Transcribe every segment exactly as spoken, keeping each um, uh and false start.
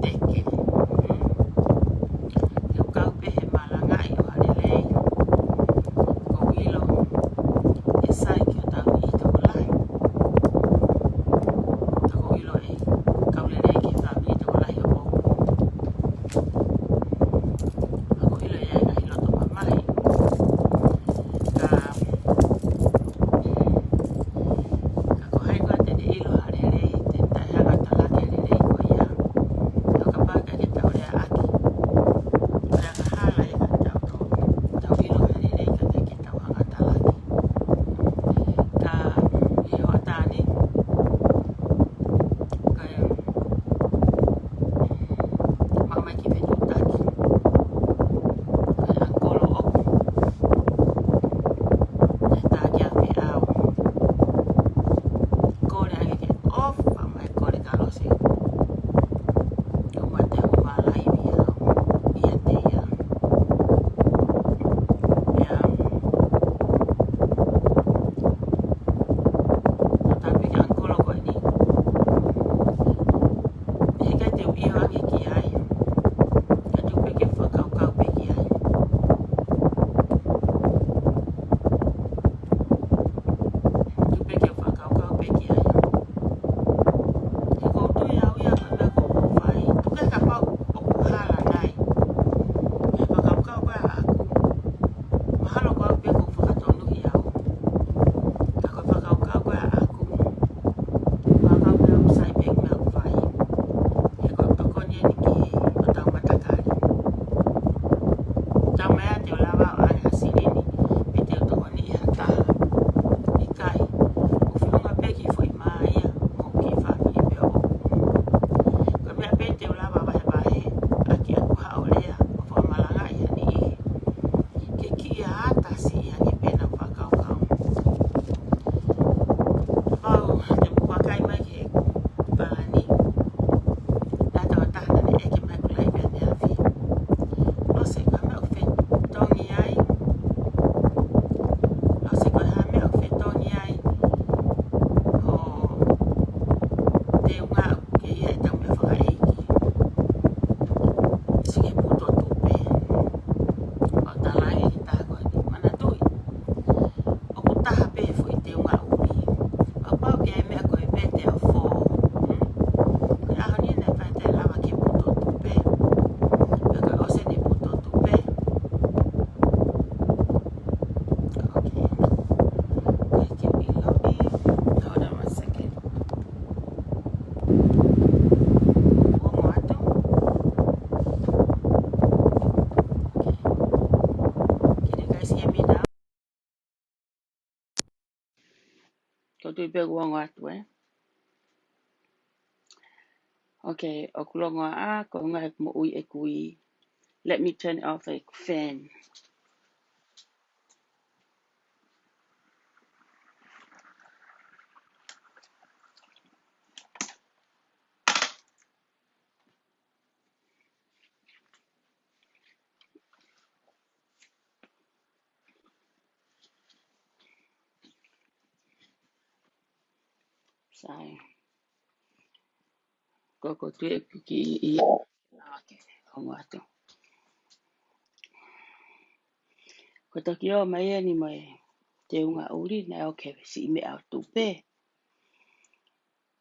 ʻEke. Ke u kau pē he malangaʻi ʻo ha lelei. Ko u ʻilo ʻe sai ki hotau niʻihi tokolahi. Ka ko u ʻilo ʻe kau lelei ki he fāmili tokolahi ʻoʻoku. Ka ko u ʻilo ʻe ʻi ai e ngaahi loto mamahi. Ka Ka ko hai koā te ne ʻilo ha lelei, te ne taʻehanga talaki e lelei ko ia. Tau kapau ʻikai ke tau lea ʻaki. Ko e angahala ia ka tau tō, tau ʻilo ha lelei ka ʻikai ke tau hanga talaki. Ka ʻi he hoʻatā ni, ko e Mamaiki Fetuʻutaki. Ko e ʻakolo ʻoku. ʻE taki a feʻao. Kole ange ke ʻofa mai kole ka Lose. Ke u mate u mālaivi au. ʻIate ia. ʻIa. Tatau pē ki he ʻakolo ko eni. He ʻikai te u ʻio ange ki ai. Ka tuku pē ke u fakakaukau pē ki ai. Tuku pē ke u fakakaukau pē ki ai. He ʻoku ou tui au ia ko e meʻa ʻoku ou fai. Tuku pē kapau ʻoku hala nai. He fakakaukau ko ē ʻaʻaku. Mahalo ko au pē ʻoku fakatonuhia au. Ka ko e fakakaukau ko ē ʻaʻaku. Fakakaukau pē au sai pē meʻa ʻoku fai. He ko e tokoni eni ki hotau matakali. Taumaiā te u lava ʻo ʻai ha silini, pe te u tokoniʻi ha taha. ʻIkai, ʻoku fiemaʻu pē ke foʻi mā ia, mo e kiʻi fāmili pē ʻoʻoku. Ko e meʻa pē te u lava vahevahe, ʻaki ʻeku haʻu ʻo lea, ʻo fakamalangaʻi ha niʻihi. Ke kiʻi ʻatā siʻi ange pē ʻenau fakakaukau. Kapau te u vakai mai ki he palani. Naʻa tau taha naʻe ʻeke mai ʻeku laivi ʻaneafi. Lose, ko e hā e meʻa ʻoku fetongi ai? Lose, ko e hā e meʻa ʻoku fetongi ai? ʻO te u ngāueʻaki ʻetau meʻa fakaʻeiki. Sike puto tupe. ʻO talaange ki he taha ko eni. Manatuʻi. ʻOku taha pē foʻi teunga ʻuli. Kapau ko e meʻa ko e vete ʻo fō. Hmm? Ko e ʻaho ni naʻe fai ʻeta lava ke puto tupe. Pea ko e ʻosi eni puto tupe. Okay. Ke ke ʻiloʻi. Hold on one second. Ongo atu. Okay. Can you guys hear me now? Ko tui pē kuo ongo atu, ē? Okay, ʻoku longoaʻa, ko e ngaahi moʻui ʻeku ʻi. Let me turn off the fan. Sai. Ko ko tui e kuki i, i. Okay, ongo atu. Ko e toki ō mai eni mo e teunga ʻuli naʻe ʻoke siʻi meʻa ʻo tupe.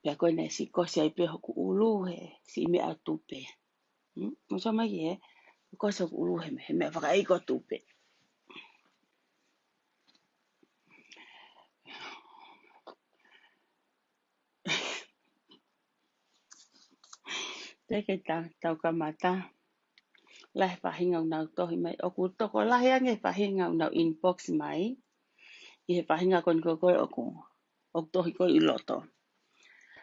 Pea ko ena ʻe siʻi kosi ai pē hoku ʻulu he siʻi meʻa ʻo tupe. Hmm? Mo sa mai ki he, kosi hoku ʻulu he, he meʻa fakaʻeiki ʻo tupe. Te ke ta, tau kamata. Lahi e faʻahinga ʻoku nau tohi mai. ʻOku tokolahi ange e faʻahinga ʻoku nau inbox mai. ʻI he faʻahinga ko eni ko ē ʻoku, ʻoku tohi ko ē ʻi loto.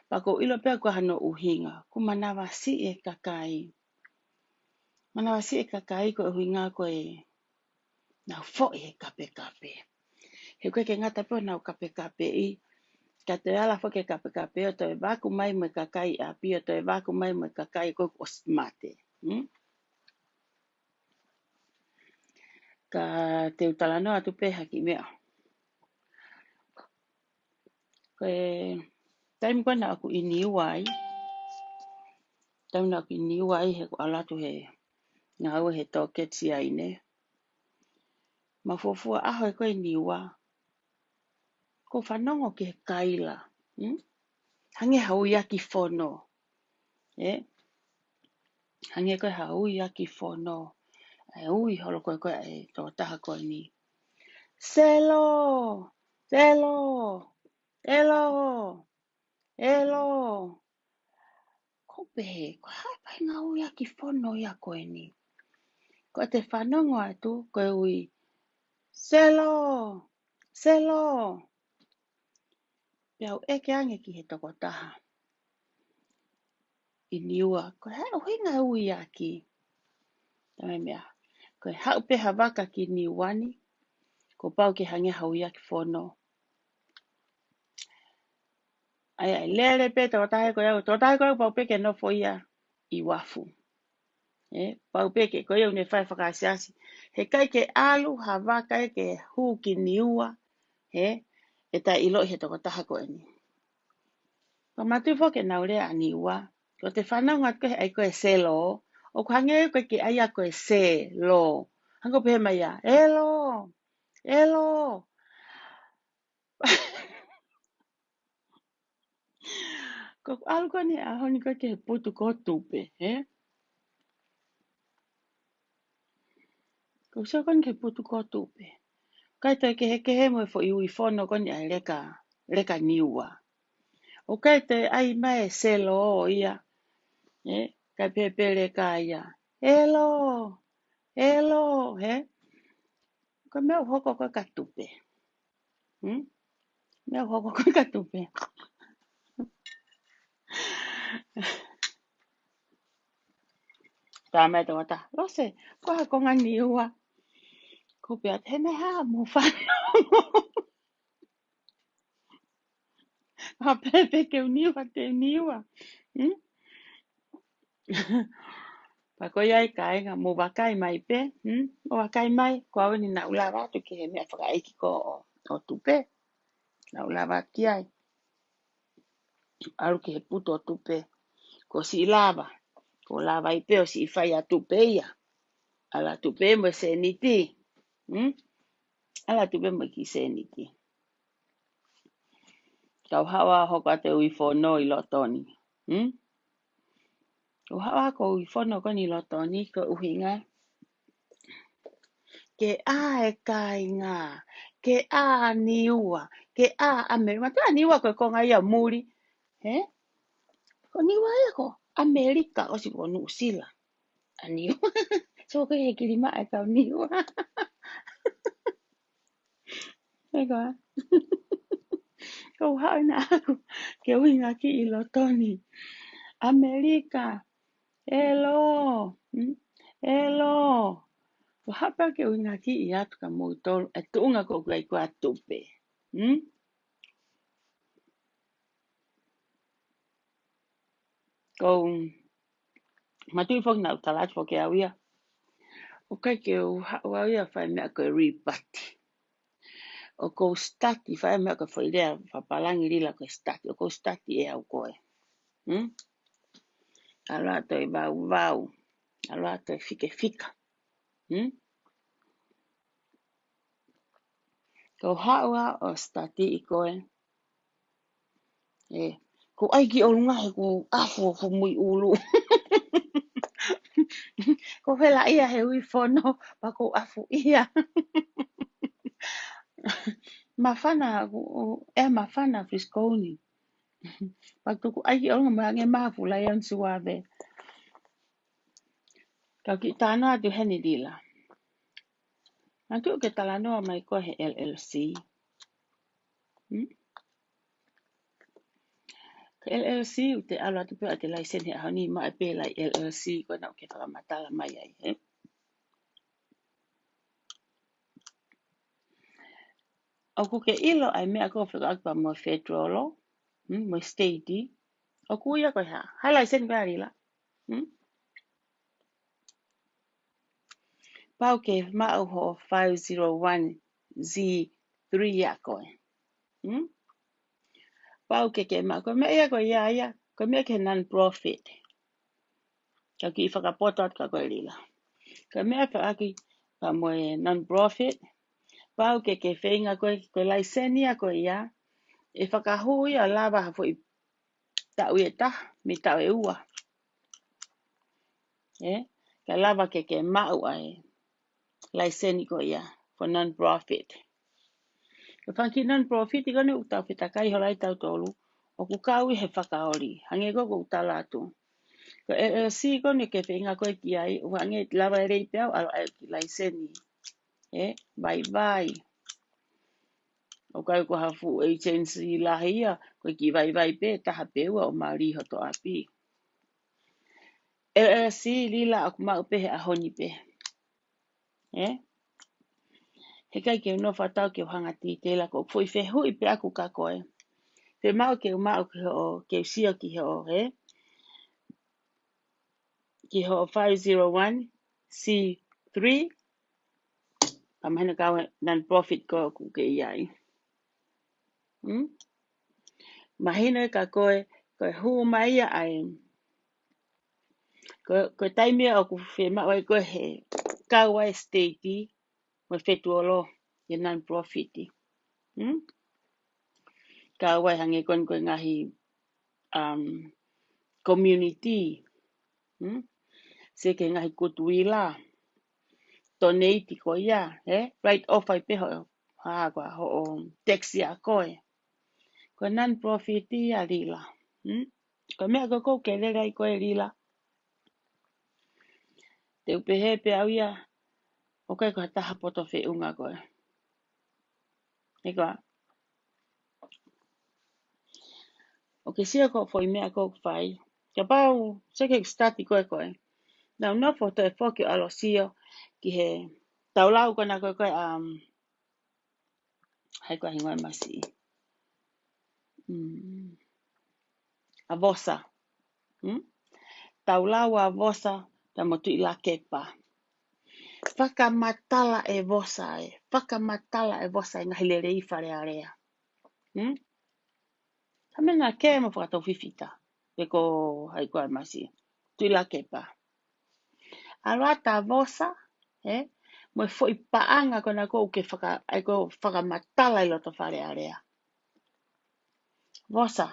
Pea ʻoku ou ʻilo pē ʻoku ʻi ai hano ʻuhinga. ʻOku manavasiʻi e kakai. Manavasiʻi e kakai ko e ʻuhinga ko e nau foʻi he kapekape. He ʻoku ʻikai ke ngata pē ʻenau kapekapeʻi. Ka toe ala foki e kapekape ʻo toe vaku mai mo e kakai ʻi ʻapi ʻo toe vaku mai mo e kakai ko ē kuo ʻosi mate. Hmm? Ka te u talanoa atu pē ha kiʻi meʻa. Ko e taimi ko ē naʻa ku ʻi Niua ai, Taimi naʻa ku ʻi Niua ai he ko e ʻalu atu he ngāue he toketi ai ne. Mou fuofua ʻaho ē ko ē ʻi Niua. Ko e fanongo ki he kaila. Hmm? Hangē ha ui ʻaki fono. Ē? Hangē ko e ha ui ʻaki fono. ʻE ui holo ko ē ko ē ʻe he tokotaha ko eni. Selo! Selo! Elo! Elo! Ko u pehē, ko e hā e faʻahinga ui ʻaki fono ia ko eni. Ko ʻete fanongo atu, ko e ui, Selo! Selo! Pea u ʻeke ange ki he tokotaha ʻi Niua, ko e hā e ʻuhinga e ui ʻaki. Talamai meʻa, ko e haʻu pē ha vaka ki Niua ni, kuo pau ke hangē ha ui ʻaki fono. ʻAi, ʻai, lele pē tokotaha ko ia, tokotaha ko ia pau pē ke nofo ia ʻi uafu. Ē, pau pē ke, ko ia ʻoku ne fai fakaasiasi. Heʻikai ke ʻalu ha vaka ia ke hū ki Niua, ē, ʻe taʻeʻiloʻi he tokotaha ko eni. Ka mātuʻa foki ke nau lea ʻa Niua. Ko ʻete fanongo atu ko ē he ʻai ko ē selo, ʻoku hangē ko e ke ʻai ʻa ko e selo. Hangē pē mai ia, elo, elo. Ko u ʻalu ko eni ʻaho ni ko ē ki he putu ko Tupe, ē? Ko u sio ko eni ki he putu ko Tupe. ʻIkai toe kehekehe mo e foʻi ui fono ko eni ʻa e leka, leka Niua. ʻOku ʻikai toe ʻai mai e selo ia. Ē? ʻIkai pē pē leka ia. Elo, elo, ē? Ko e meʻa ʻoku hoko ko ē kia Tupe. Hmm? Meʻa ʻoku hoko ko ē kia Tupe. Talamai ʻe he tokotaha, Lose, ko e hā e konga Niua? Ko u pehē atu, he naʻe hā mo fano. Hā pē pē ke u Niua, te u Niua. Hmm? Pea ko ia ai kāinga, mou vakai mai pē, hmm? Mou vakai mai, ko au eni naʻa ku lava atu ki he meʻa fakaʻeiki ko ē ʻo, ʻo Tupe. Naʻa ku lava atu ki ai. ʻAlu ki he putu ʻo Tupe. Ko siʻi lava. Ko lava ai pē ʻo siʻi fai ʻa Tupe ia. ʻAlu ʻa Tupe mo e sēniti. Hmm? ʻAlu ʻa Tupe mo e kiʻi sēniti. Ka u haʻu ʻo hoko atu e ui fono ʻi loto ni. Hmm? U haʻu ʻo hoko e ui fono ko eni ʻi loto ni ko e ʻuhinga ke ʻā e kāinga, ke ʻā Niua, ke ʻā ʻAmelika. Mātuʻa Niua ko e konga ia muli. Hē? Ko Niua ia ko ʻAmelika ʻosi ko Nuʻusila. ʻA Niua. So ko e kiʻi lima e kau Niua. Ē ko ā. Ko u haʻu ʻena ʻaku ke ui ngaki ʻi loto ni. ʻAmelika. Elo. Hmm? Elo. Ko u haʻu pē ke ui ngaki ʻi atu kia moutolu. E tuʻunga ko ē ʻoku ʻai ko ē ʻa Tupe. Hmm? Ko u mātuʻa foki naʻa ku tala atu foki au ia. ʻOku ʻikai ke u haʻu au ia fai meʻa ko e ripati. ʻOku ou sitati fai meʻa ko e foʻi lea fakapālangi lila ko e sitati. ʻOku ou sitati ʻe au koe. Hmm? ʻAlu ʻo toe vauvau. ʻAlu ʻo toe fikefika. Hmm? Ko u haʻu ʻo sitati ʻi koe. Ē, ko u ʻai ki ʻolunga he ko u ʻafu ʻo fumui ʻulu. Ko u hela ia he ui fono, pea ko u ʻafu ia. Māfana, ko u, ē māfana Frisco ni. Pea tuku ʻai ki ʻolunga mo hangē mafu lai an suave. Ka u kiʻi talanoa atu heni lila. Mātuʻa ke talanoa mai ko ē he L L C. Hmm? Ko e L L C, ʻoku te ʻalu atu pē ʻo ʻai ʻete laiseni he ʻaho ni, maʻu pē ʻa e L L C, ko ena ʻoku ke fakamatala mai ai, hē? ʻOku ke ʻilo ʻa e meʻa ko ē fekauʻaki pea mo e federal, hmm, mo e state. ʻOku ui ia ko e hā? Hā e laiseni ko ē ʻa lila. Hmm? Pau ke maʻu ho five zero one Z three ʻa koe. Hmm? Pau ke ke maʻu, ko e meʻa ia ko ia ia, ko e meʻa ki he non-profit. Ka kiʻi fakapoto atu kia koe Lila. Ka meʻa faʻaki ka mo e non-profit, pau ke ke feinga koe, ko e laiseni ia ko ia, ʻe fakahū ia ʻo lava ha foʻi taʻu ʻe taha, mei taʻu ʻe ua. Ē, ka lava ke ke maʻu ʻa e laiseni ko ia, for non-profit. Ko e fanga kiʻi non-profit ko eni ʻoku tau fetakai holo ai tautolu, ʻoku kau ʻi he fakaoli, hangē ko ʻeku tala atu. Ko e L L C ko eni ke feinga koe ki ai, ʻoku hangē lava ʻe lelei pē au ʻalu ʻai kiʻi laiseni. Ē, vaivai. ʻOku ʻikai ko ha fuʻu agency lahi ia, ko e kiʻi vaivai pē, taha pe ua ʻo mali hoto ʻapi. L L C Lila ʻoku maʻu pē he ʻaho ni pē. Ē? He ʻikai ke u nofo atu au ke u hanga titela ko e foʻi fehuʻi pē ʻaku kia koe. Fiemaʻu ke u maʻu ki hoʻo, ke u sio ki hoʻo, ē? Ki hoʻo five zero one C three, ka mahino ko e non-profit ko ē ʻoku ke ʻi ai. Hmm? Mahino ē kia koe, ko e hū mai ia ʻa e, ko, ko e taimi ia ʻoku fiemaʻu ai koe he kau ai state mo e fetuʻuloa ʻi he non-profit. Hmm? Kau ai hangē ko eni ko e ngaahi, um, community. Hmm? Sio ki he ngaahi Goodwill, donate ko ia, ē? Write off ai pē hoʻo, ha, ko hoʻo tax ia ko ē. Ko e non-profit ia Lila. Hmm? Ko e meʻa ko ē ʻoku ke lele ai koe Lila. Te u pehē pē au ia, ʻoku ʻikai ko ha taha poto feʻunga koe. Ē koā? ʻOku ke sio ko e foʻi meʻa ʻoku ke fai. Kapau, sio ki he study ko ē ko ē. Naʻa ku nofo toe foki ʻo ʻalu ʻo sio ki he tau lau ko ena ko ē ko ē, um, hai ko e hingoa e masiʻi. Hmm. ʻA Vosa. Hmm? Tau lau ʻa Vosa, pea mo Tuʻilakepa. Fakamatala ʻe Vosa ē. Fakamatala ʻe Vosa e ngaahi lelei Fale Alea. Hmm? Ka mena ke mo fakataufifita. Pe ko hai ko e masiʻi. Tuʻilakepa. ʻAlu atu ʻa Vosa, ē? Mo e foʻi paʻanga ko ena ʻoku ke faka-, ʻai ko e fakamatala ʻi loto Fale Alea. Vosa.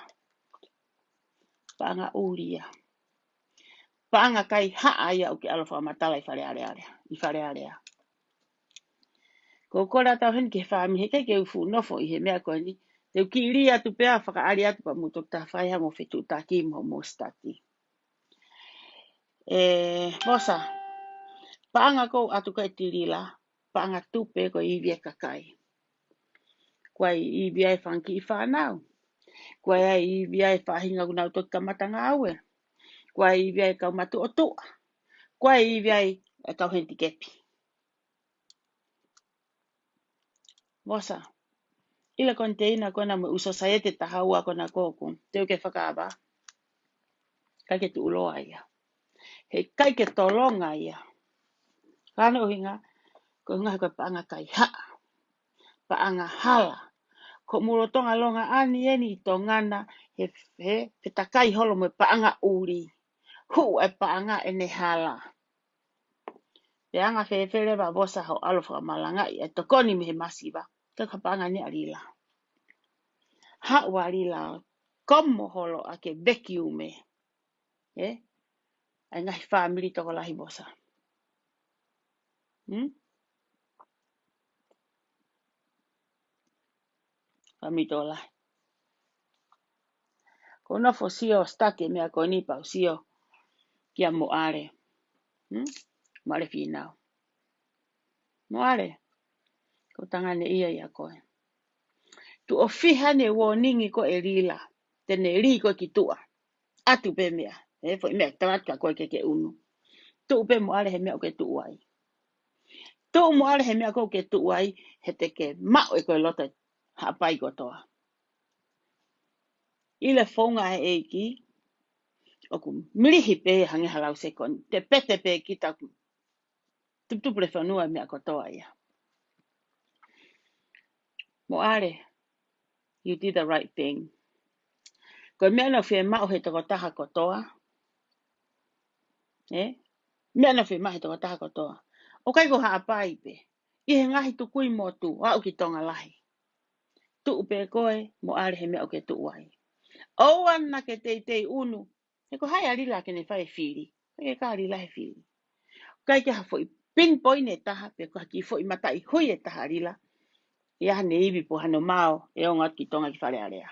Paʻanga ʻuli ia. Paʻanga kaihaʻa ia ʻoku ke ʻalu ʻo fakamatala ʻi Fale Alea, ʻi Fale Alea. Ko e kole atu au heni ki he fāmili, he ʻikai ke u fuʻu nofo ʻi he meʻa ko eni. Te u kiʻi lī atu pea fakaʻali atu pea mou toki tafaʻaki mo fetuʻutaki mo, mo study. Ē, Vosa, paʻanga ʻoku ʻatu ko ē ʻe Lila, paʻanga tupe ko e ivi ʻa e kakai. Ko e ivi ʻa e fanga kiʻi fānau. Ko e ivi ʻa e faʻahinga ʻoku nau toki kamata ngāue. Ko e ivi ʻa e kau matuʻotuʻa. Ko e ivi ʻa e kau henitikepi. Vosa. ʻIlo e konteina ko ena mo e ʻū sosaiete taha ua ko ena ʻoku te u ke fakaava. ʻIkai ke tuʻuloa ia. He ʻikai ke tolonga ia. Ka ko hono ʻuhinga, ko e ʻuhinga he ko e paʻanga kaihaʻa. Paʻanga hala. Ko e mulu Tonga longa ʻa eni eni ʻi Tonga na he, he, he takai holo mo e paʻanga ʻuli. Huʻu e paʻanga ʻene hala. Pea anga fēfē leva Vosa hoʻo ʻalu ʻo fakamalangaʻi e tokoni mei he masiva. Ka ko e paʻanga ni ʻa Lila. Haʻu ʻa Lila, komo holo ʻa e vacuum ē. Ē? ʻA e ngaahi fāmili tokolahi Vosa. Hmm? Fāmili tokolahi. Ko e nofo sio study meʻa ko eni pea u sio kia Moʻale. Hmm? Moʻale Fīnau. Moʻale. Ko e tangane ia ia ko ē. Tuʻo fiha ʻene warning ko ē ʻe Lila. Te ne lī koe ki tuʻa. ʻAtu pē meʻa. Ē, foʻi meʻa, tala atu kia koe ke ke ʻunu. Tuʻu pē Moʻale he meʻa ʻoku ke tuʻu ai. Tuʻu Moʻale he meʻa ʻoku ke tuʻu ai, he te ke maʻu ʻe koe loto Haʻapai kotoa. ʻIlo e founga ʻa e ʻEiki, ʻoku milihi pē hangē ha lau sekoni, te pete pē kita ʻoku tuputupu le fonua meʻa kotoa ia. Moʻale, you did the right thing. Ko e meʻa naʻe fiemaʻu he tokotaha kotoa, Ē? Meʻa naʻe fiemaʻu he tokotaha kotoa. ʻOku ʻikai ko Haʻapai pē. ʻI he ngaahi tukui motu, ʻo aʻu ki Tonga lahi. Tuʻu pē koe, Moʻale, he meʻa ʻoku ke tuʻu ai. ʻOua naʻa ke teitei unu. He ko hai ʻa Lila ke ne fai e fili? ʻIkai ke ʻi ai ʻa Lila he fili. ʻIkai ke ha foʻi pinpoint ʻe taha, pe ko ha kiʻi foʻi mataʻi hui ʻe taha ʻa Lila. ʻI ai haʻane ivi pe ko hano mao, ʻe ongo atu ki Tonga ki Fale Alea.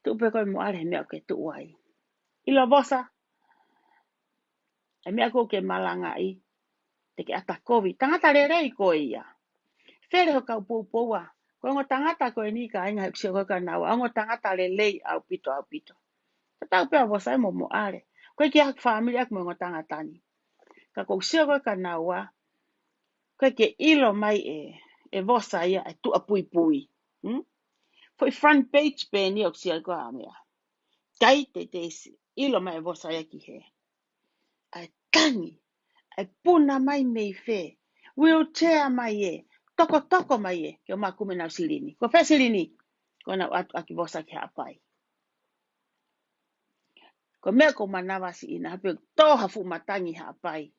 Tuʻu pē koe, Moʻale, he meʻa ʻoku ke tuʻu ai. ʻIlo Vosa, e meʻa ʻoku ke malangaʻi, te ke ʻata kovi. Tangata lelei koe ia. Fele ho kau poupoua. Ko e ongo tangata ko eni, kāinga, he ʻoku ou sio ko ē kia naua, ongo tangata lelei ʻaupito, ʻaupito. Tatau pē ʻa Vosa ia mo Moʻale. ʻOku ʻikai ke ʻi ai haku fāmili ʻaʻaku mo e ongo tangata ni. Ka ʻoku ou sio ko ē kia naua, ʻoku ʻikai ke ʻilo mai ʻe, ʻe Vosa ia e tuʻa puipui. Hmm? Foʻi front page pē eni ʻoku ou sio ko ē ʻa e meʻa. ʻIkai teitei ʻilo mai ʻe Vosa ia ki hē. ʻAi tangi, ʻai puna mai mei fē, wheelchair mai ē, tokotoko mai ē, ke ʻomai ʻo kumi ʻenau silini. Ko fē silini? Ko ʻenau ʻatu ʻaki Vosa ki Haʻapai. Ko e meʻa ʻoku ou manavasiʻi, naʻa pē tō ha fuʻu matangi Haʻapai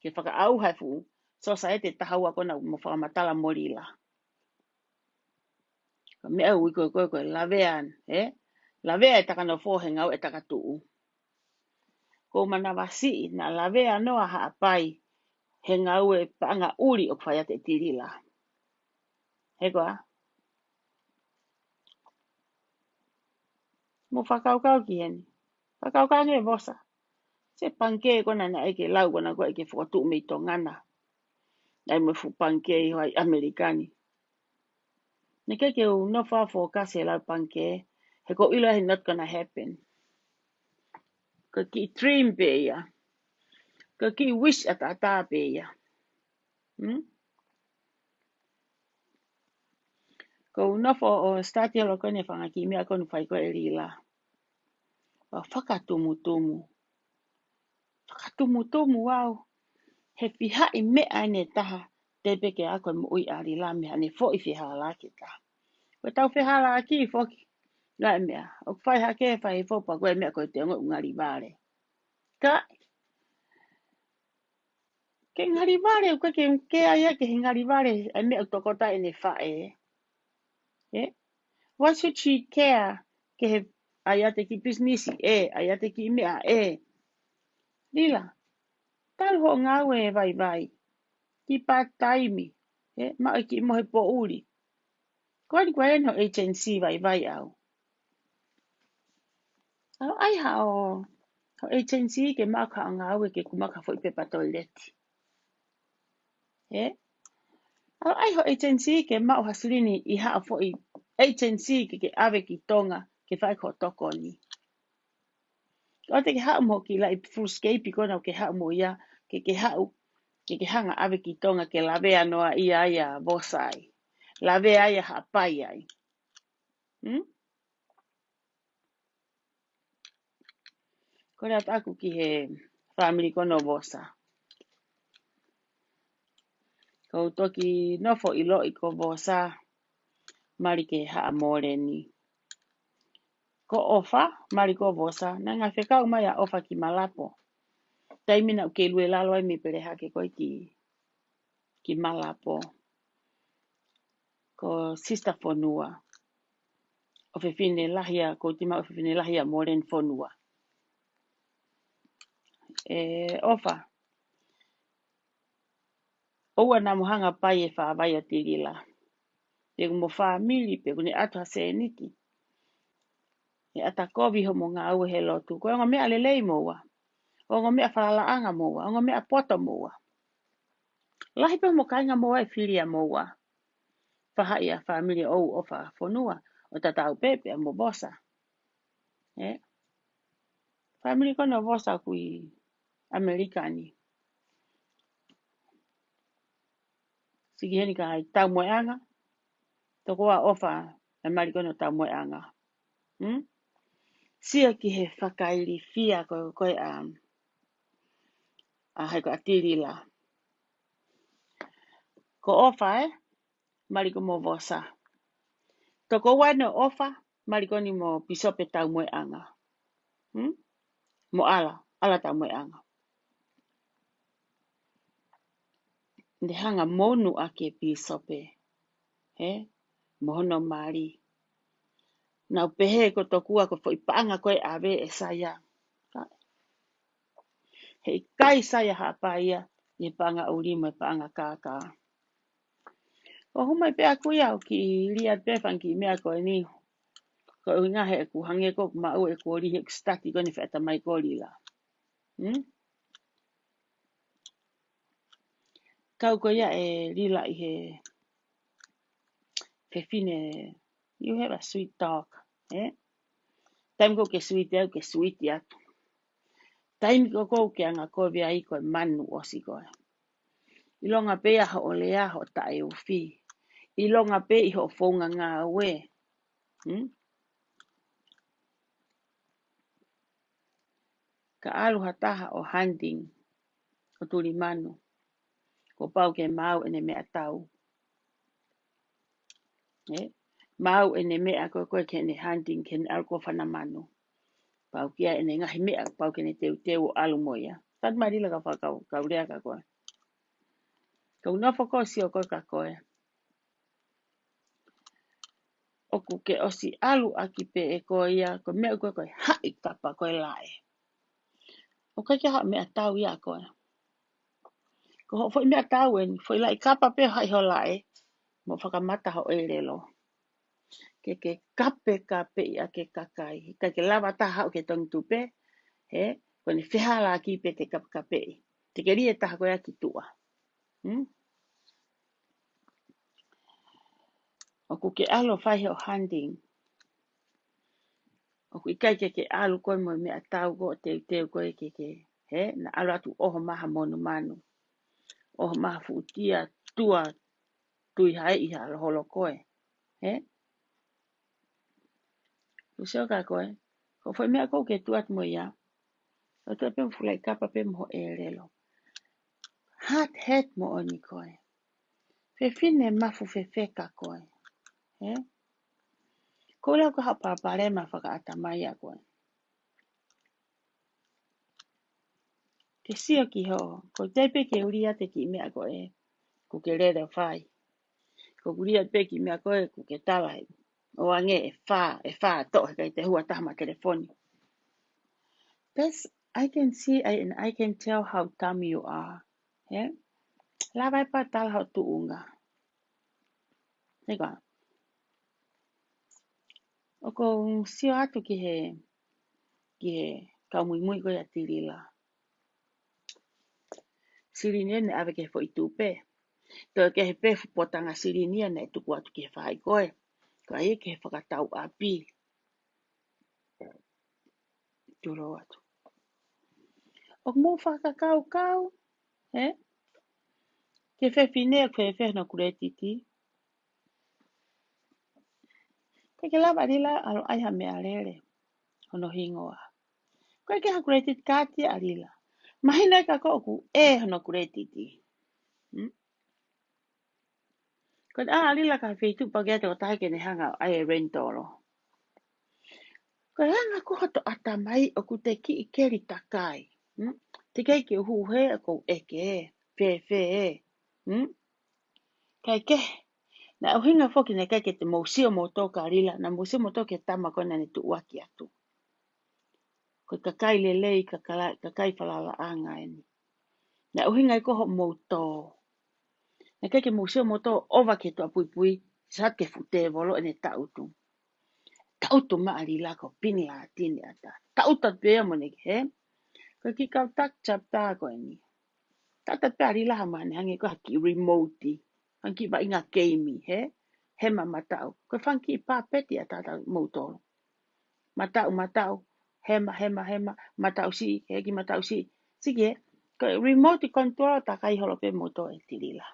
ke fakaʻauha e fuʻu sōsaieti ʻe taha ua ko ena mo fakamatala mo Lila. Ko e meʻa ʻoku ui ko ē ko e lavea, ē? Lavea e taka nofo he ngāue e taka tuʻu. ʻOku ou manavasiʻi naʻa lavea noa Haʻapai he ngāue paʻanga ʻuli ʻoku fai atu ʻe Tilila. He ko ā? Mou fakakaukau ki heni. Fakakaukau ange Vosa. Siʻi pangikē ko ena naʻe ʻikai ke lau ko ena ko ē ke fokotuʻu mei Tonga na. ʻAi mo e fuʻu pangikē ʻi ho ʻai ʻAmelika ni. Naʻe ʻikai ke u nofo ʻo focus he lau pangikē, he ʻoku ou ʻilo he not gonna happen. Ko e kiʻi dream pē ia. Ko e kiʻi wish ʻataʻatā pē ia. Hmm? ʻOku ou nofo ʻo study holo ko eni e fanga kiʻi meʻa ko ena ʻoku fai ko ē ʻe Lila. ʻO fakatumutumu. Fakatumutumu au. He fihaʻi meʻa eni ʻe taha, teʻeki ke ako e moʻui ʻa Lila mei haʻane foʻi fehālaaki ʻe taha. Ko ʻetau fehālaaki foki. Ngaahi meʻa. ʻOku fai hake, fai foʻi pea ko e meʻa ko ē te ongo ʻoku ngali vale. Ka ke ngali vale, ʻoku ʻikai ke, ke ʻai ia ke he ngali vale, ʻa e meʻa ʻoku tokotaha ʻene faʻē. Ē? Why should she care ke he ʻai ʻa e kiʻi business ē, ʻai ʻa e kiʻi meʻa ē? Lila, talu hoʻo ngāue ʻi he vaivai, kiʻi part-time, ē, maʻu e kiʻi mohe poʻuli. Ko eni ko eni ho agency vaivai ʻau. ʻAlu ʻai haʻo, ho agency ke maʻu haʻo ngāue ke kumi ha foʻi pepa toileti. Ē? ʻAlu ʻai ho agency ke maʻu ha silini ʻi haʻo foʻi agency ke ke ʻave ki Tonga ke fai ho tokoni. ʻOua te ke haʻu mo e kiʻi laʻi Fullscape ko ena ʻoku ke haʻu mo ia, ke ke haʻu, ke ke hanga ʻave ki Tonga ke lavea noa ia ʻa Vosa ai. Lavea ia Haʻapai ai. Hmm? Kole atu ʻaku ki he fāmili ko ena ʻo Vosa. ʻOku ou toki nofo ʻiloʻi ko Vosa, mali ki he Haʻa Mōleni. Ko ʻOfa, mali ko Vosa, naʻe ngaahi fekau mai ʻa ʻOfa ki Malapo. Taimi naʻa ku kei lue lalo ai mei Pelehake ko ē ki, ki Malapo. Ko Sister Fonua. ʻOfefine lahi ʻa, ko e tima ʻofefine lahi ʻa Mōleni Fonua. ʻE ʻOfa, ʻoua naʻa mo hanga pai e fāvai ʻa Tilila. Pe ko homo fāmili, pe ʻoku ne ʻatu ha sēniti. ʻE ʻata kovi homo ngāue he lotu. Ko e ongo meʻa lelei moua. Ongo meʻa falalaʻanga moua. Ongo meʻa poto moua. Lahi pē homo kāinga moua ʻe fili ʻa moua. Fahaʻi ʻa e fāmili ʻo ʻOfa Fonua. ʻO tatau pē pea mo Vosa. Ē? Fāmili ko ena ʻo Vosa ʻoku ʻi ʻAmelika ni. Sio ki heni ka ʻi Taumoeʻanga. Toko ua ʻOfa e mali ko ena ʻo Taumoeʻanga. Hmm? Sio ki he fakailifia ko, ko ē ʻa, ʻa hai ko ē ʻa Tilila. Ko ʻOfa ē, mali ko ē mo Vosa. Toko ua eni ʻo ʻOfa, mali ko eni mo Pīsope Taumoeʻanga. Hmm? mo ʻAla, ʻAla Taumoeʻanga. Ne hanga monu ʻaki e pīsope, he, mo hono mali. Nau pehē ko tokua ko e foʻi paʻanga ko ē ʻave ʻe Saia. Heʻikai Saia Haʻapai ia ʻi he paʻanga ʻuli mo e paʻanga kākā. ʻO hū mai pē ʻaku ia ʻo kiʻi lea pē fanga kiʻi meʻa ko eni. Ko e ʻuhinga he ʻoku hangē ko ʻeku maʻu ʻeku ʻoli he ʻeku study ko eni feʻatamai ko Lila. Hmm? Kau ko ia ʻe Lila ʻi he fefine, you have a sweet talk, eh? Taimi ko ē ke sweet au, ke sweet atu. Taimi ko ē ke anga kovi ai ko e manu ʻosi koe. ʻIlonga pē ia hoʻo lea, hoʻo taʻeufi. ʻIlonga pē ʻi hoʻo founga ngāue. Hmm? Ka ʻalu ha taha ʻo hunting, ʻo tuli manu, kuo pau ke maau ʻene meʻatau. Eh? Maau ʻene meʻa ko ē ko ē ke ne hunting, ke ne ʻalu ko ē ʻo fana manu. Pau ke ʻi ai ʻene ngaahi meʻa, pau ke ne teuteu ʻo ʻalu mo ia. Tatu mai Lila ka fakau, kau lea kia koe. Kau nofo ko ē ʻo sio ko ē kia koe. ʻOku ke ʻosi ʻalu ʻaki pē ʻe koe ia, ko e meʻa ko ē ko e haʻi kapa ko e laʻe. ʻOku ʻikai ke ʻi ai ha meʻatau ia ʻa koe. Ko hoʻo foʻi meʻatau eni, foʻi laʻi kapa pē ʻo haʻi ho laʻe, mo fakamata ho ʻelelo. Ke ke kapekapeʻi ʻaki e kakai. ʻIkai ke lava taha haʻu ke tongi tupe, he, ko ʻene fehālaaki pē ke kapekapeʻi. Te ke lī e taha ko ia ki tuʻa. Hmm? ʻOku ke ʻalu ʻo fai hoʻo hunting. ʻOku ʻikai ke ke ʻalu koe mo e meʻatau ko ē ʻo teuteu ko ē ke ke, he, naʻa ʻalu atu ʻoho mai ha monumanu. ʻOho mai ha fuʻu tia tua tui hae ʻi ha loholo koe. He? Kuo sio kia koe, ko e foʻi meʻa ko ē ke tuʻu atu mo ia, ʻo tuʻu pē mo e fuʻu laʻi kapa pē mo ho ʻelelo. Hard head moʻoni koe. Fefine mafu fefeka koe. He? Ko e lau ko ha palopalema fakaʻatamai ʻa koe. Ke sio ki hoʻo, ko e taipe ke u lea atu e kiʻi meʻa ko ē, kuo ke lele ʻo fai. Ko ʻeku lea pē kiʻi meʻa ko ē, kuo ke tala ai. ʻO ange ʻe fā, ʻe fā toʻo heʻikai te hua taha ma telefoni. That's, I can see, I, and I can tell how dumb you are. He? Lava ai pē tala hoʻo tuʻunga. Teka. ʻOku ou sio atu ki he, ki he kau muimui ko ia ʻa Tilila. Silini ʻeni ʻave ki he foʻi tupe. Toe ki he pē fuʻu potanga silini ʻeni ʻe tuku atu ki he faʻahi ko ē. Ko ia ki he fakatau ʻapi. Tulou atu. ʻOku mou fakakaukau, he? Ki he fefine ʻoku fēfē hono kuletiti. ʻIkai ke lava ʻa Lila ʻo ʻai ha meʻalele hono hingoa. ʻIkai ke ha credit card ia ʻa Lila. Mahino ʻe ia ko ē ʻoku ʻe hono kuletiti. Hmm? Ko e ʻalu ʻa Lila ki ha feituʻu pau ke ʻai ʻe he tokotaha ke ne hanga ʻo ʻai e rental. Ko e anga ko ē hoto ʻatamai ʻoku te kiʻi keli takai. Hmm? Teʻeki ke u hū hē ʻoku ou ʻeke ē, fēfē ē. Hmm? Kae kehe, naʻe ʻuhinga foki naʻe ʻikai ke te mou sio moutolu kia Lila, naʻa mou sio moutolu ki he tama ko ē naʻa ne tuʻuaki atu. Ko e kakai lelei, kakala-, kakai falalaʻanga ʻeni. Naʻe ʻuhinga ia ko hoʻomou tō. Naʻe ʻikai ke mou sio moutolu ʻo ʻova ki he tuʻapuipui, sio atu ki he fuʻu tēvolo ʻene taʻutu. Taʻutu mai ʻa Lila ko Pini Latini ʻata. Taʻutu atu pē ia mo ʻene, he? Ko e kiʻi kau tak chapter ko eni. Taʻutu atu pē ʻa Lila ha mane hangē ko ha kiʻi remote. Hangē kiʻi vaʻinga keimi, he? Hema mataʻu. Ko e fanga kiʻi papeti ʻa tautolu moutolu. Mataʻu, mataʻu, hema, hema, hema, mataʻu siʻi, heki mataʻu siʻi. Siki, he? Ko e remote control takai holo pē moutolu ʻe Tilila.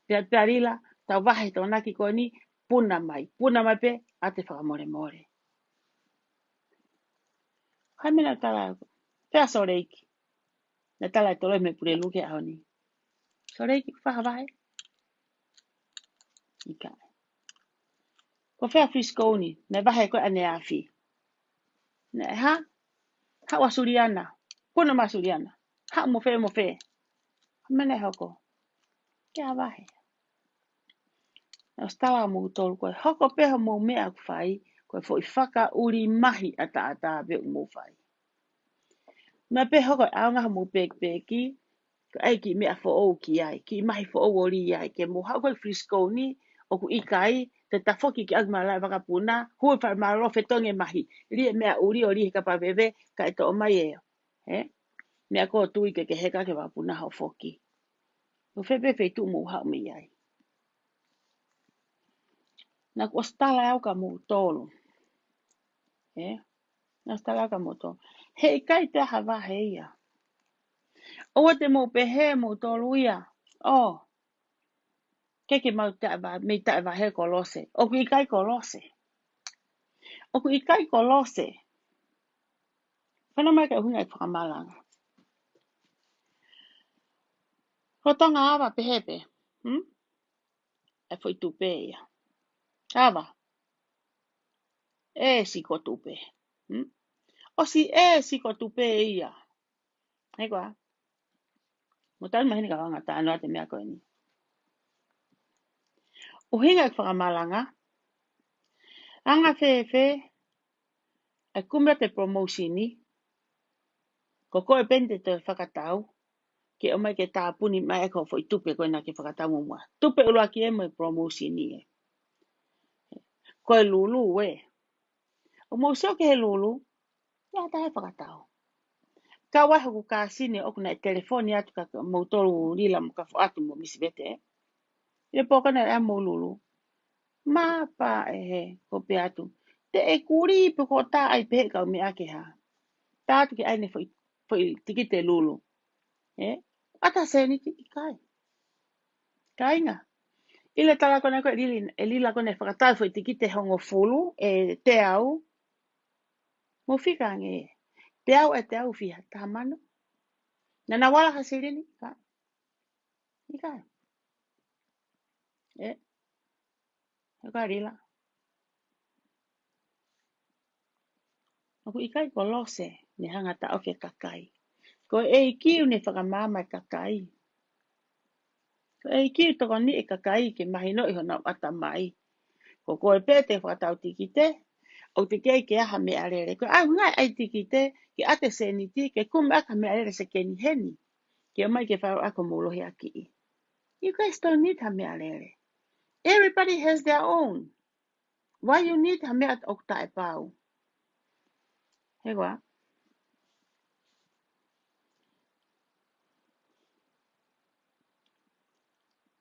Pea, pea Lila, tau vahe Tokonaki ko eni, puna mai, puna mai pē, ʻa e fakamolemole. Hai mena tala, pea Soleiki. Naʻe tala ʻe Tolohi mei Pulelulu ki he ʻaho ni. Soleiki, fai ha vahe. ʻIkai. Ko fē ʻa Frisco ni, naʻe vahe ko ē ʻaneafi. Naʻe hā? Haʻu ʻa Suliana. Puna mai ʻa Suliana. Haʻu mo fē mo fē. Mene hoko. Ke avahe. ʻOsi tala ʻa moutolu ko e hoko pē homou meʻa ʻoku fai, ko e foʻi fakaʻuli mahi ʻataʻatā pē ʻoku mou fai. Meʻa pē hoko ʻaonga homou pekipeki, ko e kiʻi meʻa foʻou ki ai, kiʻi mahi foʻou ʻo lī ai, ke mou haʻu ko e Frisco ni, ʻoku ʻikai, te tafoki ki ʻaku malaʻe vakapuna, hui fai mālō fetongi e mahi, lī e meʻa ʻuli ʻo lī he kapa veve, kae toʻo mai ē. Ē? Meʻa ko tui ke ke heka ke vakapuna hoʻo foki. Ko fē pē feituʻu mou haʻu mei ai. Naʻa ku ʻosi tala au kia moutolu. Ē? Naʻa ʻosi tala au kia moutolu. He ʻikai te ha vahe ia. ʻOua te mou pehē moutolu ia. ʻO. Ke ke mau taʻe va-, mei taʻe vahe Kolose. ʻOku ʻikai Kolose. ʻOku ʻikai Kolose. Fanongo mai ki he ʻuhinga e fakamalanga. Ko Tonga ava pehē pē. Hmm? E foʻi tupe ia. Ava. ʻEsi ko tupe. Hmm? ʻOsi ʻesi ko tupe ia. He koa. Mo tau mahini ka wanga tano ate meʻa ko eni. ʻUhinga e fakamalanga. Anga fēfē, e kumi ʻa e promotion ni, ko koe pē eni te toe fakatau, ke ʻomai ke tāpuni mai e ko foʻi tupe ko ena ke fakatau mo mua. Tupe ʻuluaki ē mo e promotion ni ē. Ko e lulu ē. ʻO mou sio ki he lulu, ia tae fakatau. Ka ʻoku ʻi ai hoku kāsini ʻoku ne telefoni atu kia moutolu Lila mo Kafoatu mo Misi Vete. ʻI he pō ko ena ʻa e mo lulu. Mapa ē he ko pē atu. Te e kuli pe ko tā ai pē kau meʻa ke hā. Tā atu ke ʻai ne foʻi, foʻi tikite lulu. Ē? ʻAta sēniti ʻikai. Kāinga. ʻI he tala ko ena ko e Lila, e Lila ko ena fakatau foʻi tikite hongofulu, ʻe teau. Mo fika ange. Teau ʻe teau fiha, taha mano. Naʻa na wala ha silini, ka. ʻIkai. Ē. He ko Lila. ʻOku ʻikai Kolose ne hanga taʻofi e kakai. Ko e ʻEiki ʻoku ne fakamaama e kakai. Ko e ʻEiki ʻoku tokoni e kakai ke mahinoʻi honau ʻatamai. Ko koe pē te fakatau tikite, ʻoku teʻeki ke ʻai ha meʻalele. Ko e ʻuhinga e ʻai tikite, ke ʻata sēniti, ke kumi ʻaki ha meʻalele sekeni heni. Ke ʻomai ke fai ʻaki homou lohiakiʻi. You guys don't need ha meʻalele. Everybody has their own. Why you need ha meʻa ʻoku taʻepau? He koa.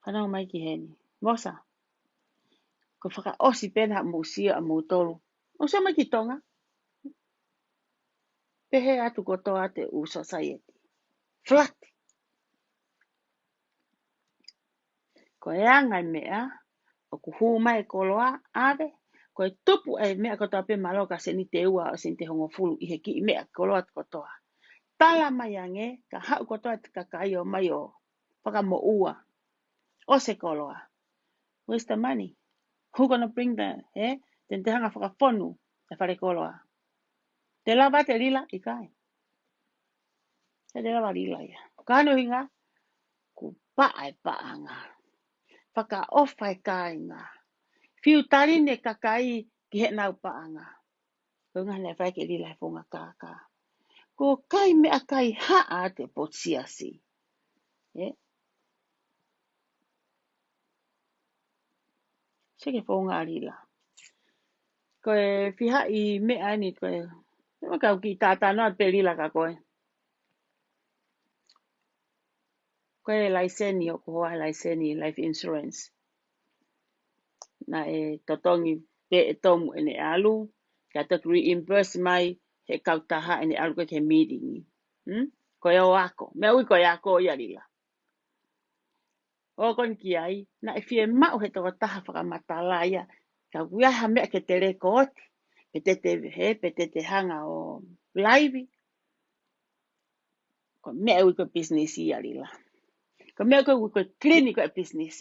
Fanongo mai ki heni. Mosa. Ko e fakaʻosi pē ena haʻamou sio ʻamoutolu. ʻOsi mai ki Tonga. Pehē atu kotoa ʻa e ʻū society. Flat. Ko e anga e meʻa, ʻoku hū mai e koloa, ʻave, ko e tupu e meʻa kotoa pē mālō ka sēniti ua ʻo sēniti hongofulu ʻi he kiʻi meʻa koloa kotoa. Tala mai ange, ka haʻu kotoa e kakai ʻo mai ʻo fakamoʻua. ʻOsi e koloa. Where's the money? Who gonna bring the, eh? Te te hanga fakafonu e fale koloa. Te lava ʻa Lila, ʻikai. Te te lava Lila ia. Ka hano hinga, kuo paʻa e paʻanga. Fakaʻofa e kāinga. Fiu tali ʻene kakai ki heʻenau paʻanga. Ko e ʻuhinga naʻe fai ʻe Lila he founga kākā. Ko e kai meʻakai haʻa ʻa e potu siasi. Ē? Sio ki he founga ʻa Lila. Ko e fiha e meʻa ni ko e. Meʻa kau kiʻi tātā noa pē Lila kia koe. Ko e laiseni ʻoku hoa he laiseni life insurance. Naʻe totongi pē ʻe Tomu ʻene ʻalu, ka toki reimburse mai he kautaha ʻene ʻalu ko ē ki he meeting. Hmm? Ko e ʻo ako. Meʻa ui ko e ako ia Lila. ʻO ko eni ki ai, naʻe fiemaʻu he tokotaha fakamatala ia, ka ʻoku ʻi ai ha meʻa ke te lēkooti, pe te te he, pe te te hanga ʻo laivi. Ko e meʻa ui ko e business ia Lila. Ko e meʻa ko ē ui ko e clean ko e business.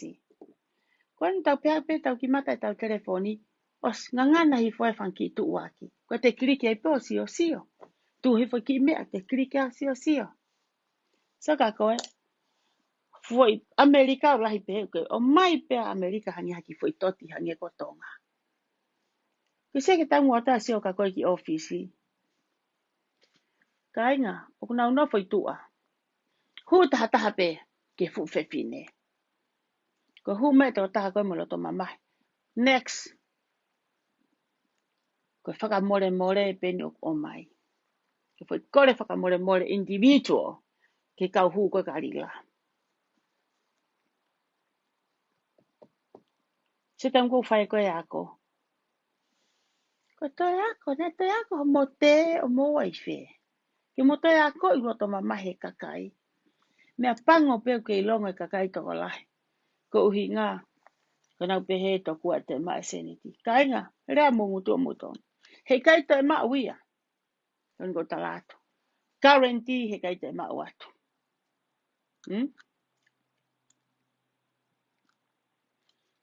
Ko eni tau pehē pē tau kiʻi mata ʻetau telefoni, ʻosi ngangana hifo e fanga kiʻi tuʻuaki. Ko e te kiliki ai pē ʻo sio sio. Tuʻu hifo ki meʻa, te kiliki ʻa siosio. Sio kia koe, foʻi ʻAmelika ʻoku lahi pē, ʻoku ʻomai pē ʻa ʻAmelika hangē ha kiʻi foʻi toti hangē ko Tonga. Ke sio ki he taumuʻa ʻo e sio kia koe ki ʻōfisi. Kāinga, ʻoku nau nofo ʻi tuʻa. Hū tahataha pē ki he fuʻu fefine. Ko e hū mai e tokotaha ko ē mo e loto mamahi. Next. Ko e fakamolemole pē eni ʻoku ʻomai. Ko e foʻi kole fakamolemole individual ki he kau hū ko ē kia Lila. Sio ki he taimi ʻoku fai ko ē ako. Ko e toe ako, naʻe toe ako hoʻomo tē ʻo mo ua ʻi fē. Ke mo toe ako ʻi loto mamahi e kakai. Meʻapango pē ʻoku kei longo e kakai tokolahi. Ko e ʻuhinga, ko ʻenau pehē tokua ʻe toe maʻu e sēniti. Kāinga, lea mo e ngutu ʻo moutolu. Heʻikai toe maʻu ia. Ko eni ʻoku ou tala atu. Guarantee heʻikai toe maʻu atu. Hmm?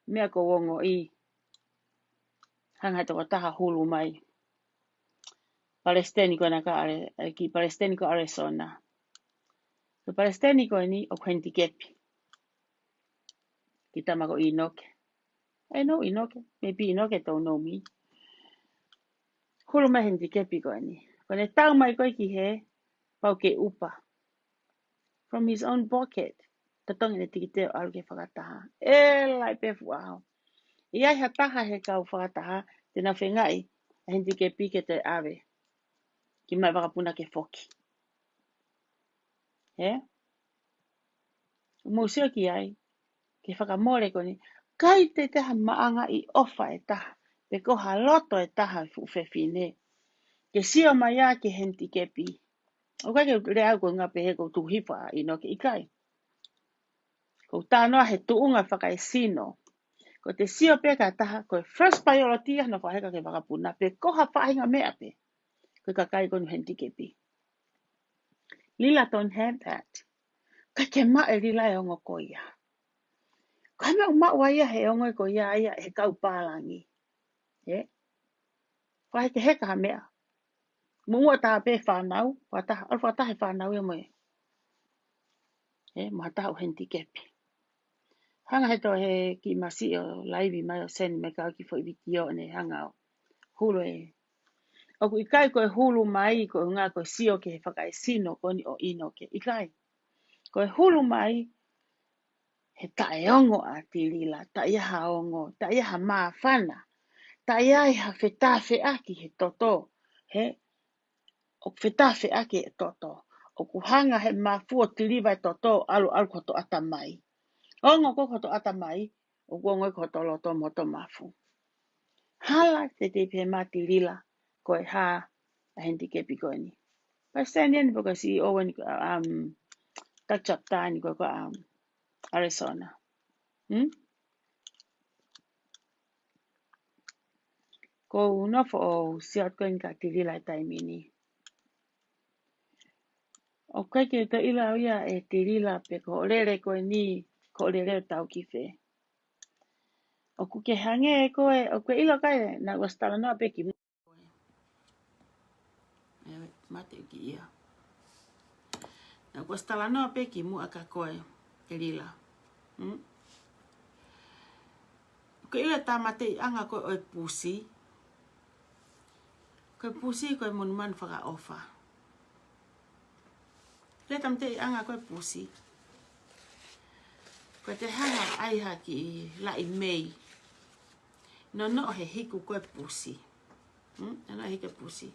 Meʻa ʻoku ou ongoʻi. Hanga he tokotaha hulu mai. Palesiteni ko ena kia Ale-, eh, kiʻi palesiteni ko Arizona. Ko e palesiteni ko eni ʻoku hendikepi. Kiʻi tama ko ʻInoke. I know ʻInoke. Maybe ʻInoke don't know me. Hulu mai hendikepi ko eni. Ko ʻene tau mai ko ē ki hē, pau ke ʻupa. From his own pocket. Totongi ʻene tikite ʻo ʻalu ki he fakataha. ʻE lahi pē fuʻu ʻaho. ʻI ai ha taha he kau fakataha, te nau feingaʻi ʻa e hendikepi ke toe ʻave. Ke maʻu e vakapuna ke foki. Hē? Mou sio ki ai, ke fakamole ko eni. ʻIkai te te ha maʻanga ʻi ʻofa e taha, pe ko ha loto e taha e fuʻu fefine. Ke sio mai ia ki he hendikepi. ʻOku ʻikai ke lea au ko e ngā pehē ʻoku ou tuʻu hifo ʻa ʻInoke, ʻikai. ʻOku ou talanoa he tuʻunga fakaesino. Ko te sio pē kia taha, ko e first priority ʻa hono fakaheka ki he vakapuna, pe ko ha faʻahinga meʻa pē. Ko e kakai ko eni hendikepi. Lila don't have that. ʻIkai ke maʻu ʻe Lila e ongo ko ia. Ko e meʻa ʻoku maʻu ai ia he ongo ko ia ia he kau pālangi. Ē? Fakahekeheka ha meʻa. Mo ua taha pē fānau, fakataha, ʻalu fakataha e fānau ia mo e. Ē, mo ha taha ʻoku hendikepi. Hanga he toe he kiʻi masiʻi ʻo laivi mai ʻo send mai kia au kiʻi foʻi vitiō ʻene hanga ʻo hulu e. ʻOku ʻikai ko e hulu mai, ko e ʻuhinga ko e sio ki he fakaesino ko eni ʻo ʻInoke. ʻIkai. Ko e hulu mai, he taʻeongo ʻa Tilila, taʻe ʻi ai ha ongo, taʻe ʻi ai ha māfana, taʻe ʻi ai ha fetāfeʻaki he toto, he ʻoku fetāfeʻaki e toto. ʻOku hanga he mafu ʻo tiliva e toto, ʻalu, ʻalu ki hoto ʻatamai. Ongo ko hoto ʻatamai, ʻoku ongo ko hoto loto mo hoto mafu. Hala te te pehē mai Tilila, ko e hā, ʻa e hendikepi ko eni. Palesiteni eni pe ko e C E O eni ko, um, Doctor Chapter eni ko, ko, um, Arizona. Hmm? ʻOku ou nofo ʻo sio atu ko eni kia Tilila he taimi ni. ʻOku ʻikai ke toe ʻilo au ia ʻe Tilila pe ko hoʻo lele ko eni, ko hoʻo lele ʻo tau ki fē. ʻOku ke hangē ko ē, ʻoku ke ʻilo kai, naʻa ku ʻosi talanoa pē ki mate ki ia. Naʻa ku ʻosi talanoa pē ki muʻa kia koe, ʻe Lila. Hmm? Ko e ʻilo e tāmateʻiʻanga ko ē ʻo e pusi. Ko e pusi ko e monumanu fakaʻofa. ʻIlo e tāmateʻiʻanga ko e pusi. Ko e te hanga ʻai ha kiʻi laʻi mei. Nonoʻo he hiku ko e pusi. Hmm? Nonoʻo he hiku e pusi.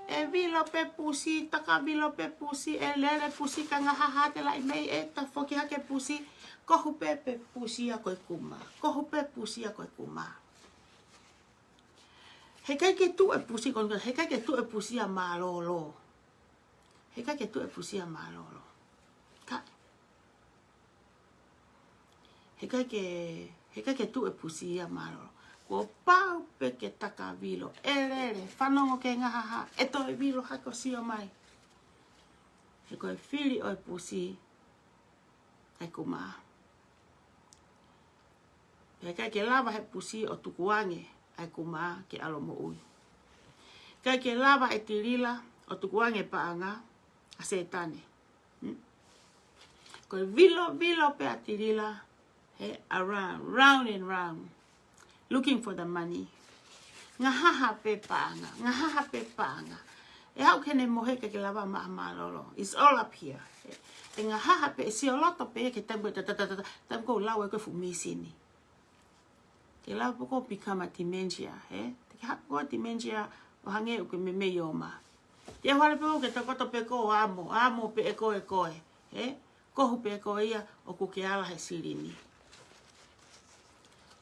ʻE vilo pē pusi, taka vilo pē pusi, ʻe lele pusi ka ngahaha te laʻi mei, ʻe tafoki hake pusi, kohu pē pē pusi ia ko e kuma. Kohu pē pusi ia ko e kuma. Heʻikai ke tuʻu e pusi, ko eni, heʻikai ke tuʻu e pusi ia mālōlō. Heʻikai ke tuʻu e pusi ia mālōlō. Ka. Heʻikai ke, heʻikai ke tuʻu e pusi ia mālōlō. Kuo pau pē ke taka vilo. ʻE lele, fanongo ke ngahaha, ʻe toe vilo hake ʻo sio mai. He ko e fili ʻo e pusi, ʻa e kuma. Pea ʻikai ke lava he pusi ʻo tukuange ʻa e kuma ke ʻalu ʻo moʻui. ʻIkai ke lava ʻe Tilila ʻo tukuange paʻanga ʻa Sētane. Hmm? Ko e vilo, vilo pē ʻa Tilila, he, around, round and round, looking for the money. Ngahaha pē paʻanga, ngahaha pē paʻanga. ʻE haʻu ki heʻene mohe ka ke lava maʻa mālōlō. It's all up here. He, ʻe ngahaha pē, sio loto pē ki he taimi ko ē, ta, ta, ta, ta, ta, taimi ko ē ʻoku lau ai ko e fuʻu mīsini. Te ke lava pē koe ʻo become a dementia, he? Te ke haʻu koe ʻo dementia ʻo hangē ʻoku ke meimei ō mai. Te ke ʻalu pē koe ʻo ke tokoto pē koe ʻo amo, amo pē ʻe koe ʻe koe, he? Kohu pē koe ia ʻoku ke ala he silini.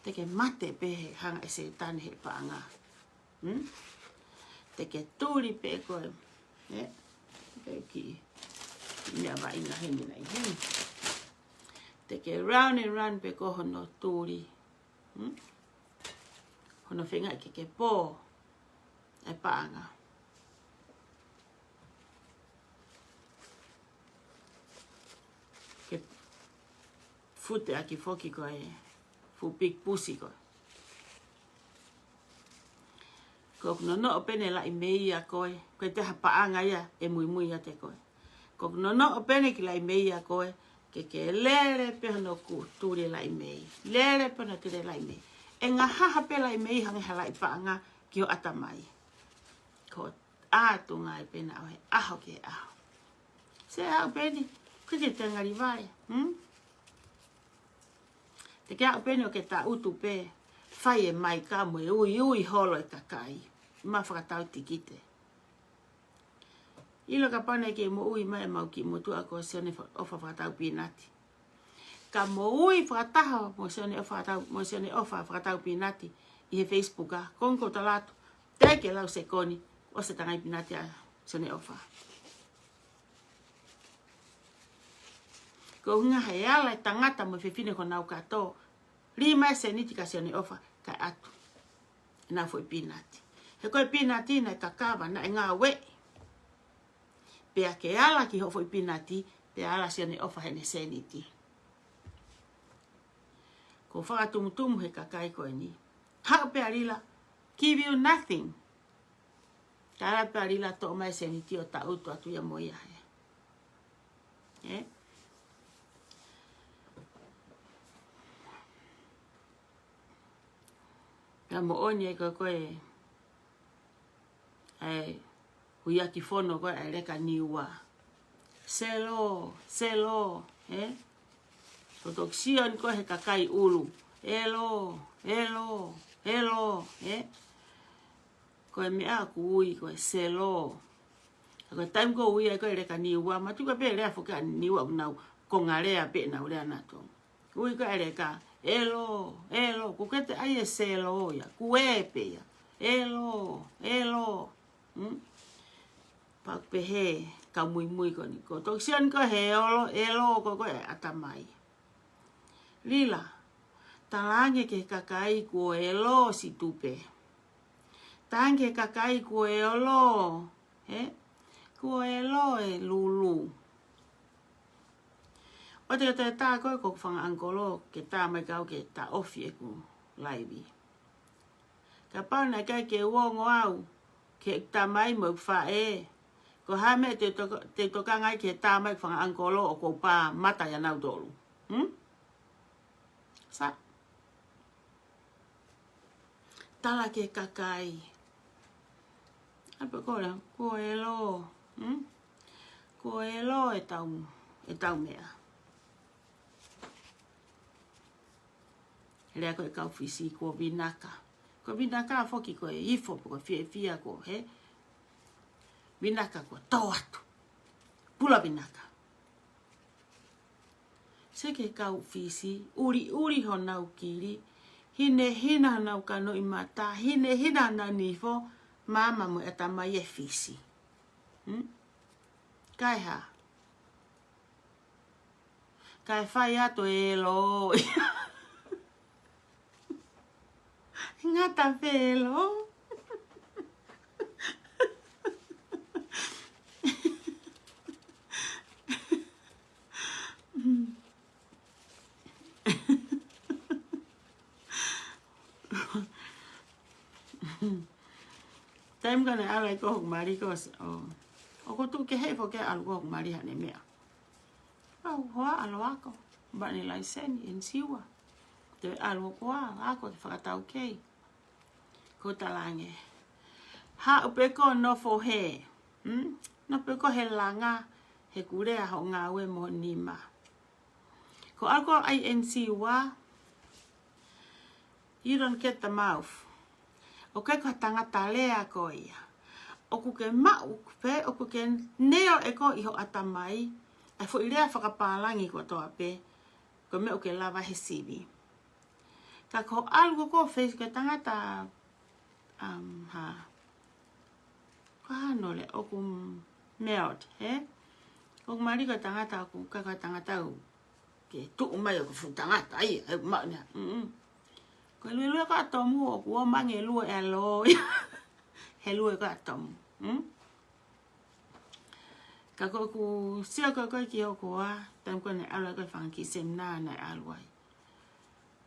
Te ke mate pē he hanga ʻe Sētane he paʻanga. Hmm? Te ke tuli pē koe. Ē? Pē ki. Meʻa vaʻinga heni nai heni. Te ke round and round pē ko hono tuli. Hmm? Hono feinga ke ke pō. ʻE paʻanga. Ke fute ʻaki foki ko e fuʻu big pussy ko ē. Ko ʻeku nonoʻo pē ʻene laʻi mei ʻa koe, ko e te ha paʻanga ia ʻe muimui ʻiate koe. Ko ʻeku nonoʻo pē ʻene kiʻi laʻi mei ʻa koe, ke ke lele pē hono ku tuli laʻi mei. Lele pē hono tuli laʻi mei. ʻE ngahaha pē laʻi mei hangē ha laʻi paʻanga ki ho ʻatamai. Ko e ʻatu ngai pē naʻa ʻo he ʻaho ki he ʻaho. Sē aʻu pē eni, ko e ke te ngali vale, hmm? Te ke aʻu pē eni ʻo ke taʻutu pē, fai e maika mo e uiui holo e kakai. Ma fakatau tikite. ʻIlo kapau naʻe kei moʻui mai ʻemau kiʻi motuʻa ko Sione Fa-, ʻOfa Fakatau Pinati. Ka moʻui fakataha mo Sione ʻOfa Fakatau, mo Sione ʻOfa Fakatau Pinati ʻi he Facebook ʻa, ko ʻeku tala atu, teʻeki ke lau sekoni, ʻosi e tangai Pinati ʻa Sione ʻOfa. Ko e ʻuhinga he ala e tangata mo e fefine ko ʻenau kato, lima e sēniti kia Sione ʻOfa, kae ʻatu ʻenau foʻi Pinati. He ko e Pinati naʻe kakava, naʻe ngāueʻi. Pea ke ala ki hoʻo foʻi Pinati, pea ala Sione ʻOfa heʻene sēniti. Ko e fakatumutumu he kakai ko eni. Haʻu pē ʻa Lila, give you nothing. Ka ala pē ʻa Lila toʻo mai e sēniti ʻo taʻutu atu ia mo ia he. Ē? Pea moʻoni ē ko e, ko e, ʻa e huiaki fono ko ē ʻa e leka Niua. Selo, selo, ē? Ko e toki sio eni ko ē he kakai ʻulu. Elo, elo, elo, ē? Ko e meʻa ʻoku ui ko e selo. Ka ko e taimi ko ē ʻoku ui ai ko ē e leka Niua, ma tuka pē lea foki ʻa Niua ʻoku nau konga lea pē ʻenau lea naʻa nau ui ko ē e leka, elo, elo, ko ke te ʻai e selo ia, ko e pē ia. Elo, elo. Hmm? Pea pehē, kau muimui ko eni. Ko e toki sio eni ko ē he olo, elo, ko e ko e ʻatamai. Lila, talaange ki he kakai kuo elo si tupe. Talaange ki he kakai kuo elo, he? Kuo elo e lulu. ʻOua te ke tā ko ē ko e fanga ʻangikolo ke tā mai kiate au ke taʻofi ʻeku laivi. Kapau naʻe ʻikai ke u ongo au ki heʻeku tamai mo ʻeku faʻē, ko e hā e meʻa te u toka-, te u tokanga ai ki he tā mai e fanga ʻangikolo ʻoku ou pā mata ʻia nautolu? Hmm? Sā. Tala ki he kakai. ʻAlu pē koe ʻo lea, kuo elo. Hmm? Kuo elo ʻetau, ʻetau meʻa. Lea ko ē kau Fisi, kuo vinaka. Kuo vinaka foki ko e ifo, ko e fiefia ko e, he? Vinaka kuo tō atu. Pula vinaka. Sē ki he kau Fisi, ʻuliʻuli honau kili, hinehina honau kanoʻi mata, hinehina honau nifo, maama mo e ʻatamai e Fisi. Hmm? Kae hā? Kae fai atu e elo. Ngata pē elo. Taimi ko ē naʻe ʻalu ai ko ē hoku mali ko ē, ʻo ʻOku tuʻu kehe foki ʻa e ʻalu ko ē ʻoku mali haʻane meʻa. Au hoa ʻalu ako. Mani laiseni, ʻenisiua. Te ʻalu ko ā, ako ke fakataukei. Ko e talaange. Haʻu pē koe ʻo nofo hē. Hmm? Nofo pē koe he langa, he kulea hoʻo ngāue mo e nima. Ko e ʻalu ko ē ʻa e ʻenisiua, you don't get the mouth. ʻOku ʻikai ko ha tangata lea koe ia. ʻOku ke maʻu pē, ʻoku ke neo ʻe koe ʻi ho ʻatamai, ʻa e foʻi lea fakapālangi kotoa pē, ko e meʻa ʻoku ke lava he sivi. Ka ko e ʻalu ko ē ʻo face ko e tangata, um, ha. Ko hano le, ʻoku melt, he? ʻOku mali ko e tangata, ʻoku ʻikai ko e tangata ʻoku ke tuʻu mai ʻoku fuʻu tangata, ai, ai, maʻu nea. Mm-mm. Ko e luelue ko ē ʻa Tomu, ʻoku ō mai ange lue ʻa e lō. He lue ko ē ʻa Tomu. Mm? Ka ko ʻeku sio ko ē ko ē ki hoku hoa, taimi ko ē naʻe ʻalu ai ko ē fanga kiʻi semina naʻe ʻalu ai.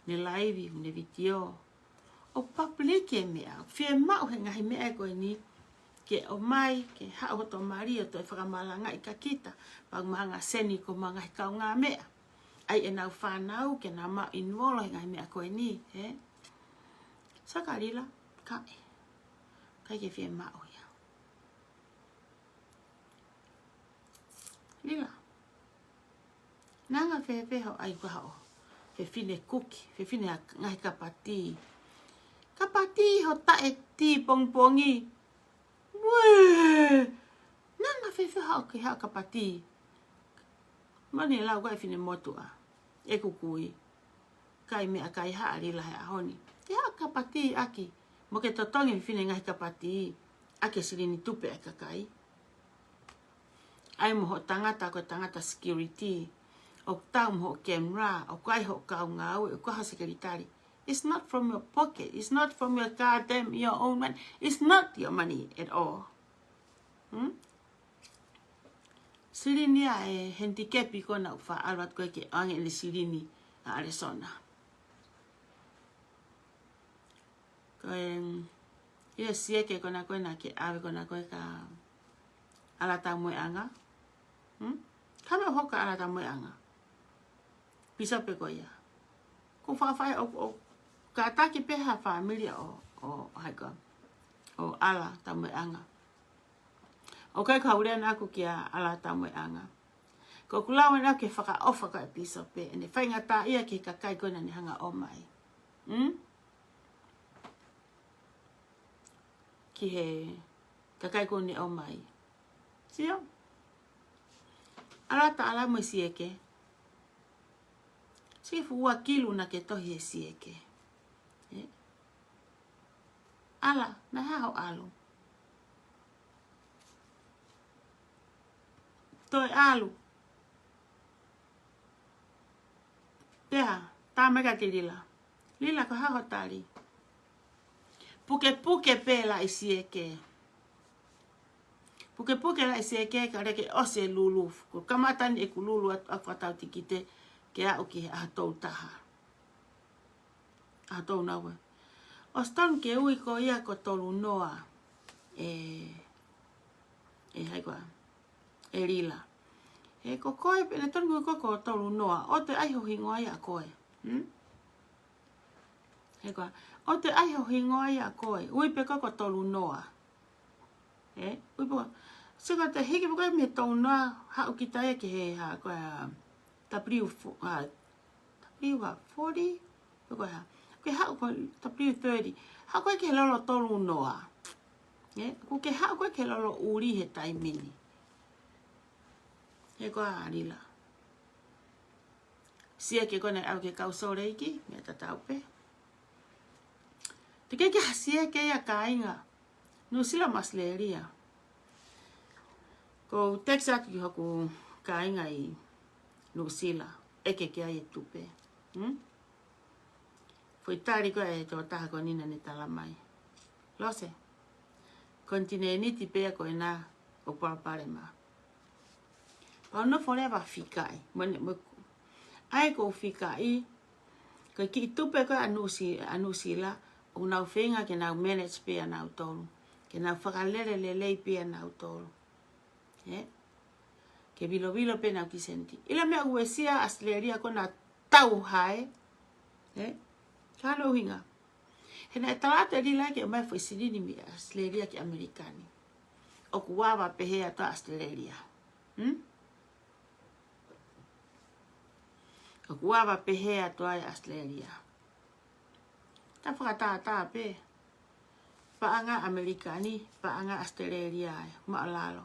Ne laivi, ne vitiō. ʻO public e meʻa, fiemaʻu he ngaahi meʻa ko eni, ke ʻomai, ke haʻu hoto mali ʻo toe fakamalangaʻi kia kita, pea ʻoku mahanga seni ko e ngaahi kaungāmeʻa. ʻAi ʻenau fānau, ke nau maʻu involve he ngaahi meʻa ko eni, he? Saka Lila, kae. ʻIkai ke fiemaʻu ia. Lila. Naʻa ngā fēfē hoʻo ʻai ko ē haʻo fefine kuki, fefine ha ngaahi kapatī. Kapatī ho taʻe tī pongipongi. Uē! Naʻa ngā fēfē haʻo ke haʻo kapatī. Mani lau ko ē fefine motuʻa. ʻEku kui. Kai meʻakai haʻa Lila he ʻaho ni. Ke haʻo kapatī ʻaki. Mo ke totongi fefine ngaahi kapatī. ʻAki e silini tupe ʻa e kakai. ʻAi mo hoʻo tangata ko e tangata security. ʻOku tau mo hoʻo camera. ʻOku ʻi ai hoʻo kau ngāue. ʻOku ʻi ai hoʻo sekelitali. It's not from your pocket. It's not from your goddamn, your own money. It's not your money at all. Hmm? Silini ʻa e handicap ko ē naʻa ku faʻa ʻalu atu ko ē ke ʻoange ʻene silini ʻa ʻAlisona. Ko e, ia sieke ko ena ko ē naʻa ke ʻave ko ena ko ē kia ʻAlataumueʻanga. Hmm? Ka me hoka ʻAlataumueʻanga. Pīsope ko ia. Ko fafai ʻo, ʻo kātaki pē ha fāmili ʻo, ʻo hai ko ē. ʻO ʻAlataumueʻanga. ʻOku ʻikai ko ha lea naʻa ku kia ʻAlataumueʻanga. Ko ʻeku lea ena ke fakaʻofa ko e pīsope. ʻEne faingataʻaʻia ki he kakai ko ē naʻa ne hanga ʻo ʻomai. Hmm? Ki he kakai ko ē naʻa ne ʻomai. Sio? ʻAla ta ʻalu mo e sieke. Siʻi fuʻu ua kilu naʻa ke tohi he sieke. Ē? ʻAla, naʻe hā hoʻo ʻalu? Toe ʻalu. Pea, tā mai kia Lila. Lila, ko e hā hoʻo tali? Pukepuke pē laʻi sieke. Pukepuke laʻi sieke kae ʻoua ke ʻosi e lulu. Ko e kamata eni ʻeku lulu atu ʻa e fakatau tikite ke aʻu ki he ʻaho tolu taha. ʻAho tolu nau ē. ʻOsi tonu ke ui koe ia ko Tolunoa. ʻE, ʻe hai koā. ʻE Lila. He ko koe pē naʻe tonu ke ui koe ko Tolunoa. ʻOua te ʻai ho hingoa ia ʻa koe. Hmm? He koā. ʻOua te ʻai ho hingoa ia ʻa koe. Ui pē koe ko Tolunoa. Ē? Ui pē koe. Sio ko ē te hiki pē koe mei Tolunoa, haʻu kita ia ki he hā ko ē, W fo-, ā, W forty? Ko e hā? Ke haʻu ko W thirty. Haʻu ko ē ki he lolo Tolunoa. Ē? Ko ke haʻu ko ē ki he lolo ʻuli he taimi ni. He koā Lila. Sieke ko ena ʻoku ke kau Sōleki, meʻa tatau pē. Te ke ke ha sieke ia kāinga. Nuʻusila mo ʻAositelēlia. Ko u text atu ki hoku kāinga ʻi Nuʻusila, ʻeke ki ai e tupe. Hmm? Foʻi tali ko ē ʻa e tokotaha ko eni naʻa ne tala mai. Lose. Konitinēniti pē ia ko ena ʻoku palopalema. Pea u nofo leva ʻo fikaʻi. Mo ne, mo, ʻa ia ko u fikaʻi, ko e kiʻi tupe ko ē ʻa Nuʻusi-, ʻa Nuʻusila, ʻoku nau feinga ke nau manage pē ʻa nautolu. Ke nau fakalele lelei pē ʻa nautolu. Ē? Ke vilovilo pē ʻenau kiʻi seniti. ʻIlo e meʻa ʻoku uesia ʻa ʻAositelēlia ko ena tau hae. Ē? Ka ʻi ai ha ʻuhinga. He naʻe tala atu ʻe Lila ke ʻomai e foʻi silini mei ʻAositelēlia ki ʻAmelika ni. ʻOku ava pehē ʻa ʻAositelēlia. Hmm? ʻOku ava pehē ʻa ʻAositelēlia. Ta fakatātā pē. Paʻanga ʻAmelika ni, paʻanga ʻAositelēlia ē, māʻulalo.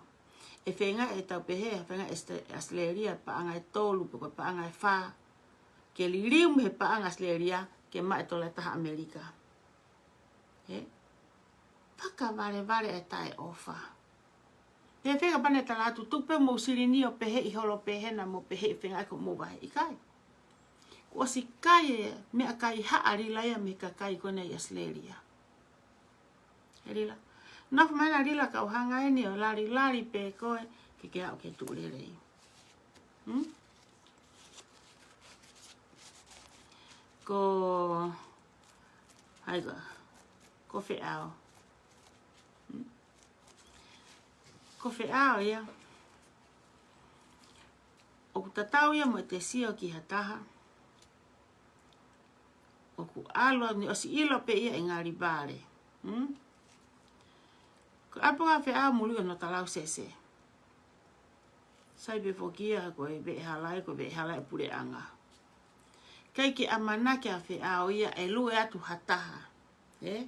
ʻE feinga ʻetau pehē, feinga ʻAosite-, ʻAositelēlia, paʻanga ʻe tolu, pe ko e paʻanga ʻe fā. Ke liliu mei he paʻanga ʻAositelēlia, ke maʻu e tola ʻe taha ʻAmelika. Ē? Fakavalevale e taʻeʻofa. Pea feinga pē ʻene tala atu tuku pē mo e silini ʻo pehē ʻi holo pē hena mo pehē feinga ko mo vai ʻikai. Kuo ʻosi kai e meʻakai haʻa Lila ia mei he kakai ko ena ʻi ʻAositelēlia. Ē Lila. Nofo mai ena Lila kau hanga eni ʻo lali lali pē koe ke ke aʻu ki he tuʻu lelei. Hmm? Ko, hai ko, ko Feʻao. Hmm? Ko Feʻao ia. ʻOku tatau ia mo ʻete sio ki ha taha. ʻOku ʻalu ʻo ne ʻosi ʻilo pē ia ʻe ngali vale. Hmm? Ko e ʻalu pē ʻa Feʻao muli hono talausese. Sai pē foki ia ko e veʻehala ē, ko e veʻehala ʻa e puleʻanga. ʻIkai ke ʻamanaki ʻa Feʻao ia ʻe lue atu ha taha. Ē?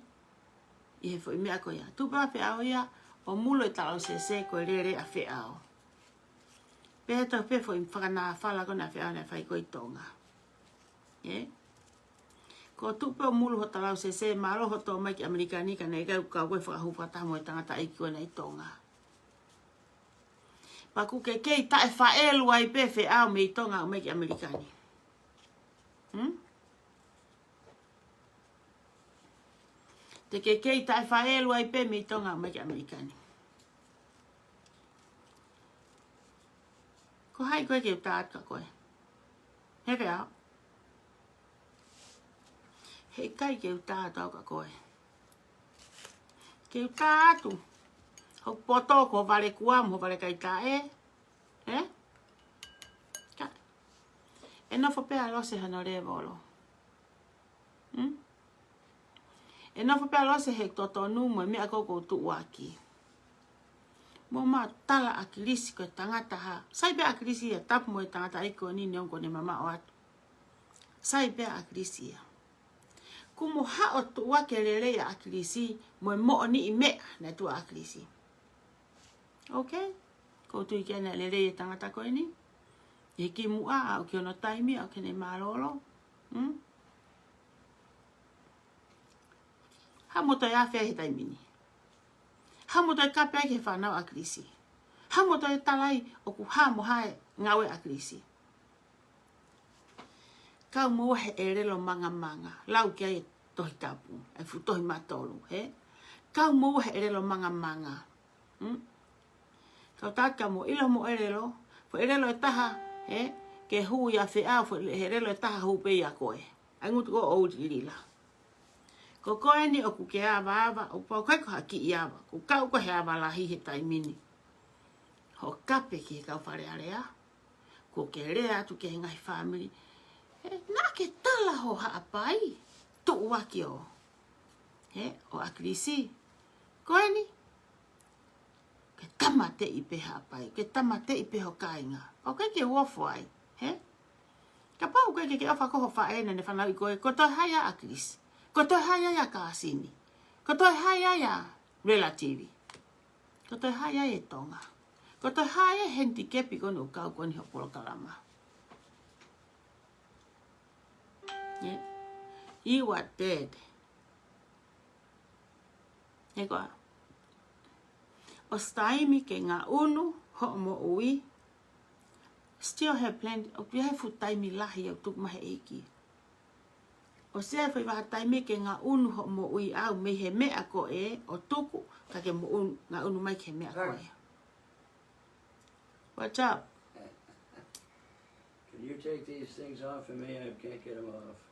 ʻI he foʻi meʻa ko ia. Tuʻu pē ʻa Feʻao ia ʻo muli e talausese ko e lele ʻa Feʻao. Pea toki pē foʻi fakanāfala ko ena ʻa Feʻao naʻe fai ko ē ʻi Tonga. Ē? Ko e tuʻu pē ʻo muli ho talausese, mālō hoʻo tō mai ki ʻAmelika ni ka naʻe ʻikai ke u kau koe fakahū fakataha mo e tangataʻeiki ko ena ʻi Tonga. Pea ʻoku ke kei taʻefaʻelu ai pē Feʻao mei Tonga ʻo aʻu mai ki ʻAmelika ni. Hmm? Te ke kei taʻefaʻelu ai pē mei Tonga ʻo aʻu mai ki ʻAmelika ni. Ko hai koe ke u tā atu kia koe? He Feʻao. Heʻikai ke u tā atu au kia koe. Ke u tā atu hoku poto, ko e vale kuo mo e vale kai taʻe. Ē? Ka. ʻE nofo pē ʻa Lose hono lēvolo. Hmm? ʻE nofo pē ʻa Lose he totonu mo e meʻa ko ē ʻoku ou tuʻuaki. Mo ma tala ʻa ʻAkilisi ko e tangata hā. Sai pē ʻa ʻAkilisi ia tapu mo e tangataʻeiki ko eni neongo ko ʻene mamaʻo atu. Sai pē ʻa ʻAkilisi ia. Kuo mo haʻu ʻo tuʻuaki e lelei ʻa ʻAkilisi mo e moʻoniʻi meʻa naʻe tuʻu ai ʻa ʻAkilisi. Okay? ʻOku ou tui ki ai naʻe lelei e tangata ko eni. ʻI he kimuʻa, aʻu ki hono taimi, aʻu ki heʻene mālōlō. Hmm? Haʻu mo toe afe ai he taimi ni. Haʻu mo toe kape ai ki he fānau ʻa ʻAkilisi. Haʻu mo toe tala ai ʻoku hā mo hā e ngāue ʻa ʻAkilisi. Kau mo ua he ʻelelo mangamanga. Lau ki ai e Tohi Tapu, e fuʻu tohi matolu, hē? Kau mo ua he ʻelelo mangamanga. Hmm? Kau tāka mo ʻilo mo ʻelelo, foʻi ʻelelo ʻe taha, hē? Ke hū ia Feʻao, foʻi ʻelelo ʻe taha hū pē ia koe. ʻAi ngutu ko ʻoku ou ʻi Lila. Ko koe eni ʻoku ke avaava, ʻoku pau koe ko ha kiʻi ava, ʻoku kau koe he ava lahi he taimi ni. Hoʻo kape ki he kau Fale Alea, kuo ke lea atu ki he ngaahi fāmili. He, naʻa ke tala ho Haʻapai, tuʻuaki ʻo, hē, ʻo ʻAkilisi. Ko eni, ke tāmateʻi pē Haʻapai, ke tāmateʻi pē ho kāinga. ʻOku ʻikai ke u ofo ai, hē? Kapau ʻoku ʻikai ke ke ʻofa ko ho faʻē naʻa ne fanauʻi koe, ko e toe hā ia ʻa ʻAkilisi? Ko e toe hā ia ʻa Kāsini? Ko e toe hā ia ʻa Relativi? Ko e toe hā ia ʻa Tonga? Ko e toe hā ia ʻa e henitikepi ko eni ʻoku kau ko eni hoʻo polokalama? Yeah. You are dead. Hē koā. ʻOsi taimi ke ngaʻunu hoʻo moʻui. Still have plenty, ʻoku ʻi ai e fuʻu taimi lahi ʻoku tuku mai he ʻEiki. ʻOsi ʻi ai e foʻi vahaʻa taimi ke ngaʻunu hoʻo moʻui ʻau mei he meʻa ko ē ʻoku tuku, ka ke moʻu-, ngaʻunu mai ki he meʻa ko ē. What's up? Can you take these things off for me? I can't get them off.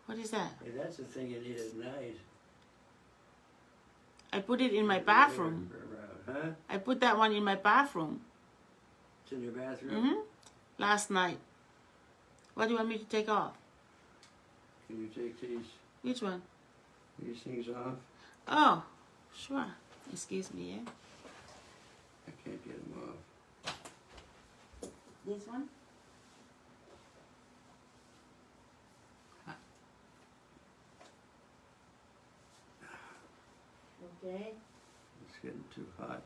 What is that? Hey, that's the thing you need at night. I put it in my bathroom. Around. Huh? I put that one in my bathroom. It's in your bathroom? Mm-hmm. Last night. What do you want me to take off? Can you take these, Which one? These things off? Oh, sure. Excuse me, yeah? I can't get them off. This one? Okay. It's getting too hot.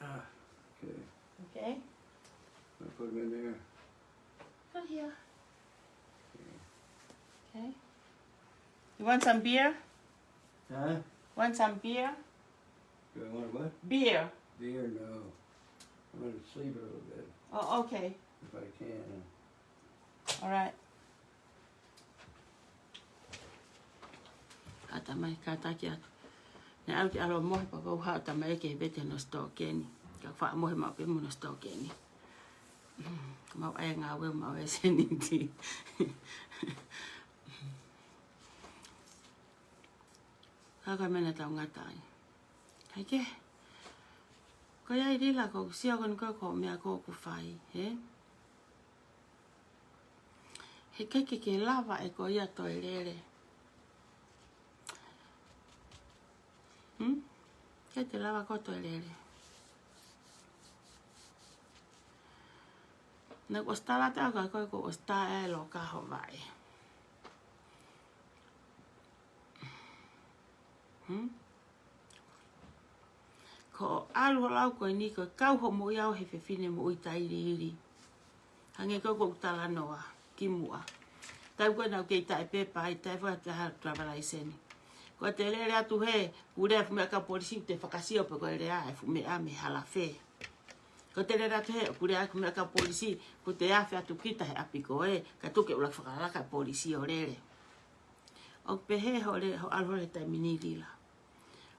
Ah, okay. Okay. I put them in there. Put here. Okay. Okay. You want some beer? Huh? Want some beer? Do I want what? Beer. Beer? No. I'm gonna sleep a little bit. Oh, okay. If I can. All right. Haʻu tamai kātaki atu. Naʻe ʻalu ke ʻalu ʻo mohe pea ko e haʻu tamai ke vete hono sitoa keni. Ka faʻa mohe maʻu pē mo hono sitoa keni. Mau ʻai ngāue mau e seniti. Ka ko e meʻa naʻa tau ngata ai. Hai ke. Ko ia ʻi Lila ko u sio ko eni ko e ko e meʻa ko ʻoku fai, hē? He ʻikai ke ke lava ʻe koe ia toe lele. Hmm? ʻIkai te lava koe toe lele. Naʻa ku ʻosi tala atu kia koe kuo ʻosi tā e loka ho vaʻe. Hmm? Ko e ʻalu ho lau ko eni ko e kau hoʻo moʻui au he fefine moʻui tailiili. Hangē ko ʻeku talanoa kimuʻa. Taimi ko ē naʻa ku kei taʻe pepa ai, taʻe fakataha travel license. Ko e te lele atu hē, kuo lea e fuʻu meʻa ʻa e polisi, te fakasio pē ko e lea e fuʻu meʻa mei Halafe. Ko e te lele atu hē, kuo lea e fuʻu meʻa ʻa e polisi, kuo te afe atu kita he ʻapi ko ē, kae tuku ke u ʻuluaki fakalaka e polisi ʻo lele. ʻOku pehē hoʻo le-, hoʻo ʻalu holo he taimi ni Lila.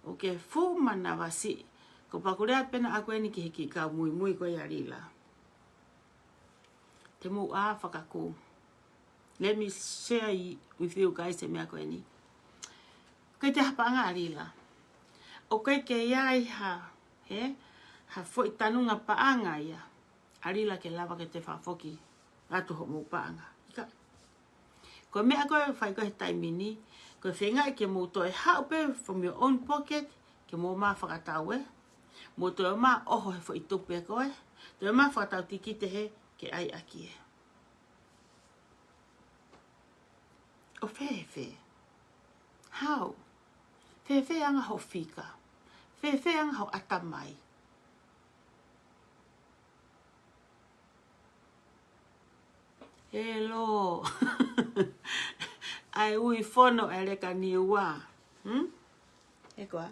ʻOku ke fuʻu manavasiʻi, ko e pea kuo lea pē naʻa ku eni ki he kiʻi kau muimui ko ia Lila. Te mou ʻā fakakū. Let me share with you guys e meʻa ko eni. ʻIkai te ha paʻanga ʻa Lila. ʻOku ʻikai ke ʻi ai ha, hē, ha foʻi tanunga paʻanga ia ʻa Lila ke lava ke te fakafoki atu hoʻomou paʻanga. ʻIkai. Ko e meʻa ko ē ʻe fai ko ē he taimi ni, ko e feingaʻi ke mou toe haʻu pē from your own pocket, ke mou ō mai ʻo fakatau ē. Mou toe ō mai ʻo ʻoho he foʻi tupe ko ē, toe ō mai ʻo fakatau tikite hē ke ʻai ʻaki ē. ʻO fēfē? How? Fēfē anga hoʻo fika? Fēfē anga hoʻo ʻatamai? Hello. ʻAi ui fono e leka niua. Hmm? He ko e hā?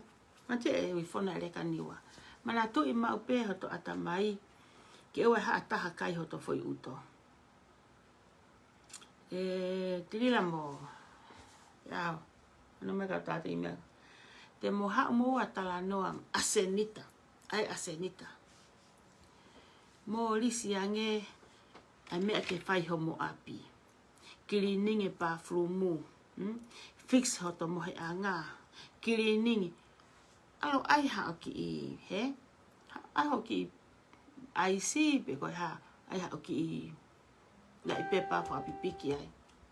Mate e ui fono e leka niua. Manatuʻi maʻu pē hoto ʻatamai. Ke ʻoua ʻe haʻa taha kai hoto foʻi ʻuto. ʻE, Tilila mo. Ia, ʻano mai ka tati meʻa. Te mou haʻu mou ʻo talanoa ʻa Senita. ʻAi ʻa Senita. Mou lisi ange ʻa e meʻa ke fai homo ʻapi. Cleaning e bathroom. Hmm? Fix hoto moheʻanga. Cleaning. ʻAlu ʻai haʻo kiʻi, hē? ʻAlu ʻai haʻo kiʻi ʻaisi pe ko e hā, ʻai haʻo kiʻi laʻi pepa fakapipiki ai.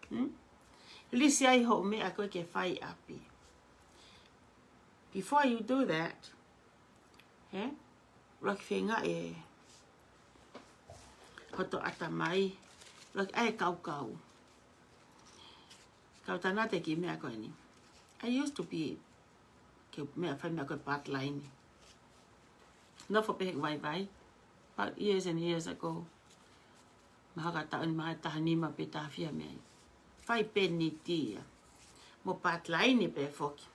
Hmm? Lisi ai hoʻo meʻa ko ē ke fai ʻapi. Before you do that, hē? ʻUluaki feingaʻi ē hoto ʻatamai, ʻuluaki ʻai e kaukau. Kau tangata ki he meʻa ko eni. I used to be ke meʻa fai meʻa ko e part line. Nofo pē he vaivai. About years and years ago. Mahalo ko e taʻu ni mahalo taha nima pe taha fiha mei ai. Fai pē niti ia. Mo part line pē foki.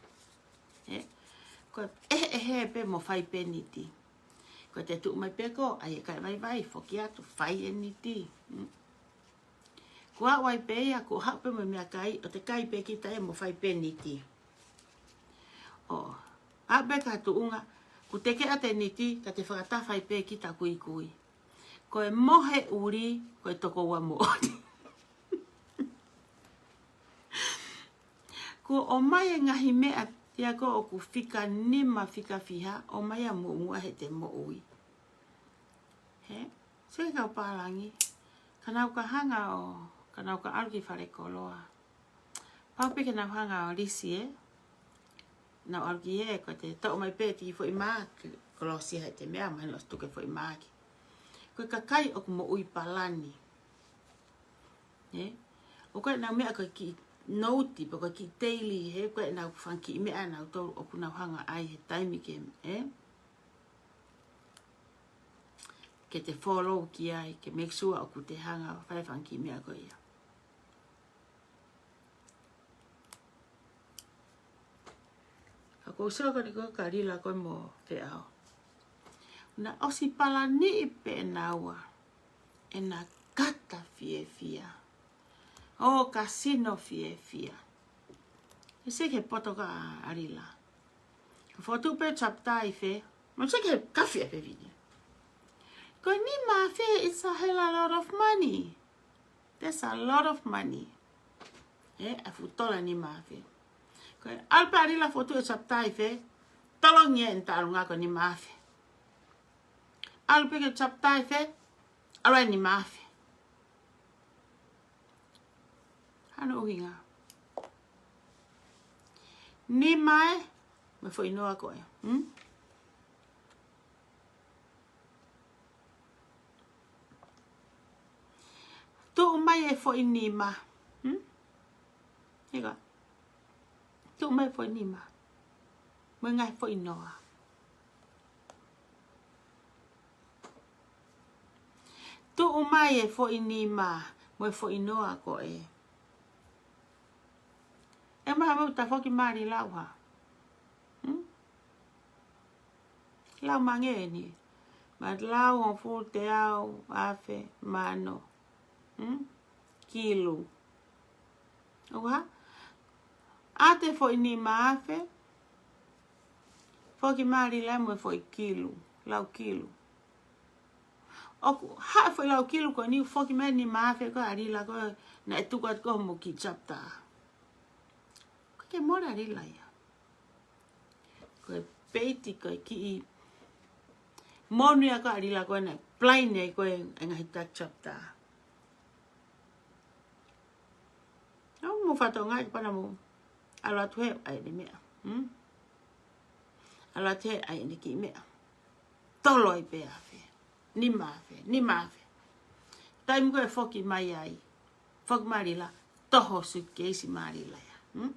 Ē? Ko e ʻeheʻehe pē mo fai pē niti. Ko e te tuʻu mai pē ko ē, ʻai e kai vaivai, foki atu, fai e niti. Mm. Kuo ʻai pē ia, kuo haʻu pē mo e meʻakai, ʻo te kai pē kita ia mo fai pē niti. ʻO, ʻa pē ka tuʻunga, kuo te ke ʻa te niti, ka te fakataha fai pē kita kuikui. Ko e mohe ʻuli, ko e tokoua moʻoni. Kuo ʻomai e ngaahi meʻa ia ko ē ʻoku fika nima, fika fiha, ʻomai ia muʻomuʻa heʻete moʻui. Hē? Sio ki he kau pālangi. Ka nau ka hanga ʻo, ka nau ka ʻalu ki falekoloa. Pau pē ke nau hanga ʻo lisi ē. Nau ʻalu ki hē, ko ʻete toʻo mai pē ʻete kiʻi foʻi mā, ke kolosi ai ʻete meʻa, mahino ʻosi tuku e foʻi mā ki. Ko e kakai ʻoku moʻui palani. Ē? ʻOku ʻi ai ʻenau meʻa ko e kiʻi nouti, pe ko e kiʻi daily, hē, ko ʻenau fanga kiʻi meʻa ʻanautolu ʻoku nau hanga ʻai he taimi ke, ē? Ke te follow ki ai, ke make sure ʻoku te hanga ʻo fai fanga kiʻi meʻa ko ia. Ka ʻoku ou sio ko eni ko ē kia Lila ko ē mo Feʻao. Naʻa ʻosi palaniʻi pē ʻe naua ʻena kata fiefia. ʻO kasino fiefia. ʻE sio ki he poto ko ē ʻa Lila. Ka fokotuʻu pē chapter ʻi fē. Mo sio ki he kafi ʻa e fefine. Ko e nima afe, it's a hell a lot of money. That's a lot of money. Ē, ʻa e fuʻu tola nima afe. Ko e ʻalu pē ʻa Lila fokotuʻu e chapter ʻi fē, tolongi ʻe ʻene tālunga ko e nima afe. ʻAlu pē ki he chapter ʻi fē, ʻalu ai e nima afe. Hano ʻuhinga. Nima ē, mo e foʻi noa ko ē. Hmm? Tuʻu mai e foʻi nima. Hmm? Ika. Tuʻu mai e foʻi nima. Mo e ngaahi foʻi noa. Tuʻu mai e foʻi nima mo e foʻi noa ko ē. ʻE maha mau ta foki mali lau hā. Hmm? Lau mange eni. Ma lau hongofulu, teau, afe, mano. Hmm? Kilu. ʻOku hā? ʻAte foʻi nima afe. Foki mali lau mo e foʻi kilu. Lau kilu. ʻOku hā e foʻi lau kilu ko eni foki mai nima afe ko ē ʻa Lila ko ē naʻe tuku atu ko ē mo e kiʻi chapter. Ko e ke mole ʻa Lila ia. Ko e peiti ko e kiʻi monū ia ko ē ʻa Lila ko ē naʻe blind ai ko ē e ngaahi tax chapter. Naʻa mo fatonga i pana mo. ʻAlu atu hē ʻai ʻene meʻa. Hmm? ʻAlu atu hē ʻai ʻene kiʻi meʻa. Tolo ai pē afe. Nima afe, nima afe. Taimi ko ē foki mai ai. Foki mai ʻa Lila, toho suitcase mai ʻa Lila ia. Hmm?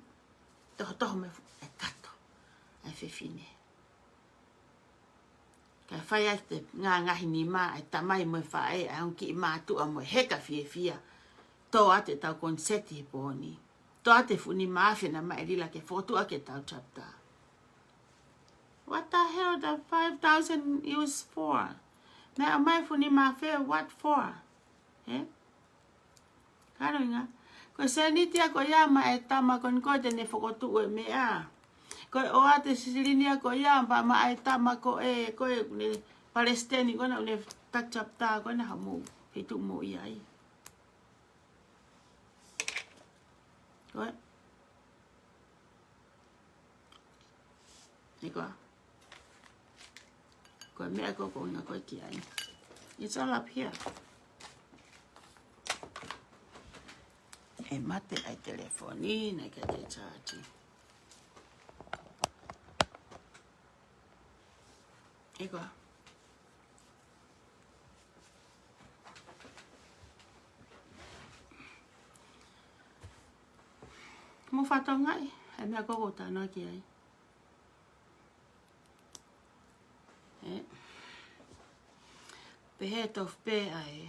Toho, toho mai fu-, e kato. ʻAi fefine. Kae fai atu e ngaahi nima ʻa e tamai mo e faʻē, ʻa e ongo kiʻi mātuʻa mo e heka fiefia. Tō atu e tau koniseti he pō ni. Tō atu e fuʻu nima afe naʻe maʻu ʻe Lila ke fokotuʻu ʻaki e tau chapter. What the hell the five thousand used for? Naʻe ʻomai e fuʻu nima afe, what for? Ē? Kano inga. Ko e sēniti ia ko ia maʻa e tama ko eni ko ē te ne fokotuʻu e meʻa. Ko e ʻoatu e silini ia ko ia maʻa, maʻa e tama ko ē, ko ē ʻoku ne palesiteni ko ena ʻoku ne tax chapter ko ena ha mou. He tuʻu mo ia ai. Ko ē. Ē koā. Ko e meʻa ko ē ʻoku ou ʻuhinga ko ē ki ai. It's all up here. ʻE mate ai e telefoni, naʻe ʻikai ke charge. Ē koā. Mo fatonga ʻi he meʻa ko ē ʻoku ou talanoa ki ai. Ē. Pehē tofu pē ʻa e,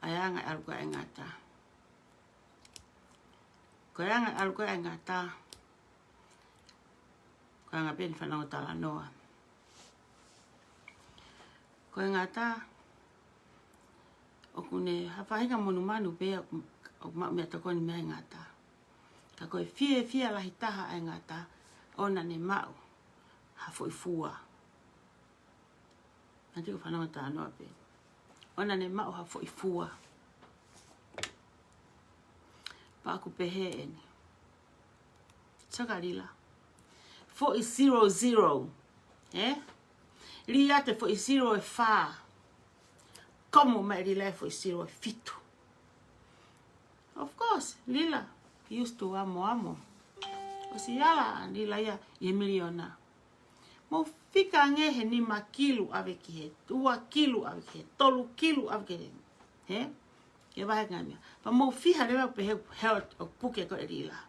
ʻa e anga e ʻalu ko ē ʻa e ngata. Ko e anga e ʻalu ko ē ʻa e ngata. Ko e anga pē ʻeni fanongo talanoa. Ko e ngata, ʻoku ne ha faʻahinga monumanu pē ʻoku, ʻoku maʻu meʻatokoni mei ai e ngata. Ka ko e fiefia lahi taha ʻa e ngata, ʻoua naʻa ne maʻu ha foʻi fua. Naʻa te u fanongo talanoa pē. ʻOua naʻa ne maʻu ha foʻi fua. Pea ʻoku pehē eni. Saka Lila. Foʻi zero zero. Ē? Lī atu e foʻi zero ʻe fā. Komo mai Lila e foʻi zero ʻe fitu. Of course, Lila. Used to amo amo. ʻOsi ala Lila ia ʻi he miliona. Mou fika ange he nima kilu ʻave ki he, ua kilu ʻave ki he, tolu kilu ʻave ki he. Ē? Ke vahe ngā meʻa. Pea mou fiha leva pehē health ʻoku puke ko ē Lila.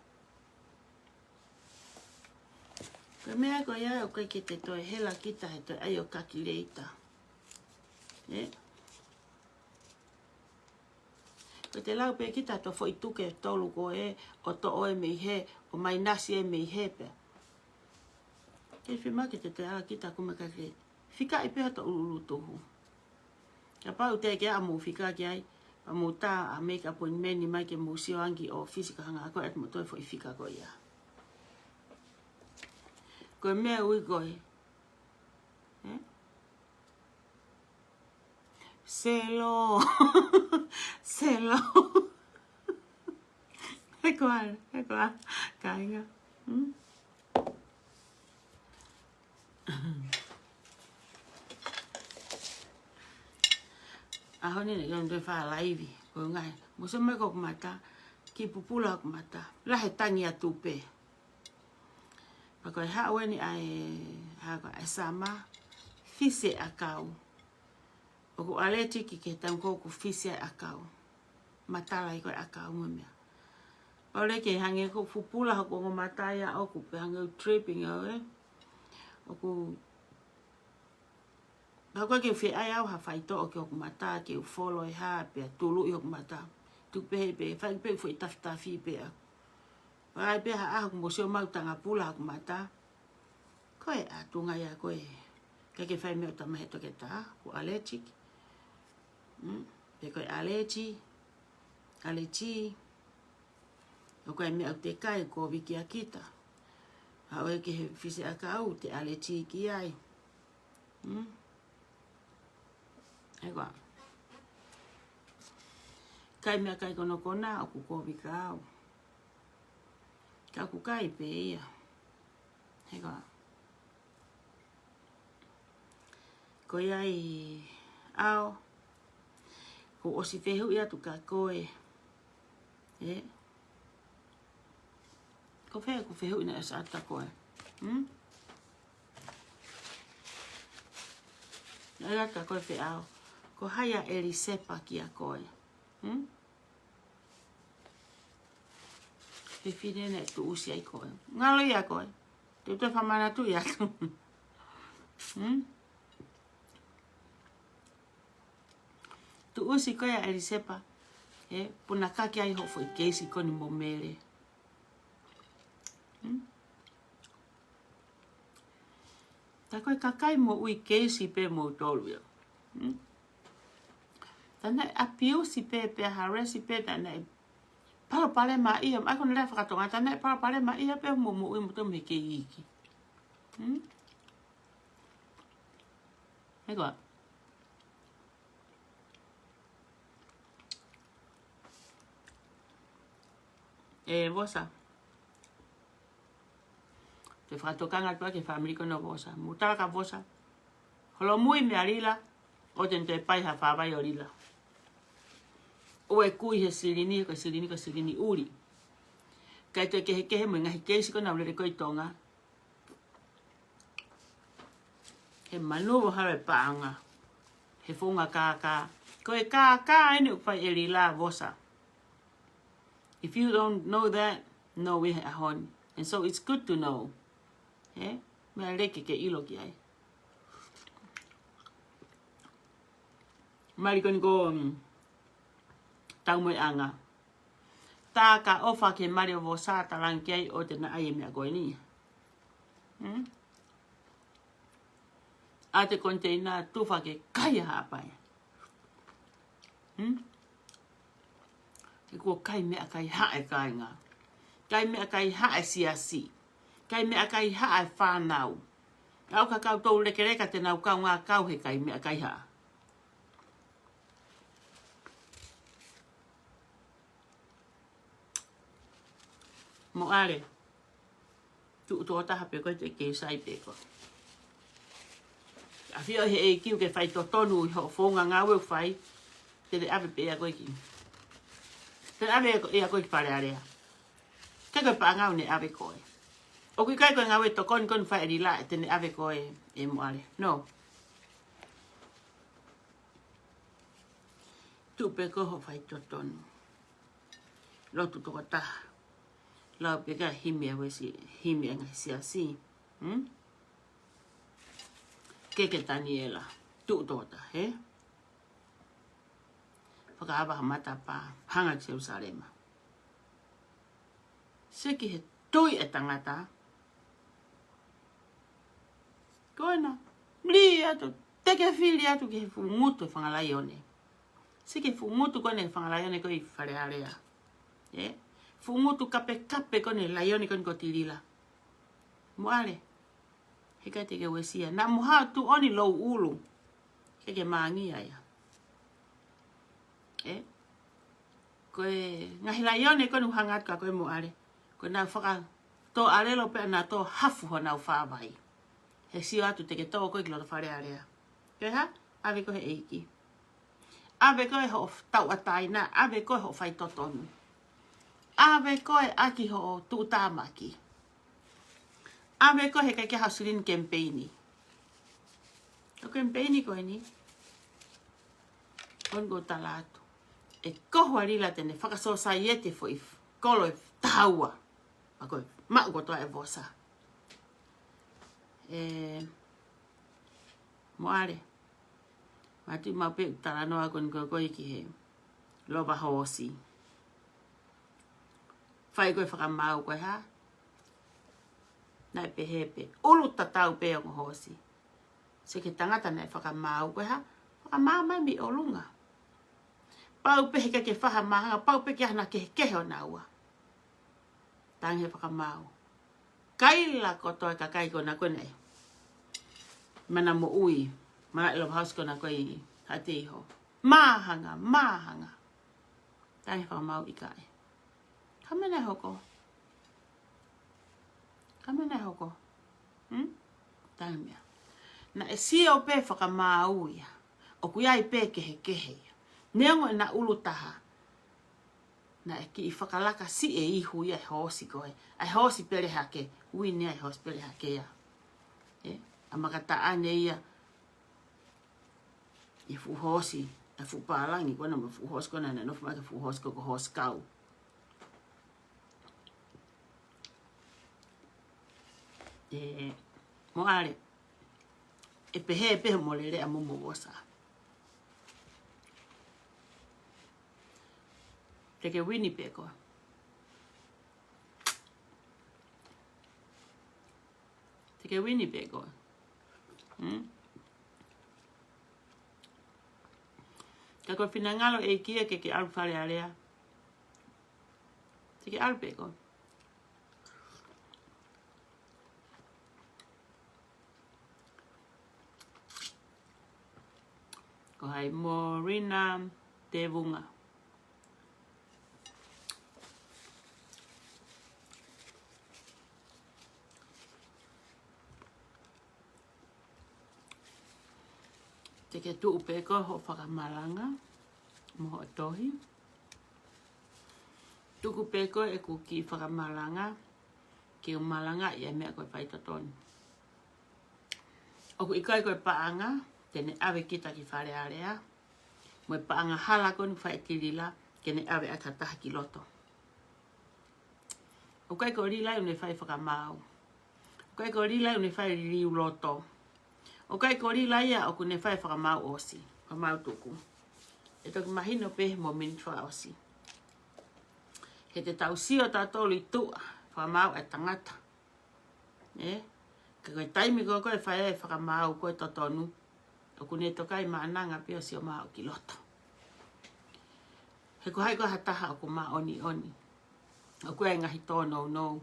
Ko e meʻa ko ia ʻoku ʻikai ke te toe hela kita he toe ʻai ʻo calculator. Ē? Ko e te lau pē kita ʻa e foʻi tuke ʻe tolu ko ē, ʻo toʻo ē mei hē, ʻo mainasi ē mei hē pē. Ke fima ke te te ala kita kume ka ke fika ʻi pē ha tō ʻuluʻulu tuhu. Kapau te ke ʻa mou fika ki ai, pea mou tā ʻa make appointment mai ke mou sio ange ki ʻōfisi ka hanga ko ē ʻo ʻai mo toe foʻi fika ko ia. Ko e meʻa ui ko ē. Ē? Selo. Selo. He koa, he koa. Kāinga. Hmm? ʻAho ni ne ʻikai ke u fai laivi. Ko e ngaahi. Mou sio mai ko hoku mata. Kiʻi pupula hoku mata. Lahi e tangi atu pē. Pea ko e haʻu eni ʻa e, ha ko e sama, fisi e ʻakau. ʻOku ʻalētiki ki he taimi ko ē ʻoku fisi ai e ʻakau. Matala ai ko ē ʻakau mo e meʻa. Pau leva ke hangē ko e pupula hoku ongo mata ia ʻoku pē hangē ʻoku dripping au ē. ʻOku Pea ko e ke fie ʻai au ha faitoʻo ki hoku mata, ke u folo e hā, pea tuluʻi hoku mata. Tuku pē hē pē, fai pē foʻi tafitafi pē au. Pea ʻai pē ha ʻaho kuo mou sio mai ʻoku tangapula hoku mata. Ko e ʻatunga ia ko ē. ʻIkai ke fai meʻa ʻo tama he toketā, ʻoku ʻalētiki. Mm, pe ko e ʻalētiki, ʻalētiki. ʻOku ʻi ai e meʻa ʻoku te kai ʻoku kovi kia kita. Haʻu ē ki he fisi ʻakau, te ʻalētiki ai. Hmm? He koa. Kai meʻakai konokona, ʻoku kovi kia au. Ka ʻoku kai pē ia. He koa. Ko ia ʻi au. Kuo ʻosi fehuʻi atu kia koe. Ē? Ko fē ʻeku fehuʻi naʻe ʻosi ʻatu kia koe? Hmm? Naʻe ʻosi ʻatu kia koe fē au? Ko hai ʻa ʻElisepa kia koe? Hmm? Fefine naʻe tuʻusi ai koe. Ngalo ia koe. Te u toe fakamanatu ia. Hmm? Tuʻusi koe ʻa ʻElisepa. Ē, puna kaki ai hoʻo foʻi keisi ko eni mo Mele. Hmm? Tā ko e kakai moʻui keisi pē moutolu ia. Hmm? Tā naʻe apiusi pē, pea haresi pē, tā naʻe palopalema ia, ʻa ko ʻene lea fakatonga, tā naʻe palopalema ia pē mo moʻui moutolu mei he kei iiki. Hmm? He koa. ʻE Vosa. Te fakatokanga atu ʻa e fāmili ko ena ʻo Vosa. Mou tala kia Vosa. Holomui meia Lila, ʻoua te ne toe pai ha fāvai ʻo Lila. ʻOua ʻe kui he silini, ko e silini, ko e silini ʻuli. ʻIkai toe kehekehe mo e ngaahi keisi ko ena ʻoku lele ko ē ʻi Tonga. He manuva hala e paʻanga. He founga kākā. Ko e kākā eni ʻoku fai ʻe Lila Vosa. If you don't know that, know it ʻaho ni. And so it's good to know. Ē? Meʻa lelei ke ke ʻilo ki ai. Mali ko eni ko, mm, tau mo e anga. Tā ka ʻofa ke mali ʻo Vosa, talange ki ai ʻoua te na ʻai e meʻa ko eni. Hmm? ʻAte koniteina tufa ke kai ha ʻapai. Hmm? He kuo kai meʻakai haʻa e kāinga. Kai meʻakai haʻa e siasi. Kai meʻakai haʻa e fānau. ʻOua ka kau tou lekeleka te nau kaungā kau he kai meʻakai haʻa. Moʻale. Tuʻu tokotaha pē koe, te ke sai pē koe. ʻAfioʻi ʻe he ʻEiki ʻoku ke faitotonu ʻi hoʻo founga ngāue ʻoku fai, te ne ʻave pē ʻa koe ki. Te ne ʻave ʻa koe ki Fale Alea. Ke ko e paʻanga ʻoku ne ʻave koe. ʻOku ʻikai ko e ngāue tokoni ko eni fai ʻe Lila te ne ʻave koe, ē Moʻale. No. Tuʻu pē koe hoʻo faitotonu. Lotu tokotaha. Lau pē ka himi ʻa e uesi, himi ʻa e ngaahi siasi. Hmm? Keke Taniela. Tuʻu tokotaha, ē? Fakaava ha matapā, hanga ki Selusalema. Seki he tui ʻa e tangata. Ko ena, mli atu, te ke fili atu ki he fuʻu ngutu ʻo e fanga laione. Seki he fuʻu ngutu ko ena ʻo e fanga laione ko ē ʻi Fale Alea. Ē? Fuʻu ngutu kapekape ko ena ʻo e laione ko eni ko Tilila. Moʻale. Heʻikai te ke uesia. Naʻa mo ha tuʻoni lou ʻulu. Ke ke māngia ia. Ē? Ko e ngaahi laione ko eni ʻoku hanga atu kia koe Moʻale. Ko ʻenau fakatō ʻalelo pea nau tō hafu honau fāvai. He sio atu te ke tō koe ki loto Fale Alea. Ke hā? ʻAve koe ʻe he ʻEiki. ʻAve koe hoʻo tauʻatāina, ʻave koe hoʻo faitotonu. ʻAve koe ʻaki hoʻo tuʻutāmaki. ʻAve koe he ʻikai ke ʻi ai haʻo silini kemipeini. Ko e kemipeini ko eni. Ko eni ʻoku ou tala atu. ʻE kohu ʻa Lila te ne fakasōsaieti e foʻi kolo ʻe taha ua. Pea ko e maʻu kotoa e vosa. Ē, Moʻale. Mati mau pē talanoa ko eni ko ē ki he lova hoosi. Fai ko ē fakamaau ko ē hā? Naʻe pehē pē. ʻUlu tatau pē ʻo e hoosi. Seki he tangata naʻe fakamaau ko ē hā? Fakamaau mai mei ʻolunga. Pau pē he ʻikai ke faha māhanga, pau pē ke ʻi ai hano kehekehe ʻo naua. Tangi he fakamaau. Kaila kotoa e kakai ko ena ko ē naʻe mana moʻui, mana ʻi he lova hoosi ko ena ko ē ʻi Haʻateiho. Māhanga, māhanga. Tangi he fakamaau ʻikai. Ka meʻa naʻe hoko. Ka meʻa naʻe hoko. Hmm? Tangi meʻa. Naʻe sio pē fakamaau ia. ʻOku ʻi ai pē kehekehe ia. Neongo ʻena ʻulu taha. Naʻe kiʻi fakalaka siʻi e ihu ia ʻa e hoosi ko ē. ʻA e hoosi pele hake. Uini ʻa e hoosi pele hake ia. Ē? ʻA makataʻane ia. ʻI he fuʻu hoosi. ʻA e fuʻu pālangi ko ena mo e fuʻu hoosi ko ena naʻe nofo mai ki he fuʻu hoosi ko ē ko Hoosi Kau. Ē, Moʻale. ʻE pehē pē mo lele ʻa mo mo vosa. Te ke uini pē koe. Te ke uini pē koe. Hmm? Ka ko e finangalo e ʻEiki ia ke ke ʻalu Fale Alea. Te ke ʻalu pē koe. Ko hai Morina Tevunga. Te ke tuʻu pē koe hoʻo fakamalanga mo hoʻo tohi. Tuku pē koe ʻeku kiʻi fakamalanga, ke u malangaʻi e meʻa ko e faitotonu. ʻOku ʻikai ko e paʻanga te ne ʻave kita ki Fale Alea, mo e paʻanga hala ko eni ʻoku fai ʻe Tilila, ke ne ʻave ʻaki ha taha ki loto. ʻOku ʻikai ko Lila ia ʻoku ne fai fakamaau. ʻOku ʻikai ko Lila ia ʻoku ne fai liliu loto. ʻOku ʻikai ko Lila ia ʻoku ne fai fakamaau ʻosi, fakamaau tuku. ʻE toki mahino pē he mōmeniti fakaʻosi. He te tau sio tautolu ʻi tuʻa, fakamaau e tangata. Ē? Ka ko e taimi ko ē ʻoku fai ai e fakamaau ko ē totonu, ʻoku ne toki ʻai maʻananga pē ʻo sio maʻu ki loto. He ko hai ko ha taha ʻoku māʻoniʻoni. ʻOku ʻi ai e ngaahi tōnounou.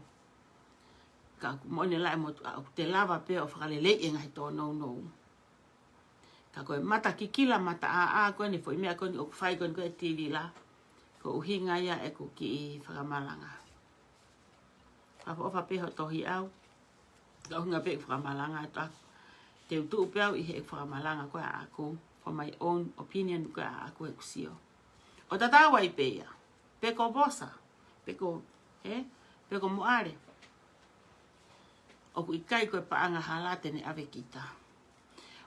Ka ʻoku moʻoni lahi e motuʻa ʻoku te lava pē ʻo fakaleleiʻi e ngaahi tōnounou. Ka ko e mata kikila, mata ʻāʻā ko eni e foʻi meʻa ko eni ʻoku fai ko eni ko ē ʻe Tilila. Ko e ʻuhinga ia ʻeku kiʻi fakamalanga. ʻOfa, ʻofa pē hoʻo tohi ʻau. Ka ʻuhinga pē ʻeku fakamalanga atu ʻaku. Te u tuʻu pē au ʻi heʻeku fakamalanga ko ē ʻaʻaku. For my own opinion ko ē ʻaʻaku ʻeku sio. ʻO tatau ai pē ia. Pe ko Vosa. Pe ko, ē? Pe ko Moʻale. ʻOku ʻikai ko e paʻanga hala te ne ʻave kita.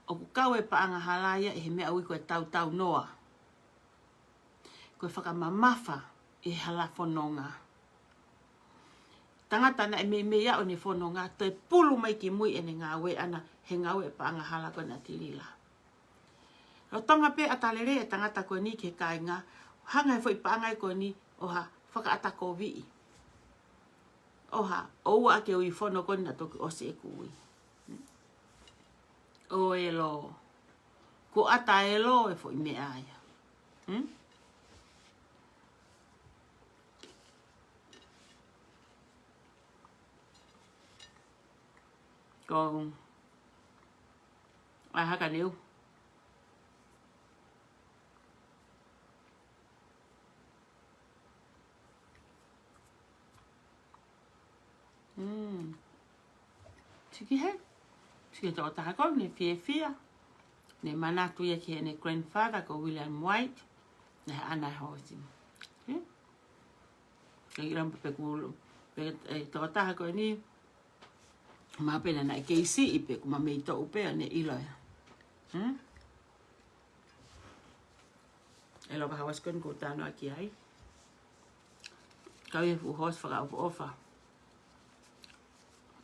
ʻOku kau e paʻanga hala ia ʻi he meʻa ʻoku ui ko e tautau noa. Ko e fakamamafa ʻi he hala fononga. Tangata naʻe meimei aʻu ʻene fononga, toe pulu mai ki mui ʻene ngāue ʻana, he ngāue e paʻanga hala ko ē naʻa tilila. Lolotonga pē ʻata lelei e tangata ko eni ki he kāinga, hanga he foʻi paʻanga ko eni ʻo ha fakaʻata koviʻi. ʻO ha, ʻoua ke ui fono ko eni naʻa toki ʻosi ʻeku ui. ʻOelo. Ko ʻata ʻelo e foʻi meʻa ia. Hmm? Ko, ʻai haka neu. Mm. Tiki he, tiki he tokotaha ko eni fiefia. Ne manatu ia ki heʻene grandfather ko William White. Naʻe ʻana e hoosi. Hmm? Ke ʻilo pe kulu, pe, e, tokotaha ko eni, ma pena naʻe kei siʻi pe, ko ma mei toʻu pē, ne ʻilo ia. Hmm? ʻE lava ha hoosi ko eni ʻoku ou talanoa ki ai. Kau e fuʻu hoosi fakaʻofoʻofa.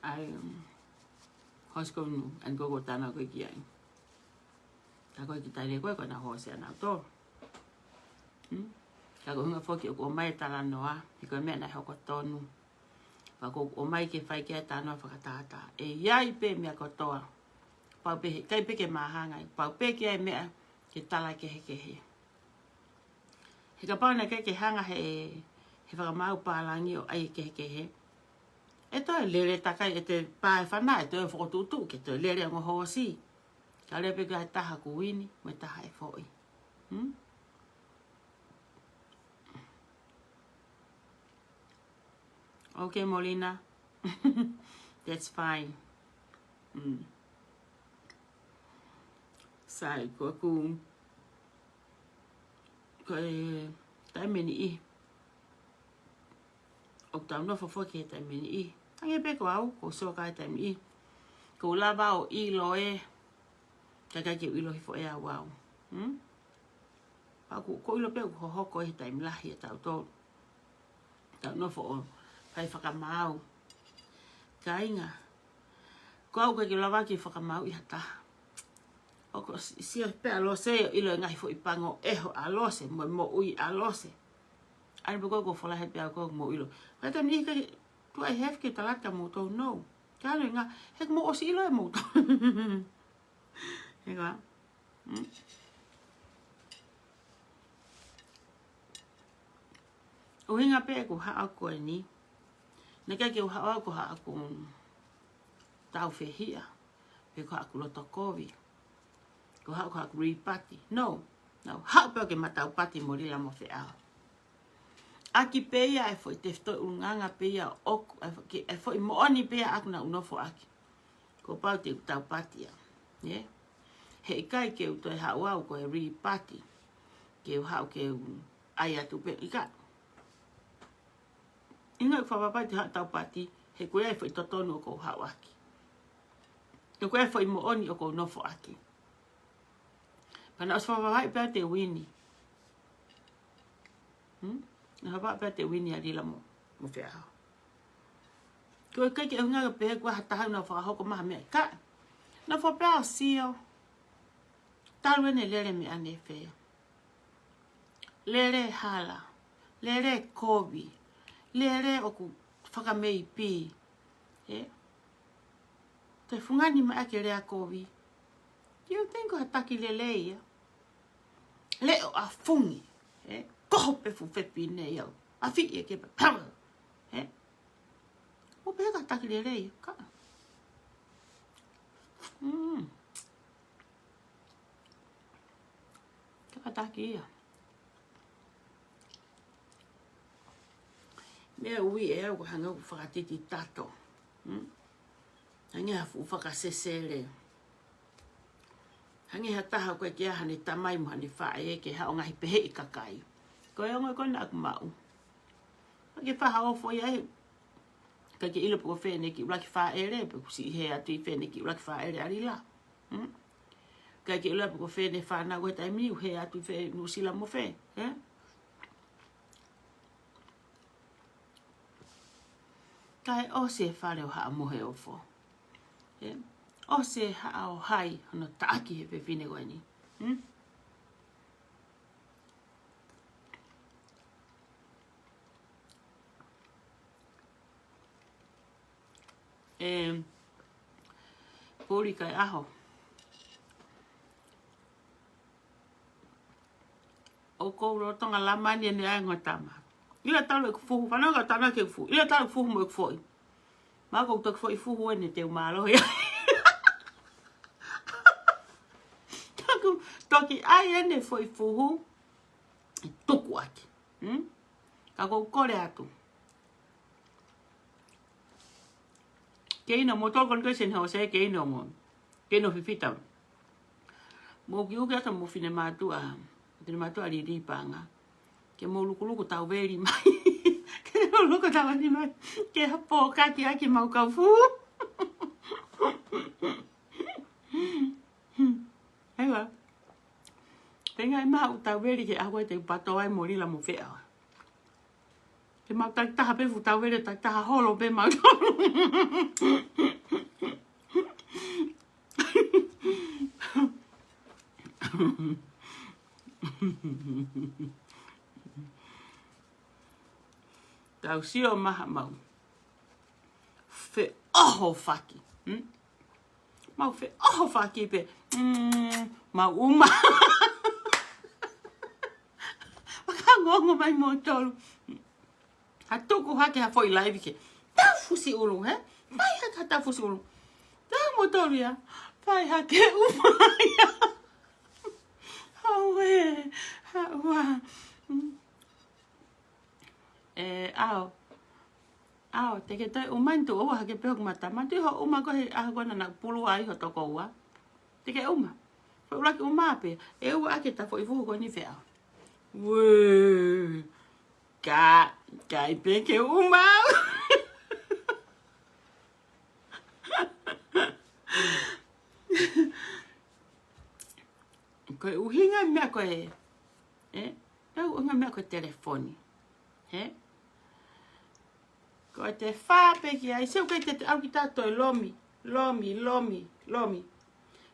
ʻAi, um, hoosi ko eni, ʻa eni ko ē ʻoku ou talanoa ko ē ki ai. Ka ko e kiʻi taimi ko ē ko ʻena hoosi ʻanautolu. Hmm? Ka ko e ʻuhinga foki ʻoku ʻomai e talanoa, he ko e meʻa naʻe hoko tonu. Pea ʻoku ʻomai ke fai ki ai e talanoa fakatātā. ʻE ʻi ai pē meʻa kotoa. Pau pē he, ʻikai pē ke māhanga ai. Pau pē ke ʻi ai e meʻa ke tala kehekehe. He kapau naʻe ʻikai ke hanga he, he fakamaau pālangi ʻo ʻai e kehekehe. ʻE toe lele takai ʻete pā e fana, ʻe toe fokotuʻutuʻu, ke toe lele ongo hoosi. Ka lele pē ko e taha ʻoku ʻi ai, mo e taha ʻe foʻi. Hmm? Okay, Molina. That's fine. Mm. Sai, ko ʻeku, ko e taimi ni ʻi. ʻOku tau nofo foki he taimi ni ʻi. Hangē pē ko au, ko Soka he taimi ni ʻi. ʻOku ou lava ʻo ʻilo ē. Ka ʻikai ke u ʻilo hifo ʻe au au. Hmm? Pea ʻoku, ʻoku ou ʻilo pē ʻoku hohoko he taimi lahi ʻa tautolu. Tau nofo ʻo fai fakamaau. Kāinga. Ko au ʻikai ke lava ke fakamaauʻi ha taha. ʻOku si-, sio pē ʻa Lose ʻo ʻilo e ngaahi foʻi pango ʻeho ʻa Lose, mo e moʻui ʻa Lose. ʻA eni pē ko ē ʻoku ou folahi pē au ko ē ʻoku mou ʻilo. Ka taimi ni ʻikai, do I have ke tala atu kia moutolu? No. Ka ʻi ai e ngaahi, he ʻoku mou ʻosi ʻilo ʻe moutolu. He ko ā. Mm. ʻUhinga pē ʻeku haʻu ko eni. Naʻe ʻikai ke u haʻu au ko haʻaku taufehiʻa. Pe ko haʻaku loto kovi. Ko haʻaku, ko haʻaku ripati. No. No. Haʻu pē au ke ma taupati mo Lila mo Feʻao. ʻAki pē ia e foʻi tefitoʻi ʻulungaanga pē ia ʻoku, e fo-, ke, e foʻi moʻoni pē ia ʻaku naʻa ku nofo ʻaki. Kuo pau te u taupati ia. Ē? He ʻikai ke u toe haʻu au ko e ripati. Ke u haʻu ke u ʻai atu pē ʻikai. ʻUhinga ʻeku fakapapauʻi te u haʻu taupati, he ko e foʻi totonu ʻoku ou haʻu ʻaki. He ko e foʻi moʻoni ʻoku ou nofo ʻaki. Pea naʻe ʻosi fakapapauʻi pē au te u ʻi heni. Hmm? Naʻe fakapapauʻi pē au te u ʻi heni ʻa Lila mo, mo Feʻao. Ko e ʻikai ke ʻuhinga ke pehē ko ha taha naʻa ku fakahoko mai ha meʻa ʻikai. Naʻa ku fakapapauʻi pē au sio. Talu ʻene lele meʻa ne fē. Lele hala. Lele kovi. Lele ʻoku fakameipi. Ē? Te fungani mai ʻaki e lea kovi. Do you think ko ha taki lelei ia? Leʻo ʻafungi. Ē? Koho pē fuʻu fefine ia. ʻAfio ke pa-, pa-, ē? ʻO pehē ko ha taki lelei ia. Ka. Mm. Ka taki ia. Meʻa ui ʻe au ko e hangē ʻoku fakatiti tato. Hmm? Hangē ha fuʻu fakasesele. Hangē ha taha ko ē ke ʻai haʻane tamai mo haʻane faʻē ke haʻu ʻo ngaahi peheʻi kakai. Ko e ongo ko ena ʻoku maʻu. Ka ke faha ofo ia he. Ka ke ʻilo pe ko fē ʻene kiʻi ʻuluaki fāʻele, pe kuo siʻi hē atu ʻi fē ʻene kiʻi ʻuluaki fāʻele ʻa Lila. Hmm? Ka ke ʻilo pe ko fē ʻene fānau he taimi ni, hē atu ʻi fē Nuʻusila mo fē, ē? Kae ʻosi e fale ʻo Haʻa Moheofo. Ē? ʻOsi e Haʻa ʻo Hai, hono taʻaki he fefine ko eni. Hmm? Em, puli kai aho. ʻOku ou lolotonga lāmani ʻene ʻai ngotama. ʻIla talu ʻeku fuhu, fanongo ka tana ke fuhu. ʻIla talu ʻeku fuhu mo ʻeku foʻi. Mahalo ʻoku toki foʻi fuhu ʻene te u mālohi. Toku, toki ʻai ʻene foʻi fuhu. Tuku ʻaki. Hmm? Ka ʻoku ou kole atu. Keino mo tolu kon kesen hose keino mo. Keino fifita. Mou kiʻi uki atu mo finemātuʻa. Finemātuʻa Lili Panga. Ke mou lukuluku tauveli mai. Ke mou luku tauveli mai. Ke hapo kaki ʻaki mau kau fuhu. Aiwa. Tenga i maha u tauveli ke ahua te u pato ai mo Lila mo Feʻa. Ke mau takitaha pē fuʻu tauveli, takitaha holo pē mau. Tau sio maha mau. Feʻohofaki. Hmm? Mau feʻohofaki pē. Mm, mau uma. Maka ngongo mai mo tolu. Ha tuku hake ha foʻi live ke. Tau fusi ulu, he? Fai hake ha tau fusi ulu. Tau mo tolu ia. Fai hake uma ia. Hau e. Haua. Mm. E, ʻao. ʻAo, te ke toe uma ni tu ua hake pē hoku mata. Matu ho uma ko he ʻaho ko ena naʻa pulu ai ho toko ua. Te ke uma. Ko e ʻuluaki uma pē. E ua ake ta foʻi fuhu ko eni Feʻa. Ue. Ka, kai pē ke uma. Ko e ʻuhinga meʻa ko e, ē? Ko e ʻuhinga meʻa ko e telefoni. Ē? Ko e te fā pē ki ai, se uke te te au ki tato e lomi, lomi, lomi, lomi.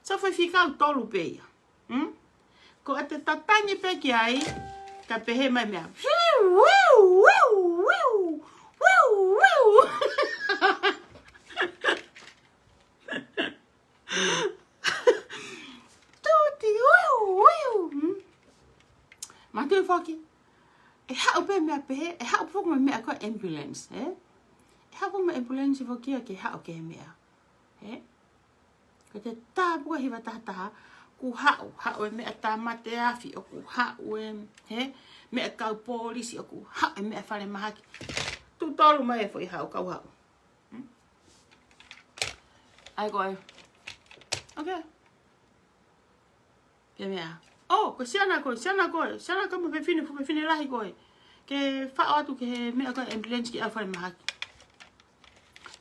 Sa fai fika au tolu pē ia. Hmm? Ko e te tatangi pē ki ai, ka pehē mai meʻa. Wiu, wiu, wiu, wiu, wiu, wiu. Tuti, uiu, uiu. Hmm? Matu foki. ʻE haʻu pē meʻa pehē, ʻe haʻu foki mo e meʻa ko e ambulance, ē? ʻE haʻu foki mo e ambulance foki ia ke haʻu ki he meʻa, ē? Ko e te tāpuaki hiva tahataha, ʻoku haʻu, haʻu e meʻa tāmate afi, ʻoku haʻu e, ē? Meʻa kau polisi, ʻoku haʻu e meʻa falemahaki. Tuʻu tolu mai e foʻi haʻu, kau haʻu. Hmm? ʻAi ko e. Okay. Ke meʻa. Oh, ko e siana ko e, siana ko e, siana ko e mo e fefine, fuʻu fefine lahi ko e. Ke faʻo atu ki he meʻa ko e ambulance ke ʻave falemahaki.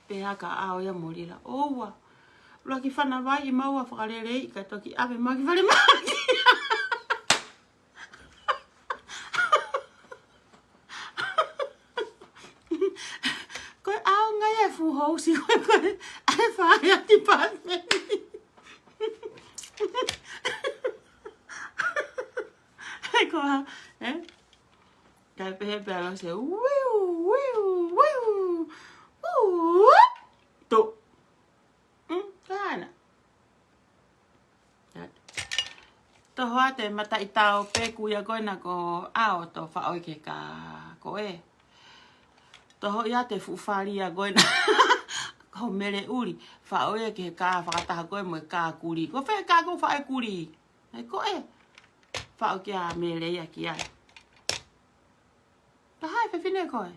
Pea ka ʻao ia mo Lila. ʻOua. ʻUluaki fana vai ʻi maua fakaleleiʻi ka toki ʻave mai ki falemahaki. Ko e ʻaonga ia e fuʻu housi ko e, ko e, ʻa e fire department. ʻAi ko ā, ē? Kae pehē pē ʻa Lose, uiu, uiu, uiu, uiu, tu. Mm, kāna. Toho atu e mataʻitau peku ia ko ena ko ʻao to faʻo ia ki he kā ko ē. Toho ia te fuʻu fali ia ko ena. Ko Mele ʻuli. Faʻo ia ki he kā fakataha ko ē mo e kā kulī. Ko fē kā ko faʻo e kulī. ʻAi ko ē. Faʻo kia Mele ia ki ai. Taha e fefine ko ē.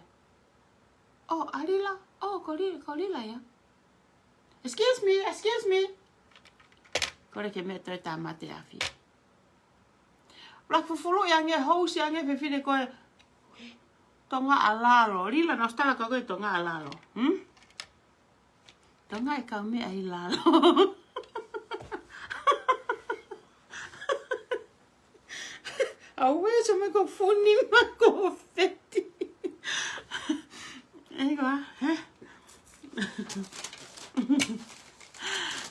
Oh, ʻa Lila. Oh, ko Lila, ko Lila ia. Excuse me, excuse me. Kole ke meʻa toe tāmate afi. Lak fufulu ia nge housi ia nge fefine ko e Tonga ʻa lalo. Lila, nau stala ka ko e Tonga ʻa lalo. Hmm? Tonga e kau meʻa ʻi lalo. Auē, so me ko funi ma ko feti. Ego, eh?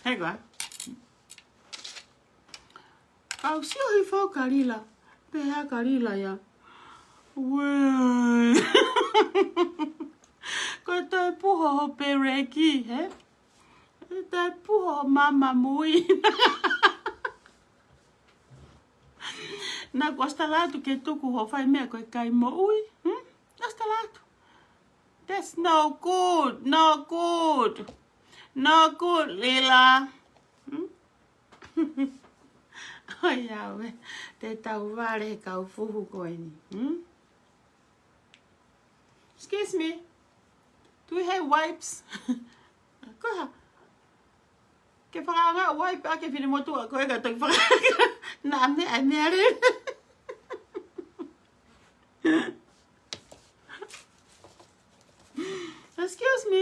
Ego. Kau sio hifo kia Lila. Pehē kia Lila ia. Uē. Ko e toe puho ho pereki, he? Ko e toe puho ho mama mui. Na ko stala atu ke tuku ho fai meʻa ko e kai moʻui. Hmm? Na stala atu. That's no good, no good. No good, Lila. Hmm? ʻOiauē, te tau vale he kau fuhu ko eni. Hmm? Excuse me. Do we have wipes? Ko e hā? Ke fakaanga wipe ʻa e fine motuʻa ko e ka toki fakaanga. Na me ai me are. Excuse me.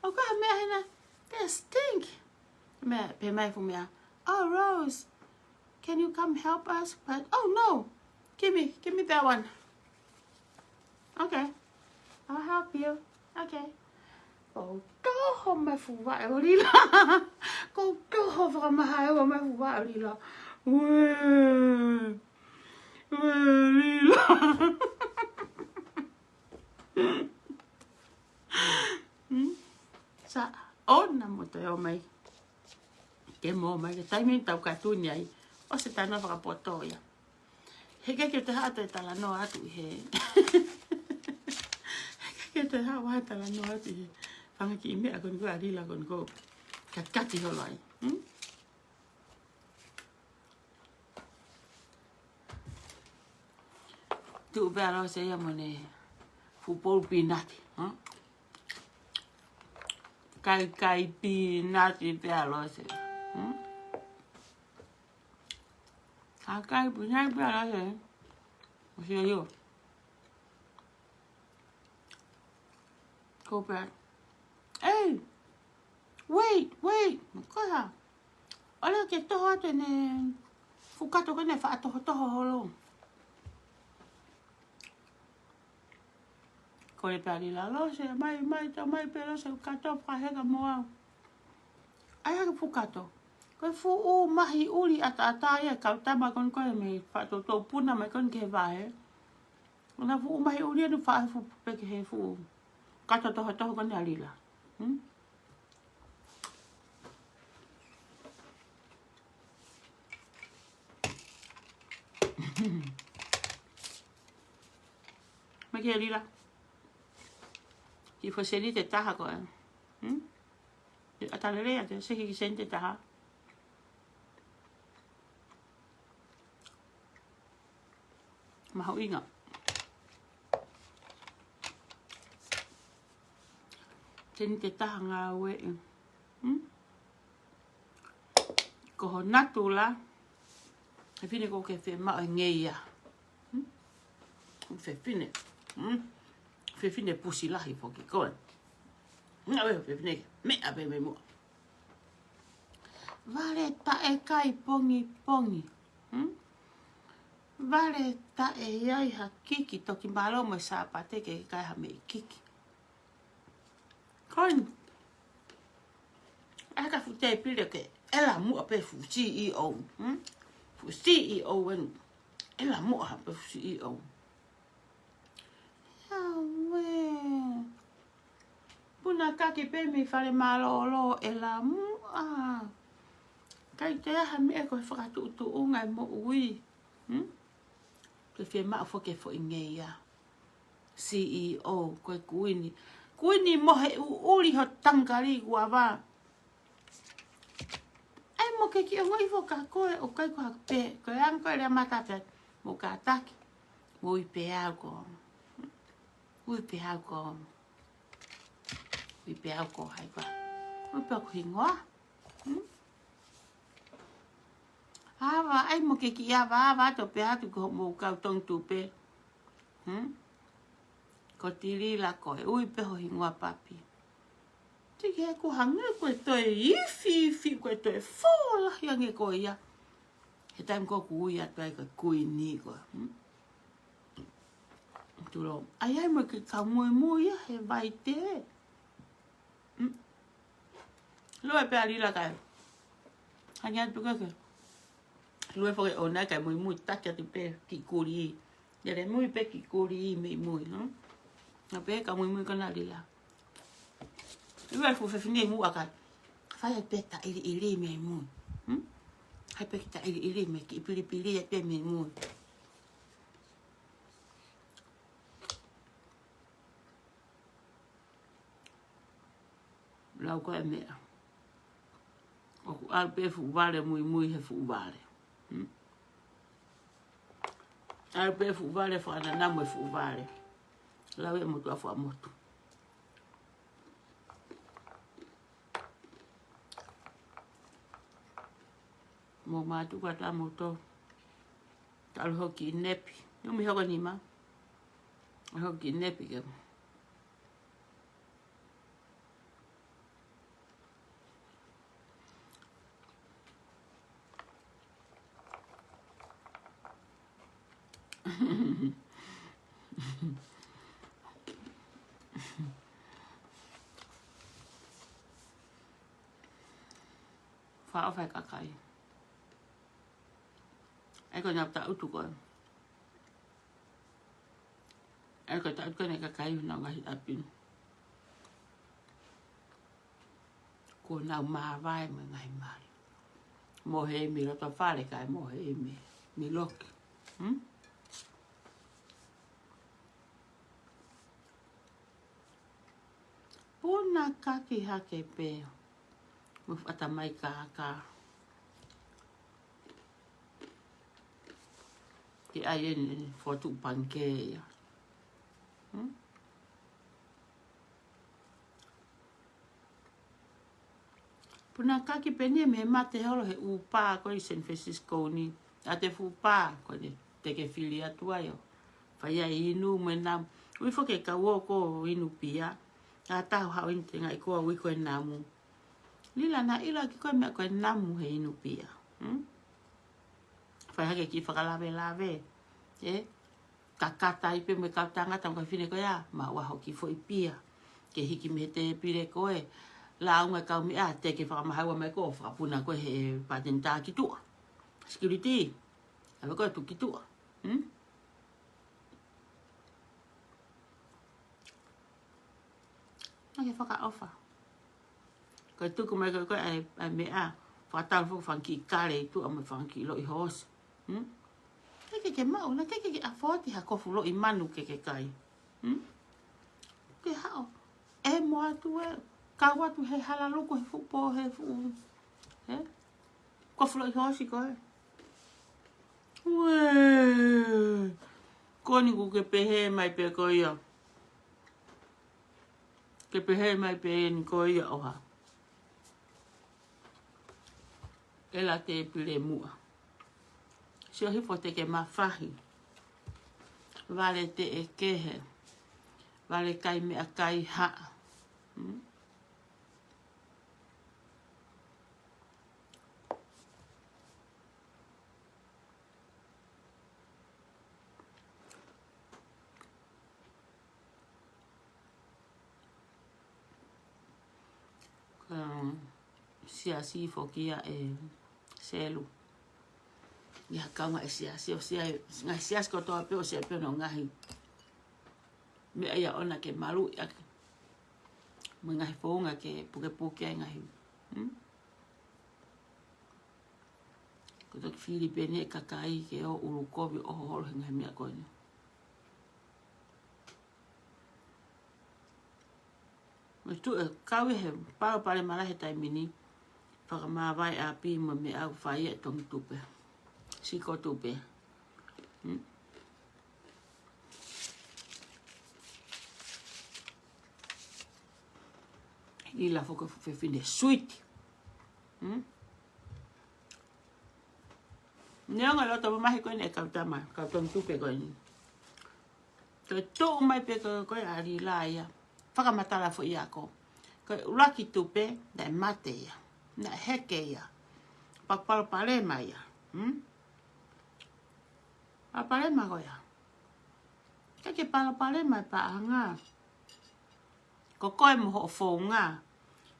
ʻOku ʻi ai ha meʻa hena. They stink. Meʻa, pehē mai e fuʻu meʻa. Oh, Rose, can you come help us? But, oh, no. Give me, give me that one. Okay. I'll help you. Okay. Ko toho mai fuʻu vaʻe ʻo Lila. Ko toho fakamaha e ua mai fuʻu vaʻe ʻo Lila. Uē. Uē, Lila. Hmm? Sa, ʻo na mo te ō mai. Ke mo mai, ke taimi tau katuni ai. ʻOsi e talanoa fakapoto ia. He ke ke te haʻu atu e talanoa atu ʻi he. He ke ke te haʻu atu e talanoa atu ʻi he. Fanga kiʻi meʻa ko eni ko e ʻa Lila ko eni ko. Katikati holo ai. Hmm? Tuʻu pē ʻa Lose ia mo ʻene fuʻu polu pinati, hā? Kai, kai pinati pē ʻa Lose. Hmm? Kai, kai pinati pē ʻa Lose. ʻOsi ia io. Ko pē. Ei! Wait, wait. Ko e hā? ʻOle ke toho atu ʻene fuʻu kato ko ʻene faʻa tohotoho holo. Kole pē ʻa Lila, Lose, mai, mai, tau mai pē Lose, kato fakaheka mo au. ʻAi hake fuʻu kato. Ko e fuʻu mahi ʻuli ʻataʻatā ia, kau tama ko eni ko e mei faʻa toutou puna mai ko eni ke vahe. ʻO na fuʻu mahi ʻuli ʻa eni faʻa fuʻu peke he fuʻu kato tohotoho ko eni ʻa Lila. Hmm? Mai kia Lila. Kiʻi foʻi seniti ʻe taha ko ē. Hmm? ʻAtalele atu, se kiʻi seniti ʻe taha. Mahuʻinga. Seniti ʻe taha ngāueʻi. Hmm? Ko ho natula, fefine ko ke fiemaʻu e ngeia. Hmm? Fefine. Hmm? Fefine pusi lahi foki ko ē. Ngāue fefine ke meʻa pē mei muʻa. Vale taʻe kai pongipongi. Hmm? Vale taʻe ʻi ai ha kiki, toki mālō mo e Sāpate ke kai ha meʻi kiki. Ko eni. ʻAi hake fuʻu tēpile ke ʻela muʻa pē fuʻu C E O. Hmm? Fuʻu C E O eni. ʻEla muʻa pē fuʻu C E O. Auē. Puna kaki pē mei fale mālōlō ʻela muʻa. Kai te aha meʻa ko e fakatuʻutuʻunga e moʻui. Hmm? Ke fiemaʻu foki e foʻi ngeia. C E O, ko e kuini. Kuini mo e ʻuʻuli ho tangikali kuava. ʻAi mo ke kiʻi ongoʻi foki kia koe, ʻoku ʻikai ko ha pē, ko e anga ko e lea mata pē, mo kātaki, mo ui pē au ko. Ui pē au ko. Ui pē au ko hai koā. Ui pē au ko e hingoa. Hmm? Ava, ʻai mo ke kiʻi ava, ava atu pē atu ko mo kau tongi tupe. Hmm? Ko Tilila ko e ui pē ho hingoa papi. Tiki he ko hangē ko e toe ifi, ifi, ko e toe fōlahi ange ko ia. He taimi ko ē ʻoku ui atu ai ko e kuini ko ē. Hmm? Tulo. ʻAi, ʻai mo ke kau muimui ia he vai tē. Mm. Lue pē ʻa Lila kae. Hangē atu ke ke. Lue foki ʻo nai kae muimui taki atu pē kiʻi kulī. Lele mui pē kiʻi kulī mei mui, no? Na pē ka muimui ko ena Lila. Lue fuʻu fefine muʻa kae. Fai ai pē taʻiliʻili mei mui. Hmm? Hai pē kiʻi taʻiliʻili mei kiʻi pilipili ai pē mei mui. Lau ko e meʻa. ʻOku ʻalu pē fuʻu vale muimui he fuʻu vale. Hmm? ʻAlu pē fuʻu vale fakananamu he fuʻu vale. Lau e motu a fua motu. Mo mātuku atu ʻa moutolu. Talu hoki nepi. Numi hoko nima. Hoki nepi ke. Faʻo fai kakai. ʻAi ko ena ta utu ko. ʻAi ko ta utu ko ena kakai na ngaahi ʻapi. Ko nau māvae mo e ngaahi mali. Mo he mi loto fale kae mo he mi, mi loki. Hmm? Puna kaki hake pē. Mo fata mai kākā. Ke ʻai eni, eni fotu pangikē ia. Hmm? Puna kaki pē eni mei he mate holo he ʻū pā ko ē ʻi San Francisco ni. ʻA te fuʻu pā ko ē te ke fili atu ai ʻo fai ai inu mo e namu. Ui foki e kau ō ko inu pia. ʻA taho haʻu inu te ngai ko ui ko e namu. Lila na ila ki ko e meʻa ko e namu he inu pia. Hmm? Fai hake kiʻi fakalavelave. E? Kakata ai pē mo e kau tangata mo e kau fefine ko ia, ma ua hoki foʻi pia. Ke hiki mei he tēpile ko ē, launga e kau meʻa, te ke fakamahaua mai ko ē, fakapuna ko ē he pātenitā ki tuʻa. Security, ʻave ko ē tuku ki tuʻa. Hmm? Naʻa ke fakaʻofa. Ko e tuku mai ko ē ko ē ʻa e, ʻa e meʻa, fakatalu foki fanga kiʻi kale ʻi tuʻa mo e fanga kiʻi loʻi hoosi. Hmm? Ke ke ke maʻu, naʻa ke ke ke afford ha kofu loʻi manu ke ke kai. Hmm? Ke haʻo. ʻE mo atu e, kau atu he hala luku he fuʻu pō he fuʻu. He? Kofu loʻi hoosi ko ē. Uē. Ko eni kuo ke pehē mai pē ko ia. Ke pehē mai pē eni ko ia ʻoha. ʻEla tēpile muʻa. Sio hifo te ke mafahi. Vale teʻekehe. Vale kai meʻakai haʻa. Hmm? Ka siasi foki ia ʻe Selu. ʻI ha kaunga ʻe siasi ʻo sia, ngaahi siasi kotoa pē ʻo sia pē hono ngaahi meʻa ia ʻoʻona ke maluʻi ʻaki. Mo e ngaahi founga ke pukepuke ai ngaahi. Hmm? Ko toki fili pē eni e kakai ke ō ʻulu kovi ʻo hoholo he ngaahi meʻa ko eni. Mo e tuʻu e kau ʻi he palopalema lahi he taimi ni, fakamāvae ʻapi mo e meʻa ʻoku fai ʻe tongi tupe. Siko tupe. Hmm? Lila foki ko e fuʻu fefine suiti. Hmm? Neongo e loto mamahi ko eni e kau tama, kau tonu tupe ko eni. Ko e tuʻu mai pē ko, ko ē ʻa Lila ia. Fakamatala foʻi ako. Ko e ʻuluaki tupe, naʻe mate ia. Naʻe heke ia. Pea palopalema ia. Hmm? Palopalema ko ia. ʻIkai ke palopalema e paʻanga. Ko koe mo hoʻo founga.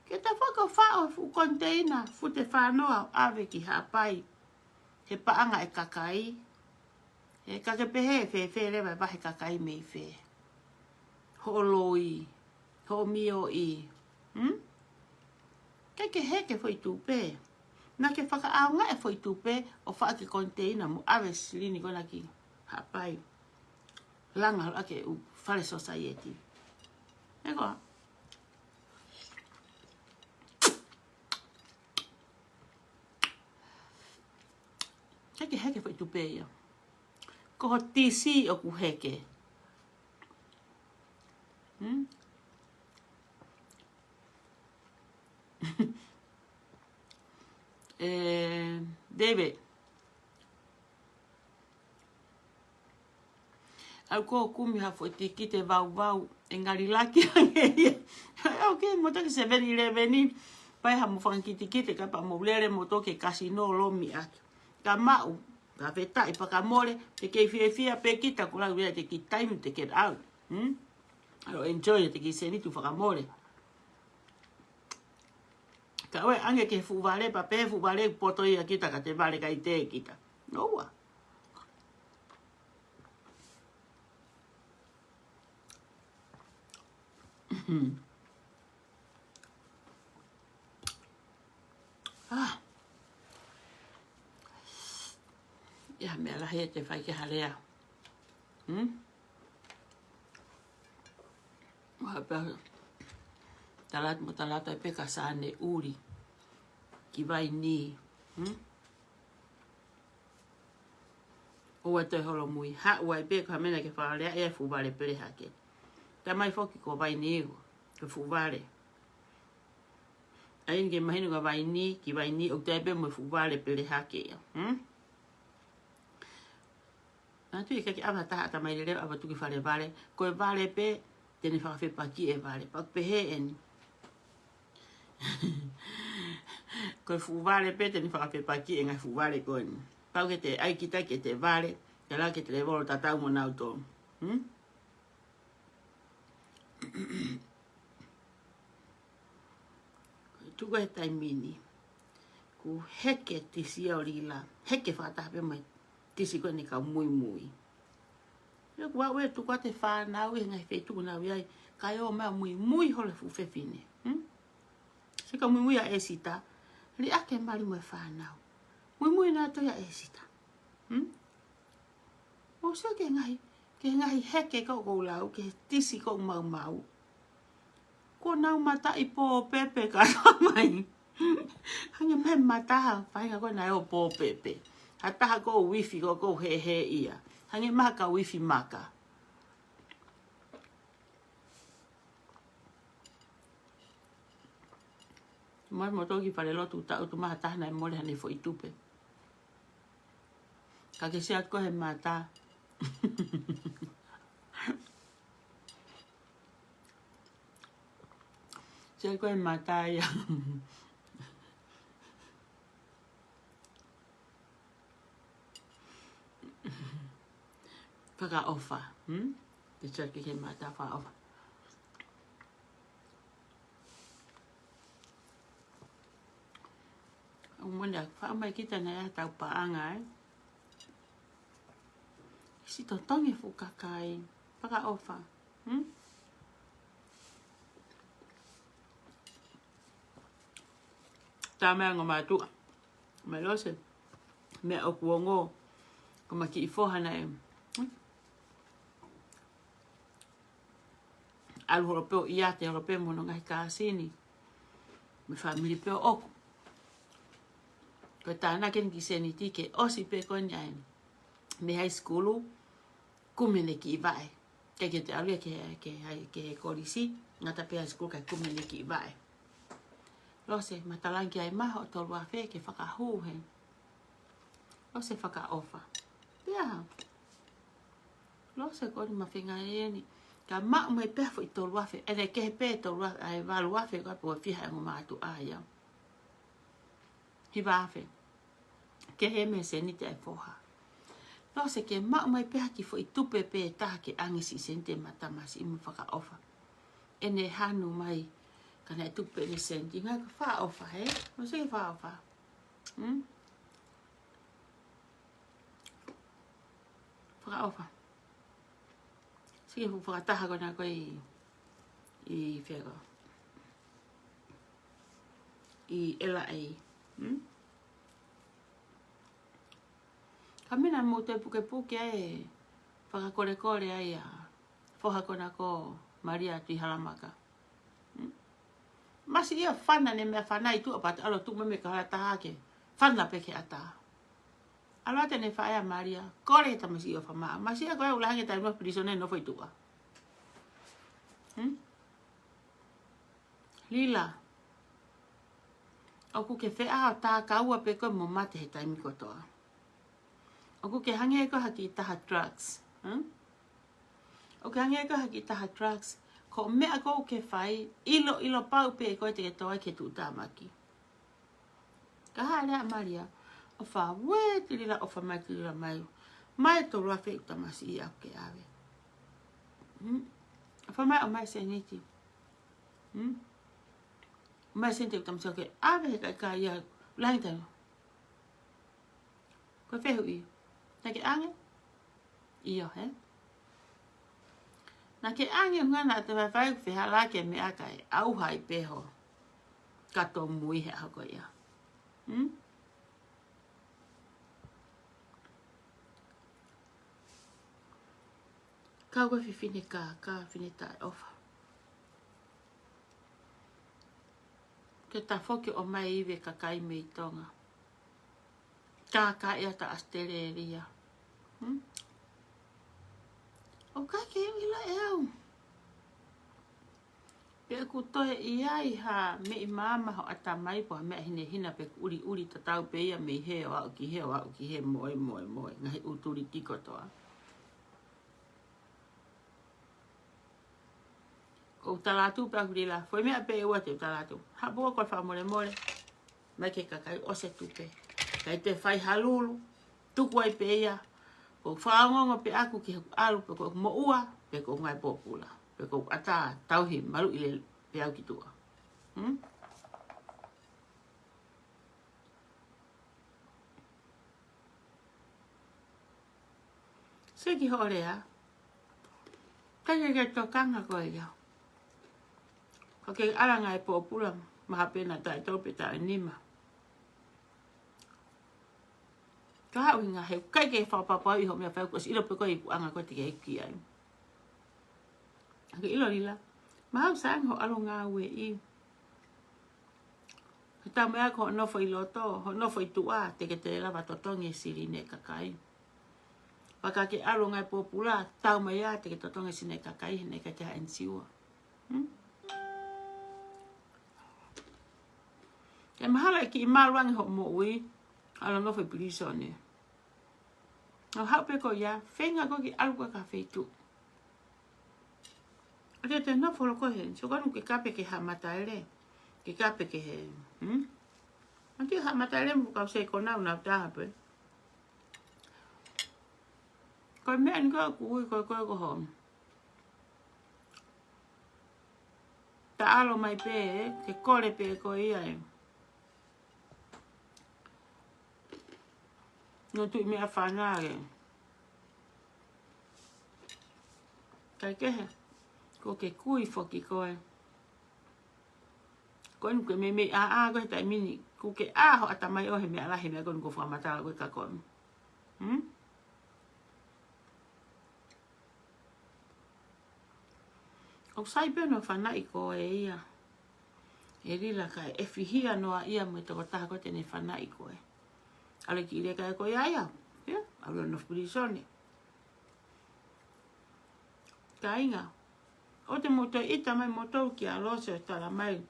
Ke ta faka faʻo fuʻu koniteina, fute fānoa ʻave ki Haʻapai. He paʻanga e kakai. He ka ke pehē, fēfē leva e vahe kakai mei fē. Hoʻo loi, hoʻo mioʻi. Hmm? ʻIkai ke heke foʻi tupe. Naʻa ke fakaʻaongaʻi e foʻi tupe, ʻo faʻo ki he koniteina mo ʻave silini ko ena ki Haʻapai. Langa holo ʻaki e ʻū fale sōsaieti. Ē koā. ʻIkai ke heke foʻi tupe ia. Ko ho tisi ʻoku heke. Hmm? Eh, David. ʻOku ou kumi ha foʻi tikite vauvau ʻe ngali laki ange ia. ʻOkei, mo taki seven eleven, pai ha mo fanga kiʻi tikite ka pea mo lele mo toki kasino lomi ake. Ka maʻu, ka fetaʻi pea ka mole, te kei fiefia pē kita ko lau ia te kiʻi taimi te get out. Hmm? ʻAlu enjoy te kiʻi sēniti fakamole. Ka ʻoua ʻe ʻange ki he fuʻu vale, pea pehē fuʻu vale poto ia kita ka te vale kai te kita. ʻOua. Ah. ʻIa, meʻa lahi ʻe te fai ke halea. Hmm? Ua pea talata mo talata pē ka sane uli. Ki Vainī. Hmm? ʻOua toe holomui. Haʻu ai pē ko ha meʻa ke fakalea e fuʻu vale pele hake. Tamai foki ko Vainī ko e fuʻu vale. ʻAi ke mahino ka Vainī, ki Vainī ʻoku toe pē mo e fuʻu vale pele hake ia. Hmm? Naʻa tui ke ke ʻava taha ʻatamai lelei ʻava tuki fale vale. Ko e vale pē, te ne fakafepaki e vale. Pea pehē eni. Ko e fuʻu vale pē, te ne fakafepaki e ngaahi fuʻu vale ko eni. Pau ke te ʻai kita ke te vale, ke la ke te levolo tatau mo nau tō. Hmm? Tuku he taimi ni. Kuo heke tisi ʻo Lila. Heke fakataha pē mai tisi ko eni kau muimui. Ia kuo ʻave tuku atu e fānau ʻi he ngaahi feituʻu naʻa nau ʻi ai. Kae ō mai muimui holo e fuʻu fefine. Hmm? Sika muimui ʻa ʻEsita. Liʻaki e mali mo e fānau. Muimui nautolu ʻia ʻEsita. Hmm? ʻO sio ki he ngaahi, ki he ngaahi heke ko ʻoku ou lau, ki he tisi ko ʻoku maumau. Kuo nau mataʻi pōpepe ka tamai. Hangē pē mata ha faʻahinga ko ē naʻe ō pōpepe. Ha taha ko ʻoku uifi ko ʻoku hehē ia. Hangē mai ha kau uifi maka. Mai mo toki fale lotu taʻutu mai ha taha naʻe mole haʻane foʻi tupe. Ka ke sio atu ko ē he mata. Sio atu ko ē he mata ia. Fakaʻofa, hmm? Te sio atu ki he mata fakaʻofa. ʻOku mone ʻa faʻa mai kita naʻe ʻa e tau paʻanga, ē. Siʻi totongi fuʻu kakai. Fakaʻofa. Hmm? Tā meʻa ngomatuʻa. Mai lose. Meʻa ʻoku ongo. Ko ma kiʻi foha naʻe. Hmm? ʻAlu holo pē ʻo ʻiate holo pē mo hono ngaahi kāsini. Mo e fāmili pē ʻoʻoku. Ko e tānaki eni kiʻi sēniti ke ʻosi pē ko eni ai. Mei high school, kumi ʻene kiʻi vaʻe. ʻIkai ke te ʻalu ia ki he, ki he, ki he kolisi, ngata pē high school kae kumi ʻene kiʻi vaʻe. Lose, ma talaange ai maho ʻo tolu afe ke fakahū he. Lose fakaʻofa. Pea. Lose ko ni ma feinga eni. Ka maʻu mai pē foʻi tolu afe. ʻEne kehe pē tolu afe, ʻa e valu afe ko e pō fiha e ongo mātuʻa ia. Hiva afe. Kehe mei he sēniti ʻa e foha. Lose ke maʻu mai pē ha kiʻi foʻi tupe pē taha ke ʻange siʻi sēniti maʻa e tamasiʻi mo fakaʻofa. ʻEne hanu mai. Ka naʻe tuku pē ʻene sēniti. Ngaahi ko e fakaʻofa, he? Lose ke fakaʻofa. Hmm? Fakaʻofa. Sike fuʻu fakataha ko ena ko ē ʻi, ʻi fē ko ē. ʻI L A. Hmm? Ka mena mo te pukepuke ai, fakakolekole ai ʻa e foha ko ena ko Malia Tuʻihalamaka. Hmm? Masiʻi ʻo fana ne mea fana ʻi tuʻa pea te ʻalu ʻo tuʻu mai mei he kahala taha ke fana pē ki he ʻatā. ʻAlu atu ʻene faʻē ʻa Malia, kole tamasiʻi ʻo fama. Masiʻi ʻa ko e ʻuluaki taimi ʻo pilīsone nofo ʻi tuʻa. Hmm? Lila. ʻOku ke feʻao tā kaua pē koe mo mate he taimi kotoa. ʻOku ke hangē koe ha kiʻi taha drugs. Hmm? ʻOku ke hangē koe ha kiʻi taha drugs. Ko e meʻa ʻoku ke fai, ʻilo, ʻilo pau pē koe te ke tō ai ki he tuʻutāmaki. Ka haʻele ʻa Malia, ʻofa, uē, Tilila, ʻofa mai, Tilila mai. Mai tolu afe ʻeku tamasiʻi ʻoku ke ʻave. Hmm? ʻOfa mai ʻo mai sēniti. Hmm? Mai sēniti ʻeku tamasiʻi ʻoku ke ʻave he kaikai ia, langi taino. Ko e fehuʻi. Naʻa ke ʻange? ʻIo, he? Naʻa ke ʻange ʻuhinga naʻa te faifai ʻoku fehālaaki e meʻa kae ʻauha ai pē ho kato mui he ʻaho ko ia. Hmm? Kau ko e fefine kākā, fefine taʻeʻofa. Ke tafoki ʻo ʻomai ivi e kakai mei Tonga. Kākā ia ʻa ʻAositelēlia. Hmm? ʻOku ʻikai ke u ʻilo ʻe au pe ʻoku toe ʻi ai ha meʻi maama ho ʻatamai pe ha meʻa hinehina pe ʻoku ʻuliʻuli tatau pē ia mei hē ʻo aʻu ki hē ʻo aʻu ki hē moe, moe, moe. Ngaahi ʻū tuliki kotoa. ʻOku ou tala atu pē ʻaku Lila, foʻi meʻa pē ʻe ua te u tala atu. Haʻu pē ʻo fakamolemole mai ki he kakai ʻosi e tupe. ʻIkai te fai ha lulu, tuku ai pē ia. ʻOku ou fakaongoongo pē ʻaku ki heʻeku ʻalu pe ko ʻeku moʻua, pe ko ʻeku ngaahi pōpula, pe ko ʻeku ʻatā tauhi maluʻi lelei pē au ki tuʻa. Hmm? Sio ki hoʻo lea. Ka ke ke tokanga ko ia. Ka ke ʻalu ange ʻo pōpula maha pē na taʻu ʻe tolu pe taʻu ʻe nima. Ka ʻuhinga he ʻikai ke fakapapauʻi hoʻo meʻa fai kuo ʻosi ʻilo pē ko e ikuʻanga ko ē te ke ʻi ai. Ka ke ʻilo Lila. Mahalo sai ange hoʻo ʻalu ʻo ngāueʻi he taumuʻa ko hoʻo nofo ʻi loto, hoʻo nofo ʻi tuʻa, te ke toe lava totongi e silini e kakai. Pea ka ke ʻalu ange ʻo pōpula, taumuʻa te ke totongi e silini e kakai, he naʻe ʻikai te ha ʻenisiua. Hmm? ʻE mahalo ʻe kiʻi malu ange hoʻo moʻui, ʻalu ʻo nofo ʻi pilīsone. ʻO haʻu pē ko ia, feinga koe ke ʻalu koe ki ha feituʻu. ʻA ia te nofo holo koe heni, sio ko ʻalu ke kape ki he haʻa mataele. Ke kape ki he, hmm? ʻA ia haʻa mataele mo kau sai ko nau nau taha pē. Ko e meʻa ni ko ē ʻoku ui ko ē ko ē ko hono. Ta ʻalu mai pē, ke kole pē ko ia ē. Nau tuʻi meʻa fana ē. Kaikehe, ko ke kui foki koe. Ko eni ke meimei ʻā, ʻā, ko e taimi ni. Ko ke ʻā hoʻo ʻatamai ʻo he meʻa lahi, meʻa ko eni ko fakamatala ko e ka ko eni. Hmm? ʻOku sai pē hono fanaʻi koe ia. ʻE Lila kae ʻefihia noa ia mo e tokotaha ko ē te ne fanaʻi koe. ʻAlu ki leka ʻe ko ia ia. Ia, ʻalu ʻo nofo pilīsone. Kāinga. ʻOua te mou toe ʻita mai moutolu kia Lose ʻo tala mai.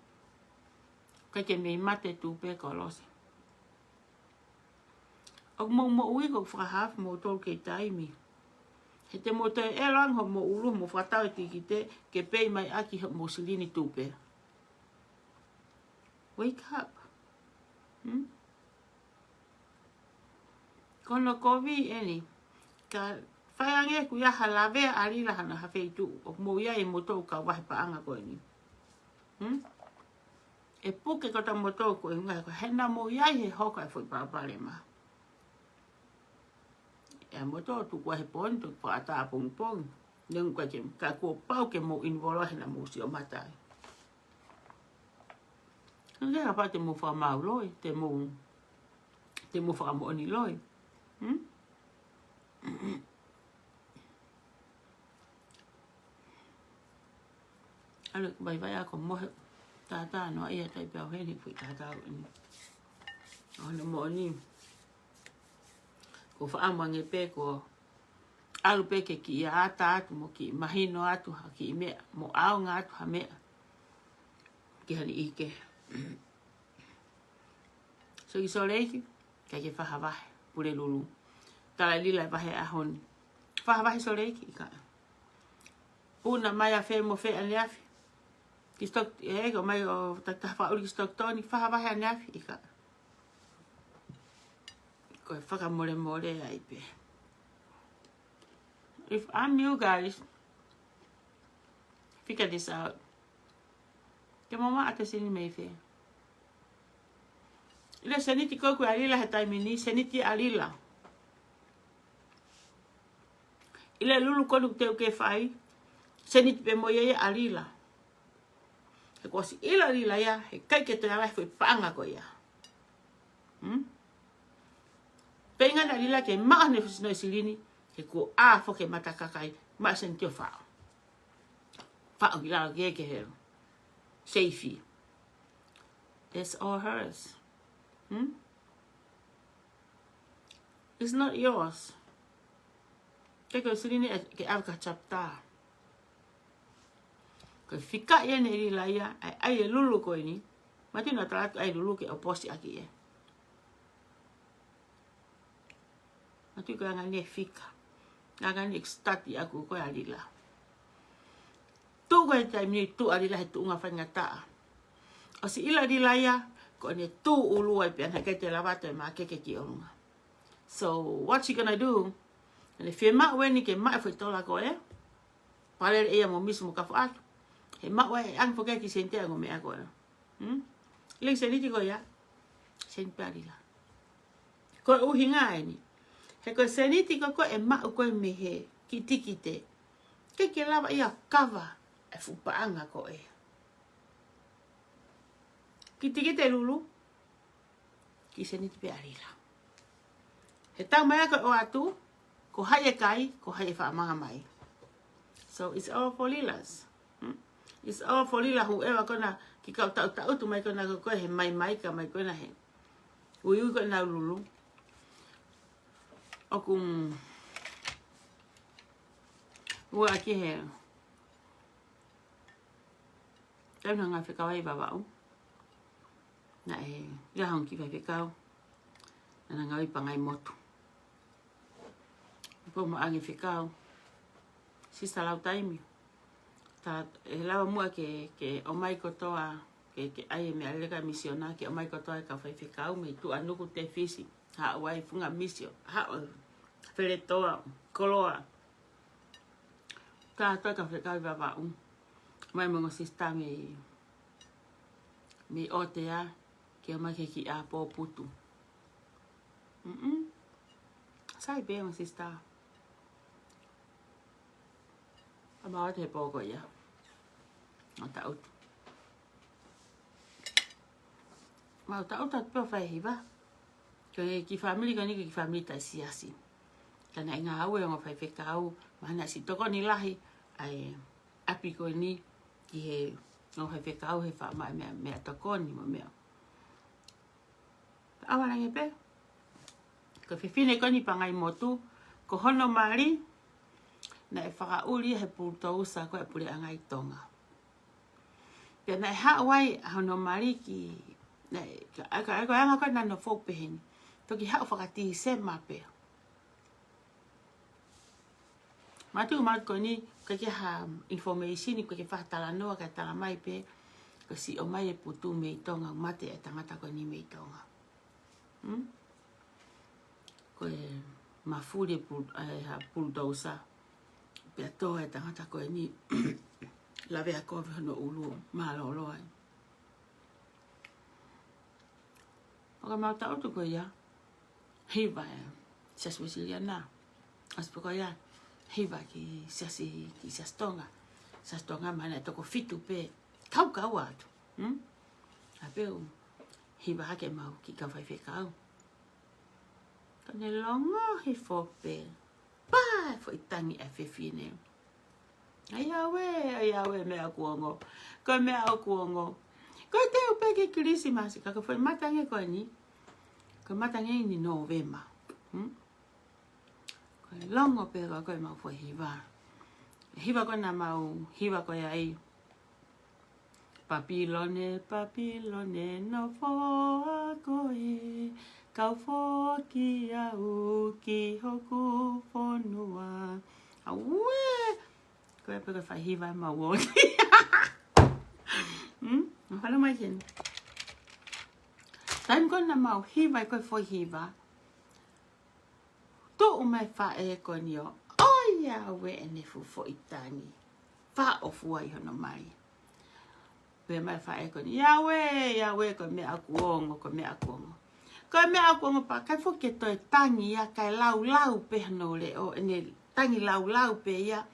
ʻIkai ke mei mate tupe Kolose. ʻOku mou moʻui ko e fakahaofi moutolu kei taimi. He te mou toe ʻelo ange hoʻomou ʻulu, mou fakatau e tikite ke pei mai ʻaki hoʻomou silini tupe. Wake up. Hmm? Ko hono kovi eni. Ka fai ange kuo ʻi ai ha lavea ʻa Lila hana ha feituʻu, ʻoku mou ʻi ai ʻe moutolu kau vahe paʻanga ko eni. Hmm? ʻE puke ko ta moutolu ko e ngaahi ko hena mou ʻi ai he hoko e foʻi palopalema. ʻE moutolu tuku ai he pōni, tuku fakaʻatā pongipongi. Neongo ko e ke, ka kuo pau ke mou involve hena mou sio mata ai. Ka ke hapa te mou fakamāu loi, te mou, te mou fakamoʻoni loi. Hmm? ʻAlu vaivai ako mohe tātā noa ia tai pea heni kui tātā eni. ʻO ne moʻoni. Ko faʻamange pē ko ʻalu pē ke kiʻi ʻata atu mo kiʻi mahino atu ha kiʻi meʻa, mo ʻaonga atu ha meʻa. Ki hani ʻike. So ʻi Soleiki, ʻikai ke fai ha vahe, Pulelulu. Tala Lila e vahe ʻaho ni. Fai ha vahe Soleiki, ʻikai. Puna mai a fe mo fe ane afi. Ki Stoke, ʻe, ko mai ʻo takitaha fakaʻuli ki Stoke Toni, fai ha vahe ane afi, ʻikai. Ko e fakamolemole ai pē. If I'm you guys, figure this out. Ke mamaʻo ʻa e silini mei fē? ʻIlo e seniti ko ē ʻoku ʻia Lila he taimi ni, seniti ʻa Lila. ʻIlo e lulu ko eni ʻoku te u ke fai, seniti pē mo ia ia ʻa Lila. He kuo ʻosi ʻilo ʻa Lila ia, he ʻikai ke toe ala e foʻi paʻanga ko ia. Hmm? Pea ʻinga ʻa Lila ke maʻu ʻene fusino e silini, he kuo ʻā foki e mata kakai, maʻu seniti ʻo faʻo. Faʻo ki lalo ke ke helu. Seifi. That's all hers. Hmm? It's not yours. Ke ko e silini ē, ke ʻave ki ha chapter. Ko e fika ia ʻe Lila ia, ʻai, ʻai e lulu ko eni. Mātuʻa na tala atu ʻai lulu ke ʻoposi ʻaki ē. Mātuʻa ko e anga eni e fika. Anga eni e study ʻaku ko ē ʻa Lila. Tuʻu ko e taimi ni tuʻu ʻa Lila he tuʻunga faingataʻa. ʻOsi ʻilo ʻa Lila ia, ko ʻene tuʻu ʻulu ai pea naʻe ʻikai te lava ʻo mākeke ki ʻolunga. So, what she gonna do? ʻEne fiemaʻu eni ke maʻu e foʻi tola ko ē. Palele ia mo Misi mo kafo atu. He maʻu ai ʻe ange foki ki seniti ʻa e ongo meʻa ko ē. Hmm? ʻIlo e seniti ko ia. Seniti pē ʻa Lila. Ko e ʻuhinga eni. He ko e seniti ko ē ʻe maʻu ko ē mei he kiʻi tikite. ʻIkai ke lava ia ʻo kava e fuʻu paʻanga ko ē. Kiʻi tikite lulu. Kiʻi seniti pē ʻa Lila. He taimi ē ko ē ʻoatu, ko hai ʻe kai, ko hai ʻe faʻa manga mai. So it's all for Lilas. Hmm? It's all for Lila, whoever ko ena kiʻi kau taʻutaʻutu mai ko ena ko ē he maimai ka mai ko ena he. Uiui ko ena lulu. ʻOku, mm, ua ki he. Tau na ngaahi fekau ʻi Vavaʻu. Naʻe, ia hong ki fai fekau. Naʻa na ngāue ʻi Pangaimotu. Ko mo ange fekau. Sisa Lautaimi. Ta, ʻe lava muʻa ke, ke ʻomai kotoa, ke, ke ʻai e meʻa lelei ka misiona, ke ʻomai kotoa e kau fai fekau, mei Tuʻanuku, Tefisi. Haʻu ai Funga Misio. Haʻu Feletoa, Koloa. Ka toa ka fekau ʻi Vavaʻu. Mai mo e ongo sisitā mei, mei ʻOtea, ke ʻomai ke kiʻi ʻā pō putu. Mm-mm. Sai pē ongo sisitā. ʻA mau ʻoatu he pō ko ia. ʻO taʻutu. Mau taʻutu atu pē ʻo fai hiva. Ko e kiʻi fāmili ko eni ko e kiʻi fāmili taʻesiasi. Ka naʻe ngāue ongo fai fekau, mahalo naʻe siʻi tokoni lahi ʻa e ʻapi ko eni ki he ongo fai fekau he faʻa maʻu e meʻa, meʻatokoni mo e meʻa. ʻAua lange pē. Ko e fefine ko eni Pangaimotu, ko hono mali, naʻe fakaʻuli he pulutousa ko e puleʻanga ʻi Tonga. Pea naʻe haʻu ai ʻa hono mali ki Naʻe, ka, ka, ka, anga ko ē naʻa nau fou pehē ni. Toki haʻu fakatīsema pē. Mātuku, mātuku ko eni, ʻikai ke ha information, ʻikai ke faʻa talanoa, kae tala mai pē, ko e siʻi ʻomai e putu mei Tonga, mate e tangata ko eni mei Tonga. Hmm? Ko e mafuli e pul-, e ha bulldozer. Pea tō e tangata ko eni, lave ʻa kovi hono ʻulu, mālōlō ai. ʻO ka mau taʻutu ko ia, hiva e Siasi Uēsiliana. ʻAsi pē ko ia, hiva ki Siasi, ki Siasi Tonga. Siasi Tonga mana e toko fitu pē. Kaukau atu. Hmm? ʻA pē u, hiva hake mau ki kau faifekau. Ka ne longo hifo pē. Pā, foʻi tangi ʻa e fefine. ʻAi auē, ʻai auē, meʻa ʻoku ongo. Ko e meʻa ʻoku ongo. Ko e teu pē ki Kilisimasi, ka ko e foʻi matangi ko eni. Ko e matangi ni Nōvema. Hmm? Ko e longo pē ko, ko e mau foʻi hiva. Hiva ko ē naʻa mau, hiva ko ia ai. Papilone, Papilone, nofoʻa koe, kau foki au ki hoku fonua. Auē! Ko ia pē ko e fai hiva ʻe mau ʻosi. Hmm? Mahalo mai heni. Taimi ko ē naʻa mau hiva ai ko e foʻi hiva. Tuʻu mai faʻē ko eni ʻo, ʻoi auē ʻene fuʻu foʻi tangi. Faʻo fua ʻi hono mali. Pehē mai faʻē ko eni, ʻIa auē, ʻia auē, ko e meʻa ʻoku ongo, ko e meʻa ʻoku ongo. Ko e meʻa ʻoku ongo pea ʻikai foki ke toe tangi ia kae laulau pē hono leʻo, ʻene tangi laulau pē ia.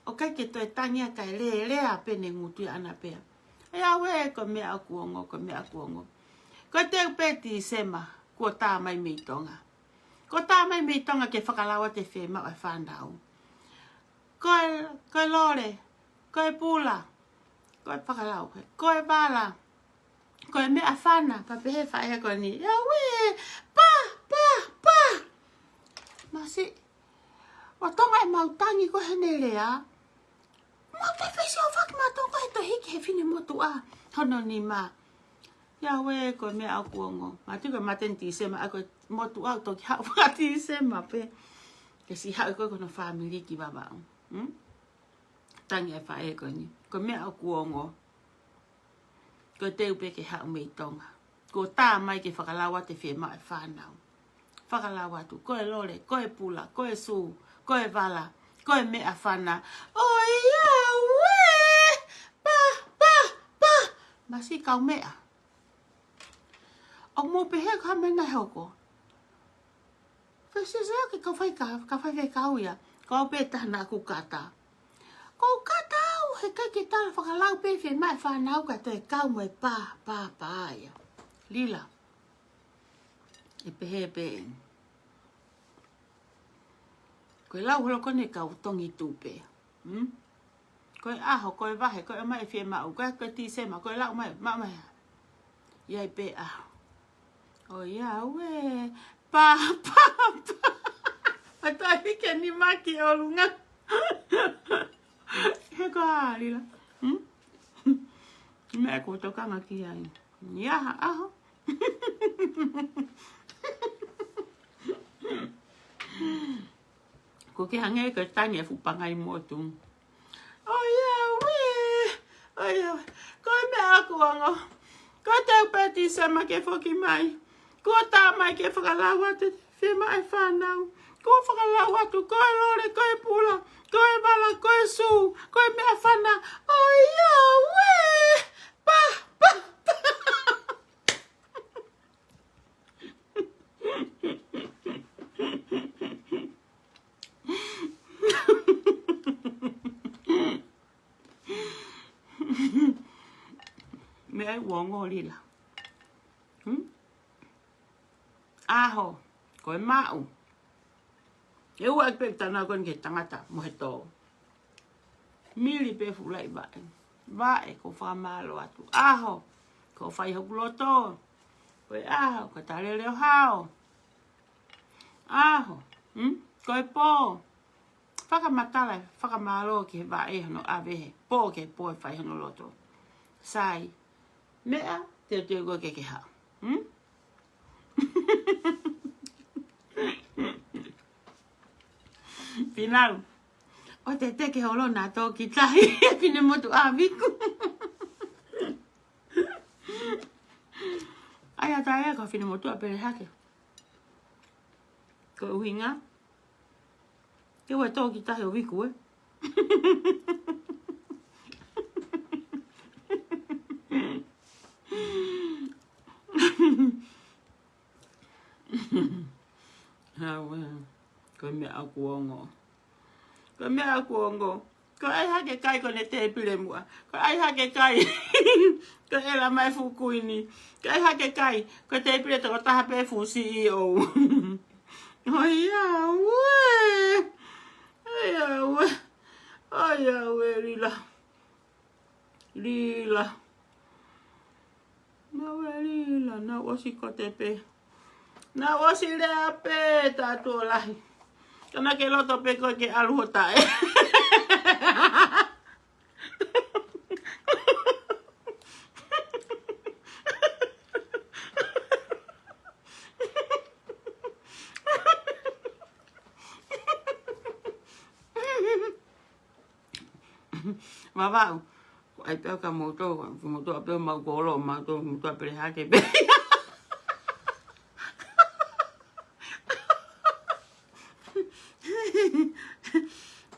ʻO ʻikai ke toe tangi ia kae lēlea pē ʻene ngutu ʻi ʻana pē. ʻIa auē, ko e meʻa ʻoku ongo, ko e meʻa ʻoku ongo. Ko e teu pē Tīsema, kuo tā mai mei Tonga. Kuo tā mai mei Tonga ke fakalau atu e fiemaʻu e fānau. Ko e, ko e lole, ko e pula, ko e fakalau, ko e vala, ko e meʻafana, pea pehē faʻē ko eni, ʻIa auē, pā, pā, pā. Masiʻi, ʻo Tonga ʻemau tangi ko ē heʻene lea. Mau toe fesiofaki mautolu ko ē he toe hiki he finemotuʻa hono nima. ʻIa auē, ko e meʻa ʻoku ongo. Mātuku, ko e mate eni Tīsema, ʻa ko e motuʻa ʻoku toki haʻu fakatīsema pē. Ke siʻi haʻu ko ē ko hono fāmili ki Vavaʻu. Hmm? Tangi e faʻē ko eni. Ko e meʻa ʻoku ongo. Ko e teu pē ke haʻu mei Tonga. Kuo tā mai ke fakalau atu e fiemaʻu e fānau. Fakalau atu, ko e lole, ko e pula, ko e sū, ko e vala, ko e meʻafana. ʻOiauē! Pā, pā, pā! Masiʻi kaumeʻa. ʻOku mou pehē ko e hā e meʻa naʻe hoko? Fesiosio ki he kau faifekau, kau faifekau ia. Ko au pē taha naʻa ku kata. Ko u kata au, he ʻikai ke tala fakalau pē fiemaʻu e fānau kae toe kau mo e pā, pā, pā ia. Lila. ʻE pehē pē eni. Ko e lau holo ko eni kau tongi tupe. Hmm? Ko e ʻaho, ko e vahe, ko e ʻomai e fiemaʻu, ko e, ko e Tīsema, ko e lau mai, maʻu mai. ʻI ai pē ʻaho. ʻOiauē, pā, pā, pā. ʻA toe hiki e nima ki ʻolunga. He ko e hā, Lila? Hmm? Meʻa ʻoku ou tokanga ki ai. ʻI ai ha ʻaho. Ko ke hangē ko e tangi e fuʻu pangai motu. ʻOiauē, ʻoiauē. Ko e meʻa ʻoku ongo. Ko e teu pē Tīsema ke foki mai. Kuo tā mai ke fakalau atu e fiemaʻu e fānau. Kuo fakalau atu, ko e lole, ko e pula, ko e vala, ko e sū, ko e meʻafana. ʻOiauē! Pā, pā, pā! Meʻa ʻoku ongo, Lila. Hmm? ʻAho, ko e maʻu. ʻE ua ʻaki pē tana ko eni ki he tangata mo e tō. Mili pē fuʻu laʻi vaʻe. Vaʻe, ʻoku ou fakamālō atu. ʻAho, ʻoku ou fai hoku loto. Ko e ʻaho, ko e talele ʻo hao. ʻAho, hmm? Ko e pō. Fakamatala, fakamālō ki he vaʻe hono ʻave he pō, ki he pō ʻe fai hono loto. Sai, meʻa, teuteu koe ke ke haʻu. Hmm? Finau. ʻO te teke holo na tō ki tahi e finemotuʻa ʻa Viku. ʻAi ʻa tae ko e finemotuʻa pele hake. Ko e ʻuhinga ke ua tō ki tahi ʻo Viku, ē? Hau, ē. Ko e meʻa ʻoku ongo. Ko e meʻa ʻoku ongo. Ko e ʻai hake kai ko ʻene tēpile muʻa. Ko e ʻai hake kai ko e ʻela mai fuʻu kuini. Ko e ʻai hake kai ko e tēpile tokotaha pē fuʻu C E O. ʻOiauē. ʻOiauē. ʻOiauē, Lila. Lila. Naʻe Lila, naʻe ʻosi kote pē. Naʻe ʻosi lea pē, taʻatuʻolahi. Ka naʻa ke loto pē koe ke ʻalu ho taʻe. Vavaʻu. Ko e ʻai pē ka mou tō, ka mou tō pē mau kolo, mau tō, mou tō pele hake pē.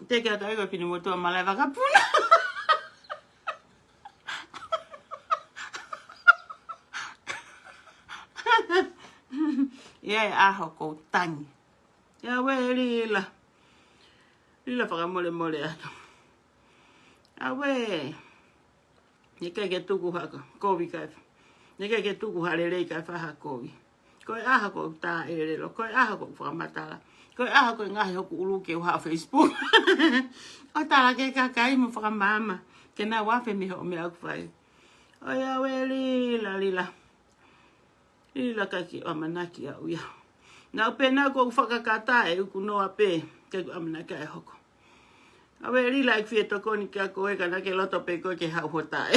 Te ke ʻatā ko e finemotuʻa malaʻe vakapuna. ʻIa, ʻaho kou tangi. ʻIauē, Lila. Lila, fakamolemole atu. ʻIauē. Naʻe ʻikai ke tuku ha kovi kae. Naʻe ʻikai ke tuku ha lelei kae fai ha kovi. Ko e ʻaho kou taʻelelo. Ko e ʻaho kou fakamatala. Ko e ʻaho kou ngaohi hoku ʻulu ke u haʻu Facebook ʻo tala ki he kakai mo fakamaama ke nau afe mei hoʻo meʻa ʻoku fai. ʻOiauē, Lila, Lila. Lila, ʻikai ke u ʻamanaki au ia. Naʻa ku pehē naʻa ku fakakata e uku noa pē, ʻikai ke u ʻamanaki ʻe hoko. ʻAuē, Lila, ʻikai fie tokoni kia koe ka naʻa ke loto pē koe ke haʻu ho taʻe.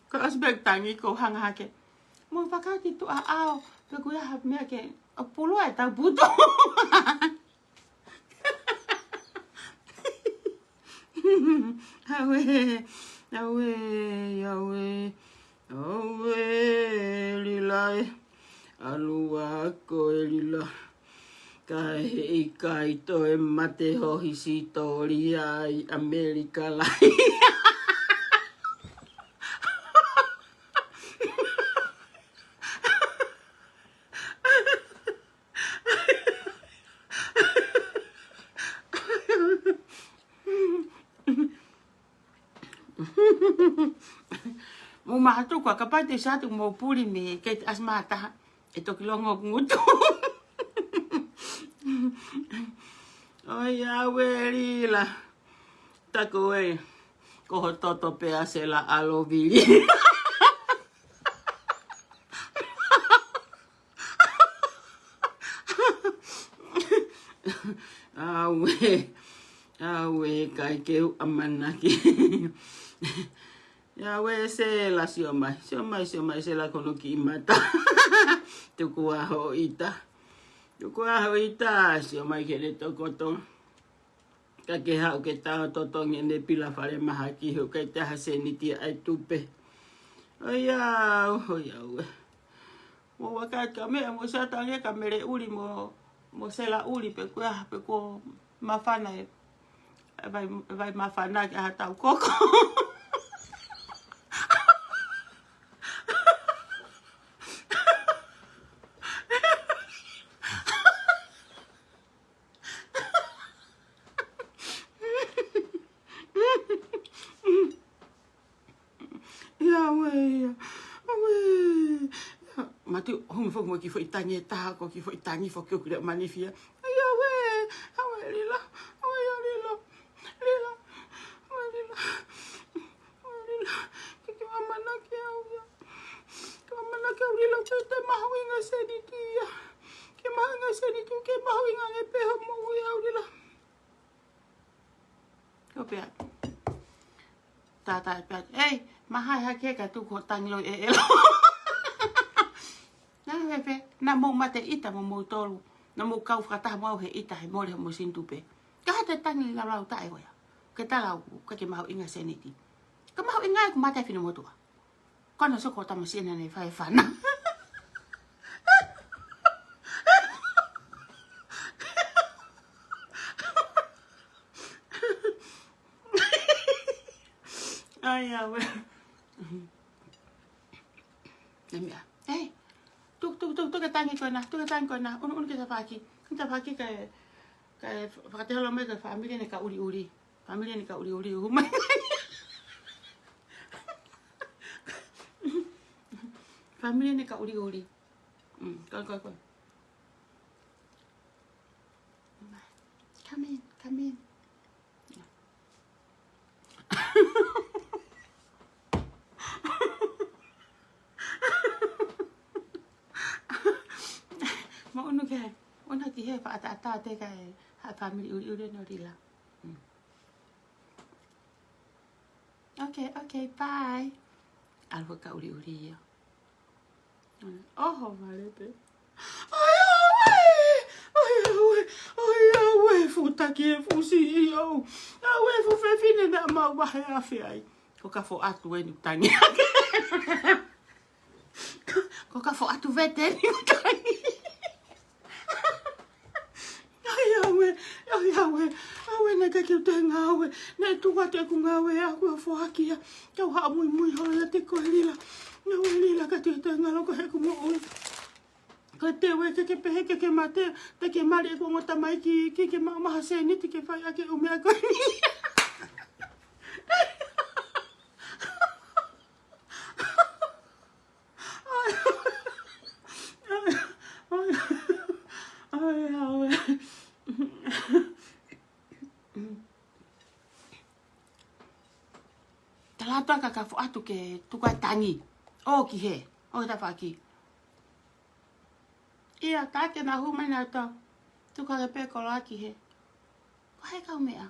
Ko e ʻosi pē tangi kou hanga hake. Mou fakaki tuʻa ʻao, pe ko e hā ha meʻa ke ʻo pulu ai tau putu. ʻAuē, ʻauē, ʻauē, ʻauē, Lila ē. ʻAlu ā koe, Lila. Kae ʻikai toe mate ho hisitōlia ʻi ʻAmelika lahi. Mou mahalo ko e kapau te satu mou puli mei he kei te ʻasi mā taha ʻe toki longo ngutu. ʻOiauē, Lila. Taku ē, ko ho toto pē ʻa Sela ʻAlovili. ʻAuē, ʻauē, ʻikai ke u ʻamanaki. ʻAuē, Sela, sio mai, sio mai, sio mai, Sela, ko hono kiʻi mata. Tuku ā hoʻo ʻita. Tuku ā hoʻo ʻita, sio mai ki heʻene tokoto. Ka ke haʻu ke tau totongi ʻene pila falemahaki, he ʻoku ʻikai te ha seniti ʻa e tupe. ʻOiauē, ʻoiauē. Mou vakai ki he meʻa mo Sela tangi ka mele ʻuli mo, mo Sela ʻuli pe ko e hā, pe ko e māfana ē. ʻE vai, ʻe vai māfana ki ha tau koko. ʻIa, ʻauē, ʻia. ʻAuē. ʻIa, matu, humi foki mo e kiʻi foʻi tangi ʻe taha, ko e kiʻi foʻi tangi foki ʻoku lea manifia. ʻIa, ʻauē, ʻauē, Lila, ʻauē, ʻia, Lila, Lila, ʻauē, Lila, ʻauē, Lila, ke ke ʻamanaki au ia. Te mahuʻinga seniti ia. Ke mahuʻinga seniti, ke mahuʻinga ange pē hoʻo moʻui ʻaulila. Ko pea. Tātā pea. Ei, mahai hake ka tuku hoʻo tangi loi ʻe ʻelo. Naʻa fefe, naʻa mou mate ʻita mo moutolu. Naʻa mou kau fakataha mo au he ʻita he mole hoʻomo sini tupe. Ka hate tangi laulau taʻe koe. Ke tala au, ka ke mahuʻinga seniti. Ka mahuʻinga ʻeku mate finemotuʻa. Ko ʻene soko tamasiʻi naʻa ne fai fana. Ai, ʻauē. Nē meʻa. Ei, tuku, tuku, tuku, tuku e tangi ko ena, tuku e tangi ko ena. Unu, unu ki tafaʻaki. Ki tafaʻaki kae, kae fakateholo mai ko e fāmili eni ka ʻuliʻuli. Fāmili eni ka ʻuliʻuli, uhu mai. Fāmili eni ka ʻuliʻuli. Mm, ko, ko, ko. Come in, come in. Mo unu ke, unu ki he faʻataʻatā te ka e ha fāmili ʻuliʻuli no lila. Mm. Okay, okay, bye. ʻAlu ka ʻuliʻuli ia. ʻOho, vale pē. Ai, ʻauē! Ai, ʻauē! Ai, ʻauē! Fuʻu taki e fuʻu CEO. ʻAuē, fuʻu fefine naʻa mau vahe afe ai. Ko ka foʻatu eni tangi. Ko ka foʻatu vete eni tangi. Ai, ʻauē, ai, ʻauē, ʻauē, naʻe ʻikai ke u toe ngāue, naʻe tuku atu ʻeku ngāue ʻaʻaku ʻo foaki ia, kau haʻu muimui holo ia te koe lila, ngāue lila ka te u toe ngalo ko heʻeku moʻui. Ko e te ue ke ke pehē ke ke mate, te ke mali ʻeku ongo tamaiki, ke ke maʻu maha seniti ke fai ʻaki e ʻū meʻa ko eni. Ai, ai, ai, ai, ʻauē. Tala atu ka ka foʻatu ke tuku ʻa e tangi. ʻO ki he, ʻo he tafaʻaki. ʻIa, tā ke na hū mai naʻa tau. Tuku ake pē koloa ki he. Ko hai kau meʻa?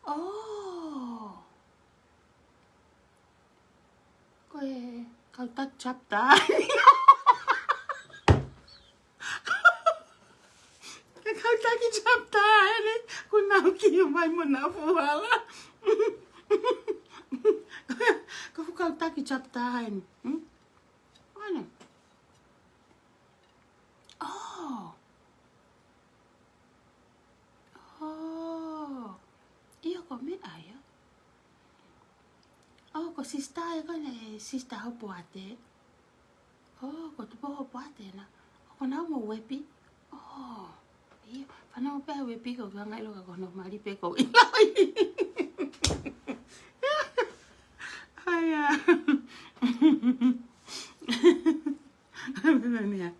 Oh. Ko e kau taki chapter. Ko e kau taki chapter eni. Ko nau ki mai mo nau fuhala. Ko e kau taki chapter eni. Hmm? Mana? Oh. Oh. ʻIo ko meʻa ia. Oh, ko sister ia ko ʻene sister hoʻo poate. Oh, ko tupu hoʻo poate na. Oh, ko nau mo uepi. Oh. ʻIo, fanongo pē uepi ko ka ngai lo ka ko no mali pē ko ʻi loi. Ai, ā. Meʻa, meʻa.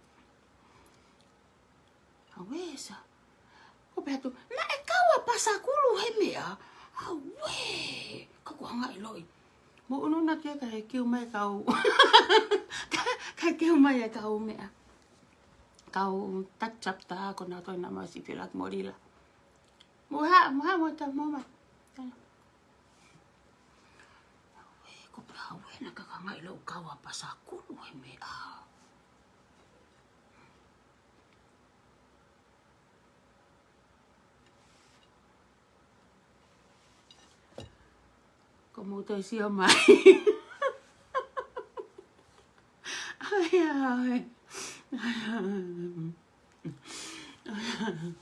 ʻAuē sa. Ko pea tu, naʻe kau ʻa Pasakulu he meʻa. ʻAuē. Ka ko hanga ʻi loi. Mo unu na ke ka he kiu mai kau. Ka, ka kiu mai e kau meʻa. Kau taki chapter ko na toi na ma si fila mo lila. Mo ha, mo ha mo ta mo ma. ʻAuē, ko pea ʻauē na ka ka ngai lo kau ʻa Pasakulu he meʻa. Ko mou toe sio mai. Ai, ai. Ai, ai. Ai, ai.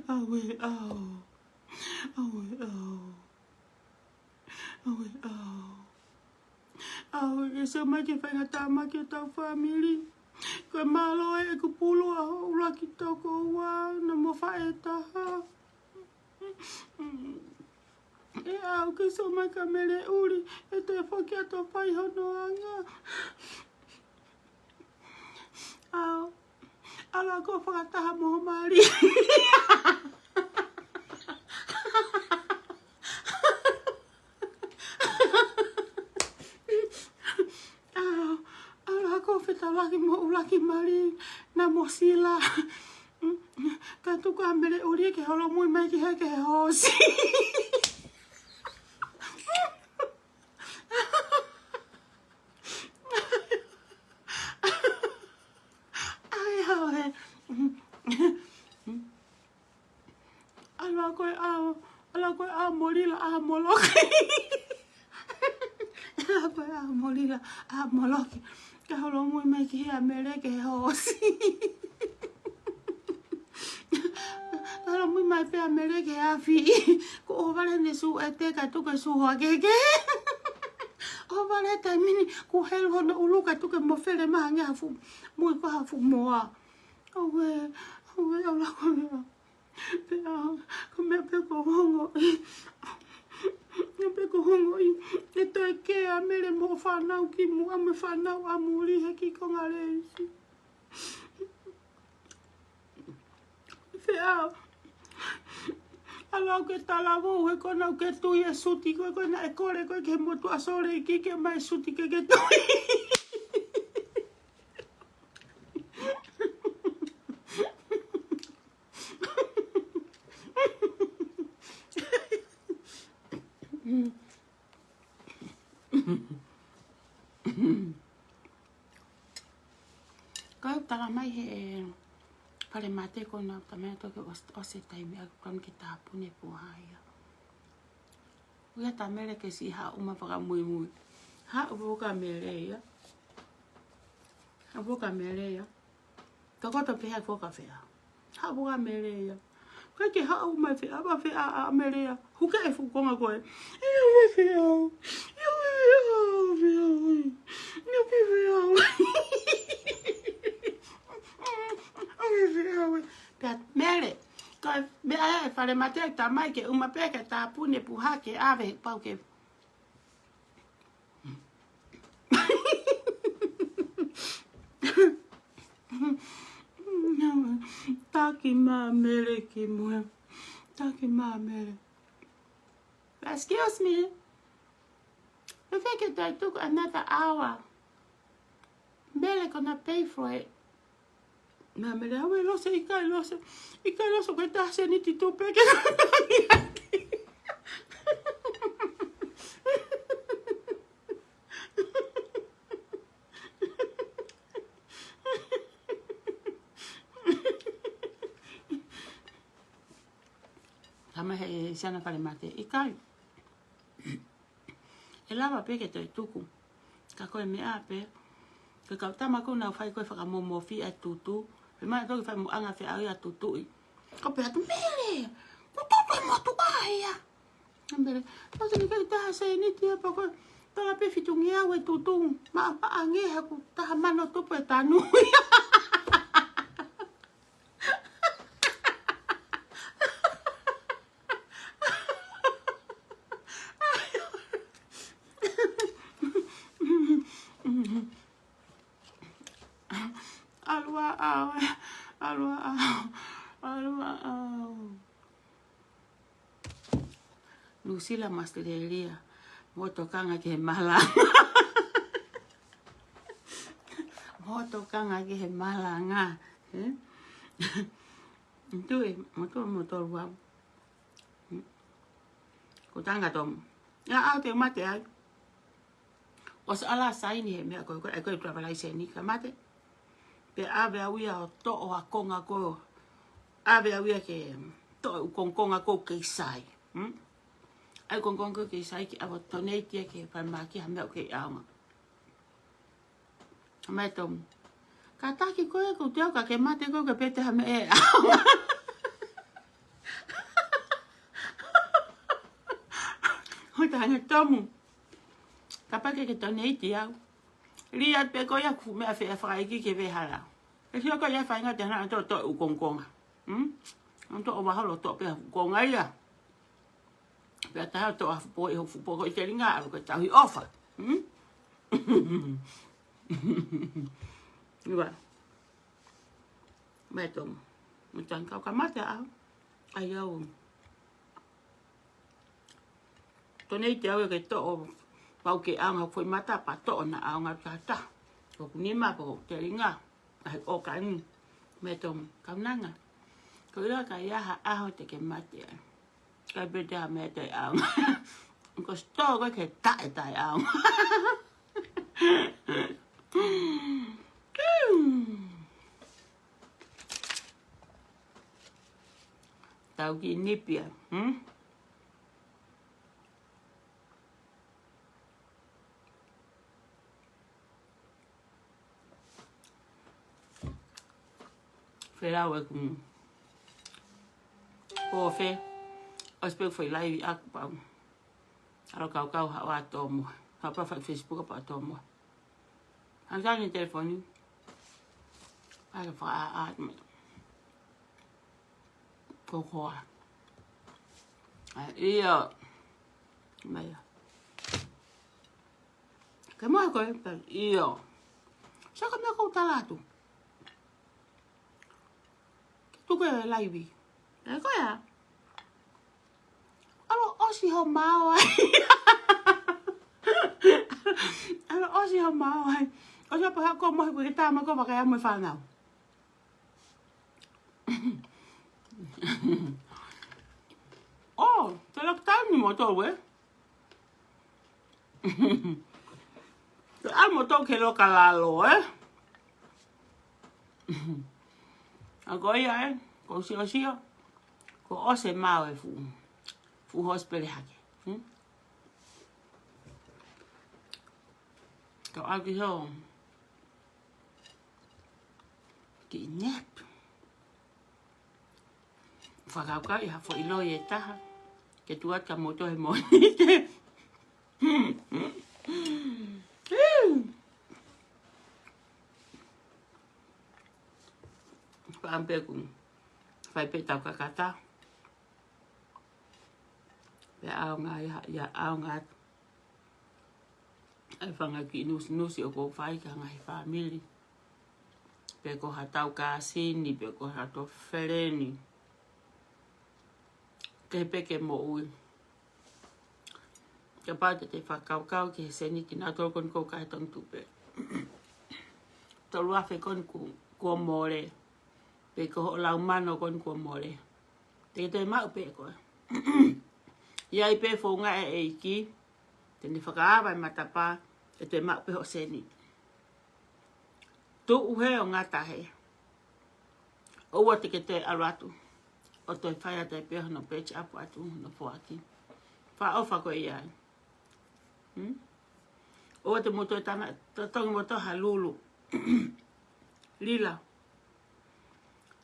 ʻAuē, ʻau. ʻAuē, ʻau. ʻAuē, ʻau. ʻAuē, ke sio mai ki he faingatāmaki ʻo hotau fāmili. Ko e mālō ʻeku pulu ʻa hoʻo ʻuluaki tokoua, na mo faʻē taha. ʻE ʻau ke sio mai kia Mele ʻUli, ʻe toe foki atu ʻo fai hono anga. ʻAu, ʻAlu ʻa koe ʻo fakataha mo ho mali. ʻA, ʻalu ʻa koe ʻo fetaulaki mo ʻUluaki Mali, na mo Sila. Kae tuku ʻa Mele ʻUli ke holomui mai ki he, ki he hoosi. ʻAi, ʻalu ē. ʻAlu ʻa koe ʻo, ʻalu ʻa koe ʻo mōlila ʻa Moloki. ʻAlu ʻa koe ʻo mōlila ʻa Moloki. Kae holomui mai ki he ʻa Mele ki he hoosi. Kae holomui mai pē ʻa Mele ki he afi. Ko ʻo vale ne su e te ka tuke su hoa keke. ʻO vale taimi ni, ko helu hono ʻulu ka tuke mo fele mahange hafu. Mui ko hafu moa. Auē, auē, ʻalu ʻa koe ʻo. Pea, ko e meʻa pē ko hongo ʻi. Meʻa pē ko hongo ʻi. E toe kē ʻa Mele mo fānau ki muʻa mo fānau ʻa muli he ki konga leisi. Pea, ʻalu au ke talavou he ko ʻenau ke tui e suti ko ē ko ē naʻe kole ko ē ke motu ʻa Sōleki ke mai suti ke ke tui. Kau tala mai he Falemate ko ʻenau tamai toki ʻos-, ʻosi e taimi ʻaku kau ke tāpuni e puha ia. Ui ʻa Mele ke siʻi haʻu ʻo ma fakamuimui. Haʻu ʻo ka Mele ia. Haʻu ʻo ka Mele ia. Tokoto pē haʻu ʻo ka fea. Haʻu ʻo ka Mele ia. Kai ke haʻu mai fea, ʻa fea ʻa Mele ia. Huke e fuʻu konga ko ē. Ia, ia, fea. Ia, ia, fea. Ia, fea. Ia, fea. Pea Mele. Ko e meʻa ē, Falemate, tamai ke ʻuma pē ke tāpuni e puha ke ʻave pau ke. Taki mai Mele ki mui. Taki mai Mele. Excuse me. If I could, I took another hour. Mele gonna pay for it. Naʻe Mele, ʻave lose, ʻikai lose. ʻIkai lose, ko e taha seniti tupu pē ke. Tama he siana Falemate, ʻikai. ʻE lava pē ke toe tuku. Ka ko e meʻa pē, ko e kau tama ko ē naʻa nau fai ko ē fakamōmofi ʻa e tutu, pea ma toki fai mo anga feʻauhi ʻa e tutuʻi. Ko pea tu Mele, ko tutu e motu ka ia. Mele, tau te ni kai taha seniti ia pea ko e, tala pē fitungeau e tutu, ma apa ange haku taha mano tupu e tanu. ʻAlu ā au, ʻalu ā au, ʻalu ā au. Nuʻusila mo ʻAositelēlia, mo tokanga ki he malanga. Mo tokanga ki he malanga, ē? Tui, mo tō, mo tō luau. Ko tanga tomu. Ia au te mate ai. ʻOsi ʻalu ʻo saini he meʻa ko ē, ko e, ko e travel license ni ka mate. Pea ʻave au ia ʻo toʻo ʻa e konga ko ē. ʻAve au ia ke toʻo e ʻū kongokonga ko ē kei sai. Hmm? ʻAi kongokonga ko ē kei sai ke ʻave ʻo donate ia ki he Falemate ha meʻa ʻoku kei ʻaonga. Mai tomu. Kātaki koe ko te au ka ke mate koe ke pete ha meʻa ʻe ʻaonga. Hoi ta hanga tomu. Kapau ke ke donate au. Lī atu pē ko ia ʻoku meʻa fea fakaiki ke vehala. ʻE sio ko ia fainga te hana ʻo toʻo ʻū kongokonga. Hmm? ʻO toʻo vaholo toʻo pē ʻū konga ia. Pea taha toʻo ʻa fupo ʻi ho fupo ko ʻi te linga ʻalu ke tauhi ʻofa. Hmm? Iwa. Mea tō. Mo tangkau ka mate au. ʻAi au. Tō nei te au ke toʻo. Pau ke anga foʻi mata pea toʻo na ʻaonga tata. Ko kuni ma po telinga. ʻAi ʻo ka ni. Mea tō. Kaunanga. Ko ila ka ia ha ʻaho te ke mate ai. Kai pē te ha mea te ʻaonga. Ko sito ko ke taʻe taʻe ʻaonga. Tau ki nipia, hmm? Fela we kum. Ko fe. Aspek fai live aku pau. ʻAlu kaukau ha wa tomo. Ha pa fa Facebook pa tomo. Ansa ni telefoni. Ai fa a a. Ko ko a. Ai ia. Mai ia. Ke mo ko e pa ia. Sa ka me ko tala tu. Ke tu ko e live. E ko ia. ʻAlu ʻosi ho mao ai. ʻAlu ʻosi ho mao ai. ʻOsi ho pa ko mo ko ke tama ko pa ka ia mo fanau. Oh, te lockdown ni mo to we. Te ʻalu mo to ke loka lalo, eh? A ko ia, eh? Ko sio sio. Ko ʻosi e mao e fu. Fu hospele hake. Hmm? Ko ʻaki so. Ki nep. Fakakaukau ʻi ha foʻi loi e taha. Ke tuat ka moto he moni. Pampeku. Fai pē tau kakata. Pea ʻaonga ia, ia ʻaonga atu. ʻAi fanga ki nusinusi ʻoku ou fai ki ha ngaahi fāmili. Pe ko ha tau kāsini, pe ko ha tau feleni. Ke pe ke moʻui. Kapau te te fakakaukau ki he seniti na tolu ko ni ko kai tonu tupe. Tolu afe ko ni ku, kuo mole. Pe ko hoʻo lau mano ko ni kuo mole. Te te maʻu pē koe. ʻI ai pē founga e ʻEiki. Te ne fakaava e matapā. ʻE te maʻu pē hoʻo seni. Tuʻu he ʻo ngata he. ʻOua te ke toe ʻalu atu. ʻO toe fai atu ai pē hono page up atu hono foaki. Fakaʻofa koe ʻi ai. Hmm? ʻOua te mo toe tanga, to-, tongi mo toe ha lulu. Lila.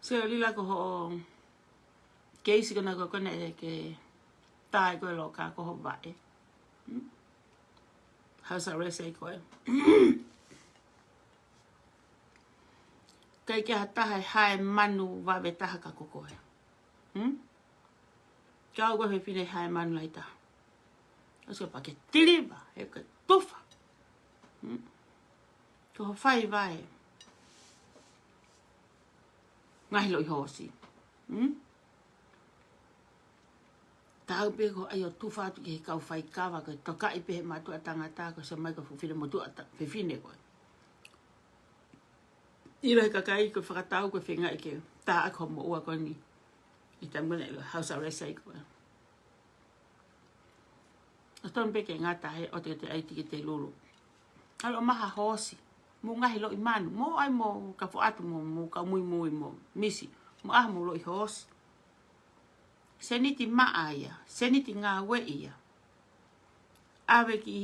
Sio Lila ko hoʻo keisi ko na ko kona e ke tae ko e loka ko ho vaʻe. Hmm? House arrest ai koe. Kai ke ha taha e hae manu vave taha ka ko koe. Hmm? Kau ko he fine hae manu lai taha. ʻOsi pa ke tiliva, he ke tufa. Hmm? Ko ho fai vai. Ngaahi loʻi hoosi. Hmm? Tau pē ko ai ʻo tufa atu ki he kau faikava, ko e tokaʻi pē he mātuʻa tangata, ko e sa mai ko fufine motuʻa ta-, fefine ko e. ʻIlo he kakai ko e fakatau ko e fengaʻi ke tā ʻaki ho moʻua ko ni. ʻI taimi ko ena ʻilo house arrest ai ko e. ʻO tonu pē ke ngata he ʻoua te te ʻai tiki te lulu. ʻAlu ʻo maha hoosi. Mo ngaahi loʻi manu. Mo ai mo ka foʻatu mo, mo ka muimui mo misi. Mo ʻaho mo loʻi hoosi. Seniti maʻa ia. Seniti ngāue ia. ʻAve ki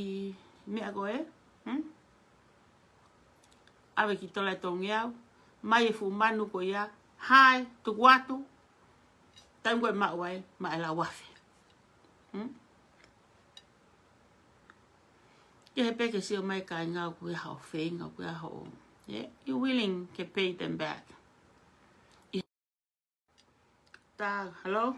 meʻa ko e. Hmm? ʻAve ki tola e tongeau. Mai e fuʻu manu ko ia. Hae, tuku atu. Taimi ko e maʻu ai, maʻa e lau afe. Hmm? Ke he pē ke sio mai kāinga ʻoku ʻi ai haʻo feinga, ʻoku ʻi ai haʻo. Yeah, you willing to pay them back. Ta, hello?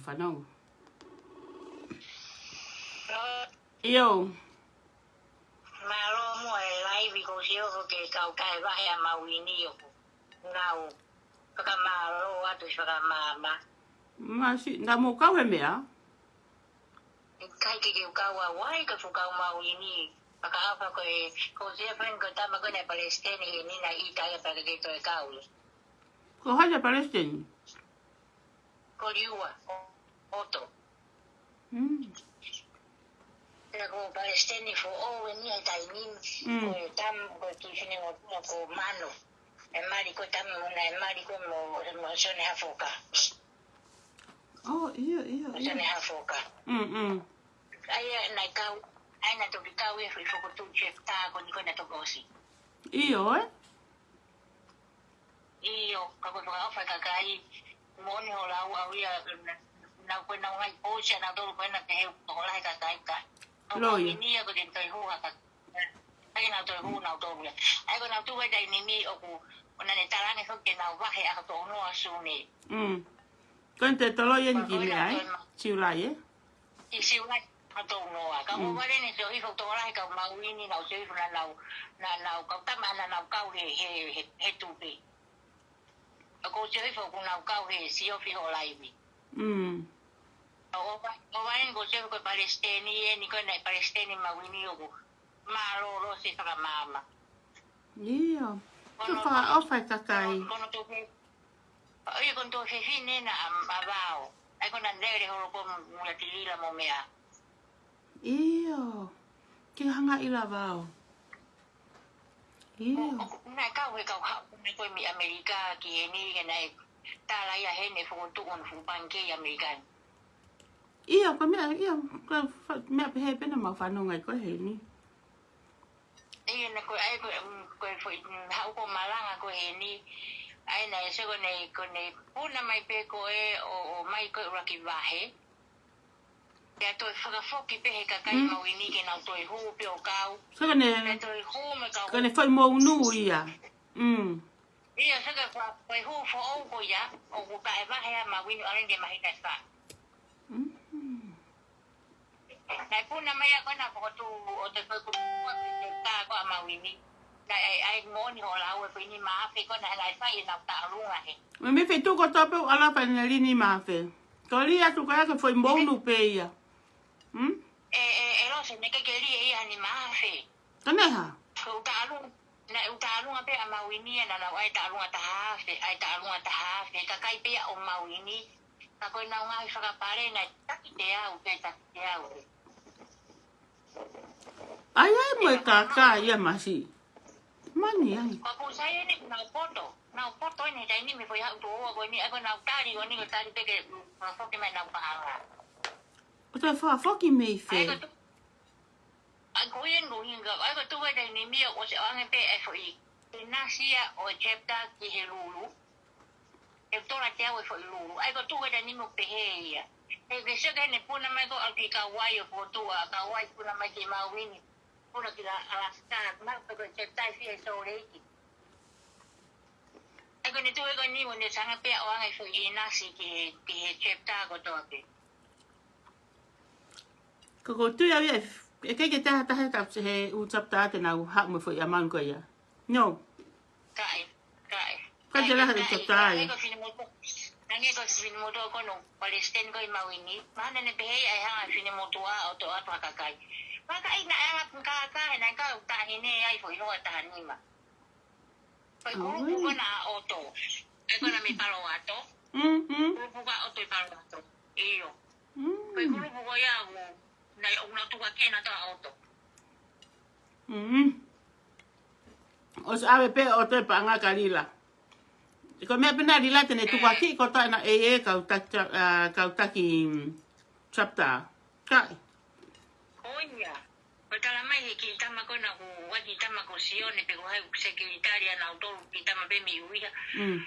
Fanongo. ʻIo. Mālō mo e laivi ko sio ko ke kau kae vahe a Mauini ʻoku nau fakamālō atu ʻi fakamāmā. Masi, na mo kau he meʻa? Kai ke ke kau a wai ka fukau Mauini. Fakaʻafa ko e, ko Jefferson ko e tama ko ena palesiteni he nina i taia paka ke toe kau. Ko hai e palesiteni? Ko Liua, ʻo, ʻOto. Mm. Pea ko palesiteni foʻou eni he taimi ni, mm, ko e tam, ko e kiʻi finemotuʻa ko Mano. E mali ko e tama mo na e mali ko mo, mo Sione Hafoka. Oh, ʻio, ʻio, ʻio. Sione Hafoka. Mm, mm. ʻAi ʻa e na kau, ʻai na toki kau e fo-, fokotuʻu chapter ko eni ko ena toki ʻosi. ʻIo, ē? ʻIo, ka ko e fakaʻofa e kakai, moʻoni hoʻo lau ʻau ia, na, na ko e nau ngai pōsi ʻa nautolu ko ena te he tokolahi e kakai ka. Loi. Ko eni ia ko e toe hū ha ka. ʻAi nau toe hū nautolu ia. ʻAi ko e nau tuʻu ai taimi ni ʻoku, ʻo na ne talaange foki ke nau vahe ʻa ka toʻonoa Sune. Mm. Ko ena te tolo ia ni ki meʻa, ē? Siulai, ē? ʻI Siulai, ʻa toʻonoa. Ka ko, mm, vale ni sio hifo tokolahi kau Mauini nau sio hifo na nau, na nau kau tama na nau kau he, he, he, he tupe. ʻA ko sio hifo ʻoku nau kau he sio fiho laivi. Mm. ʻO, ʻo va-, ʻo vale ni ko sio ko e palesiteni eni ko ena e palesiteni Mauini ʻoku mālōlō si fakamāmā. ʻIo. Ko e fakaʻofa e kakai. Ko no, ko no tupe. ʻIo, ko no tupe fefine na a, a Vao. ʻAi ko na lele holo ko Mulatilila mo meʻa. ʻIo. Ke hanga ʻi la Vao. ʻIo. ʻO, ʻo, na kau he kau haʻu, na ko e mei ʻAmelika ki heni, ke na e tala ia heni fokotuʻu ʻo na fuʻu pangikē ʻi ʻAmelika ni. ʻIo, ko e meʻa, ʻio, ko e fa-, meʻa pehē pē na mau fanongo ai ko eni. ʻIo, na ko e, ʻai ko e, mm, ko e foʻi, mm, haʻu ko malanga ko heni. ʻAi na e sio ko ne, ko ne puna mai pē ko e, ʻo, ʻo mai ko e ʻuluaki vahe. Pea toe fakafoki pē he kakai, mm, Mauini ke nau toe hū pē ʻo kau. Sio ko ne, pea toe hū mo e kau. Ko ne foʻi mounu ia. Mm. ʻIo, sio ko e fa-, ko e hū foʻou ko ia, ʻoku taʻe vahe a Mauini ʻalu ange mahina sa. Mm. Naʻe puna mai ia ko ena fokotuʻu ʻo te foʻi kupu ko e tā ko ʻa Mauini. Naʻe ʻai, ʻai moʻoni hoʻo lau e foʻi nima afe ko ena naʻe fai ʻenau taʻalunga he. Mei he feituʻu kotoa pē ʻoku ʻalu ai pē ʻene lī nima afe. Ko e lī atu ko ia ko e foʻi mounu pē ia. Hmm? ʻE, ʻe, ʻe Lose, naʻe ʻikai ke lī ʻe ia ha nima afe. Ka naʻe hā? Ko e ʻū taʻalunga, naʻe ʻū taʻalunga pē ʻa Mauini ia, naʻa nau ʻai taʻalunga taha afe, ʻai taʻalunga taha afe, kakai pē ia ʻo Mauini, ka ko ʻenau ngaahi fakapale naʻe taki teau pē, taki teau pē. ʻAi, ʻai mo e kākā ia masi. Mani ai. Ko ʻeku sai eni, nau poto, nau poto eni, taimi ni mei foʻi haʻu tuʻo ua ko eni, ʻai ko ʻenau tali, ko eni ko e tali pē ke, mm, foki mai ʻenau paʻanga. ʻO toe fakafoki mei fē? ʻAi ko tu-, ʻAi ko ia ni ko hinga, ʻai ko tuku e taimi ni ʻoku ʻosi ʻoange pē e foʻi ʻinasi ia ʻo e chapter ki he lulu. ʻE tola teau e foʻi lulu. ʻAi ko tuku e taimi ni ʻoku pehē ia. He ke sio ki heʻene puna mai ko ʻAuti Kauai ʻo fokotuʻu ʻa Kauai puna mai ki Mauini. Puna ki la Alaska, ma ko e chapter ʻe fiha ʻi Salt Lake. ʻAi ko ʻene tuku e ko eni ʻo ne sanga pē ʻoange e foʻi ʻinasi ki he, ki he chapter kotoa pē. Ka ʻoku ou tui au ia, ʻe, ʻe ʻikai ke taha taha he ʻū chapter te nau haʻu mo e foʻi amount ko ia. No. Kae, kae. Kae ke lahi e chapter ia. Hangē ko e finemotuʻa, hangē ko e finemotuʻa ko hono palesiteni ko ē ʻi Mauini. Mahalo naʻa ne pehē ai hanga finemotuʻa ʻo toʻo atu ha kakai. Kakai naʻe anga kākā he naʻe kau taʻahine ai foʻi hoa taha nima. Foʻi kulupu ko ena ʻa ʻOto. ʻAi ko ena mei Palo Alto. Mm, mm. Kulupu ko ʻOto ʻi Palo Alto. ʻIo. Mm. Foʻi kulupu ko ia ʻoku, naʻe ʻoku nau tukuakiʻi ʻe nautolu ʻa ʻOto. Mm. ʻOsi ʻave pē ʻOto e paʻanga kia Lila. Ko e meʻa pē ena Lila te ne tukuakiʻi kotoa ʻena ʻe, ʻe kau taki, ʻa, kau taki, mm, chapter. Kae. Ko ia. Ko e tala mai he kiʻi tama ko ena ko, ʻa e kiʻi tama ko Sione pe ko hai ʻoku sekelitali ʻanautolu kiʻi tama pē mei ʻUiha. Mm.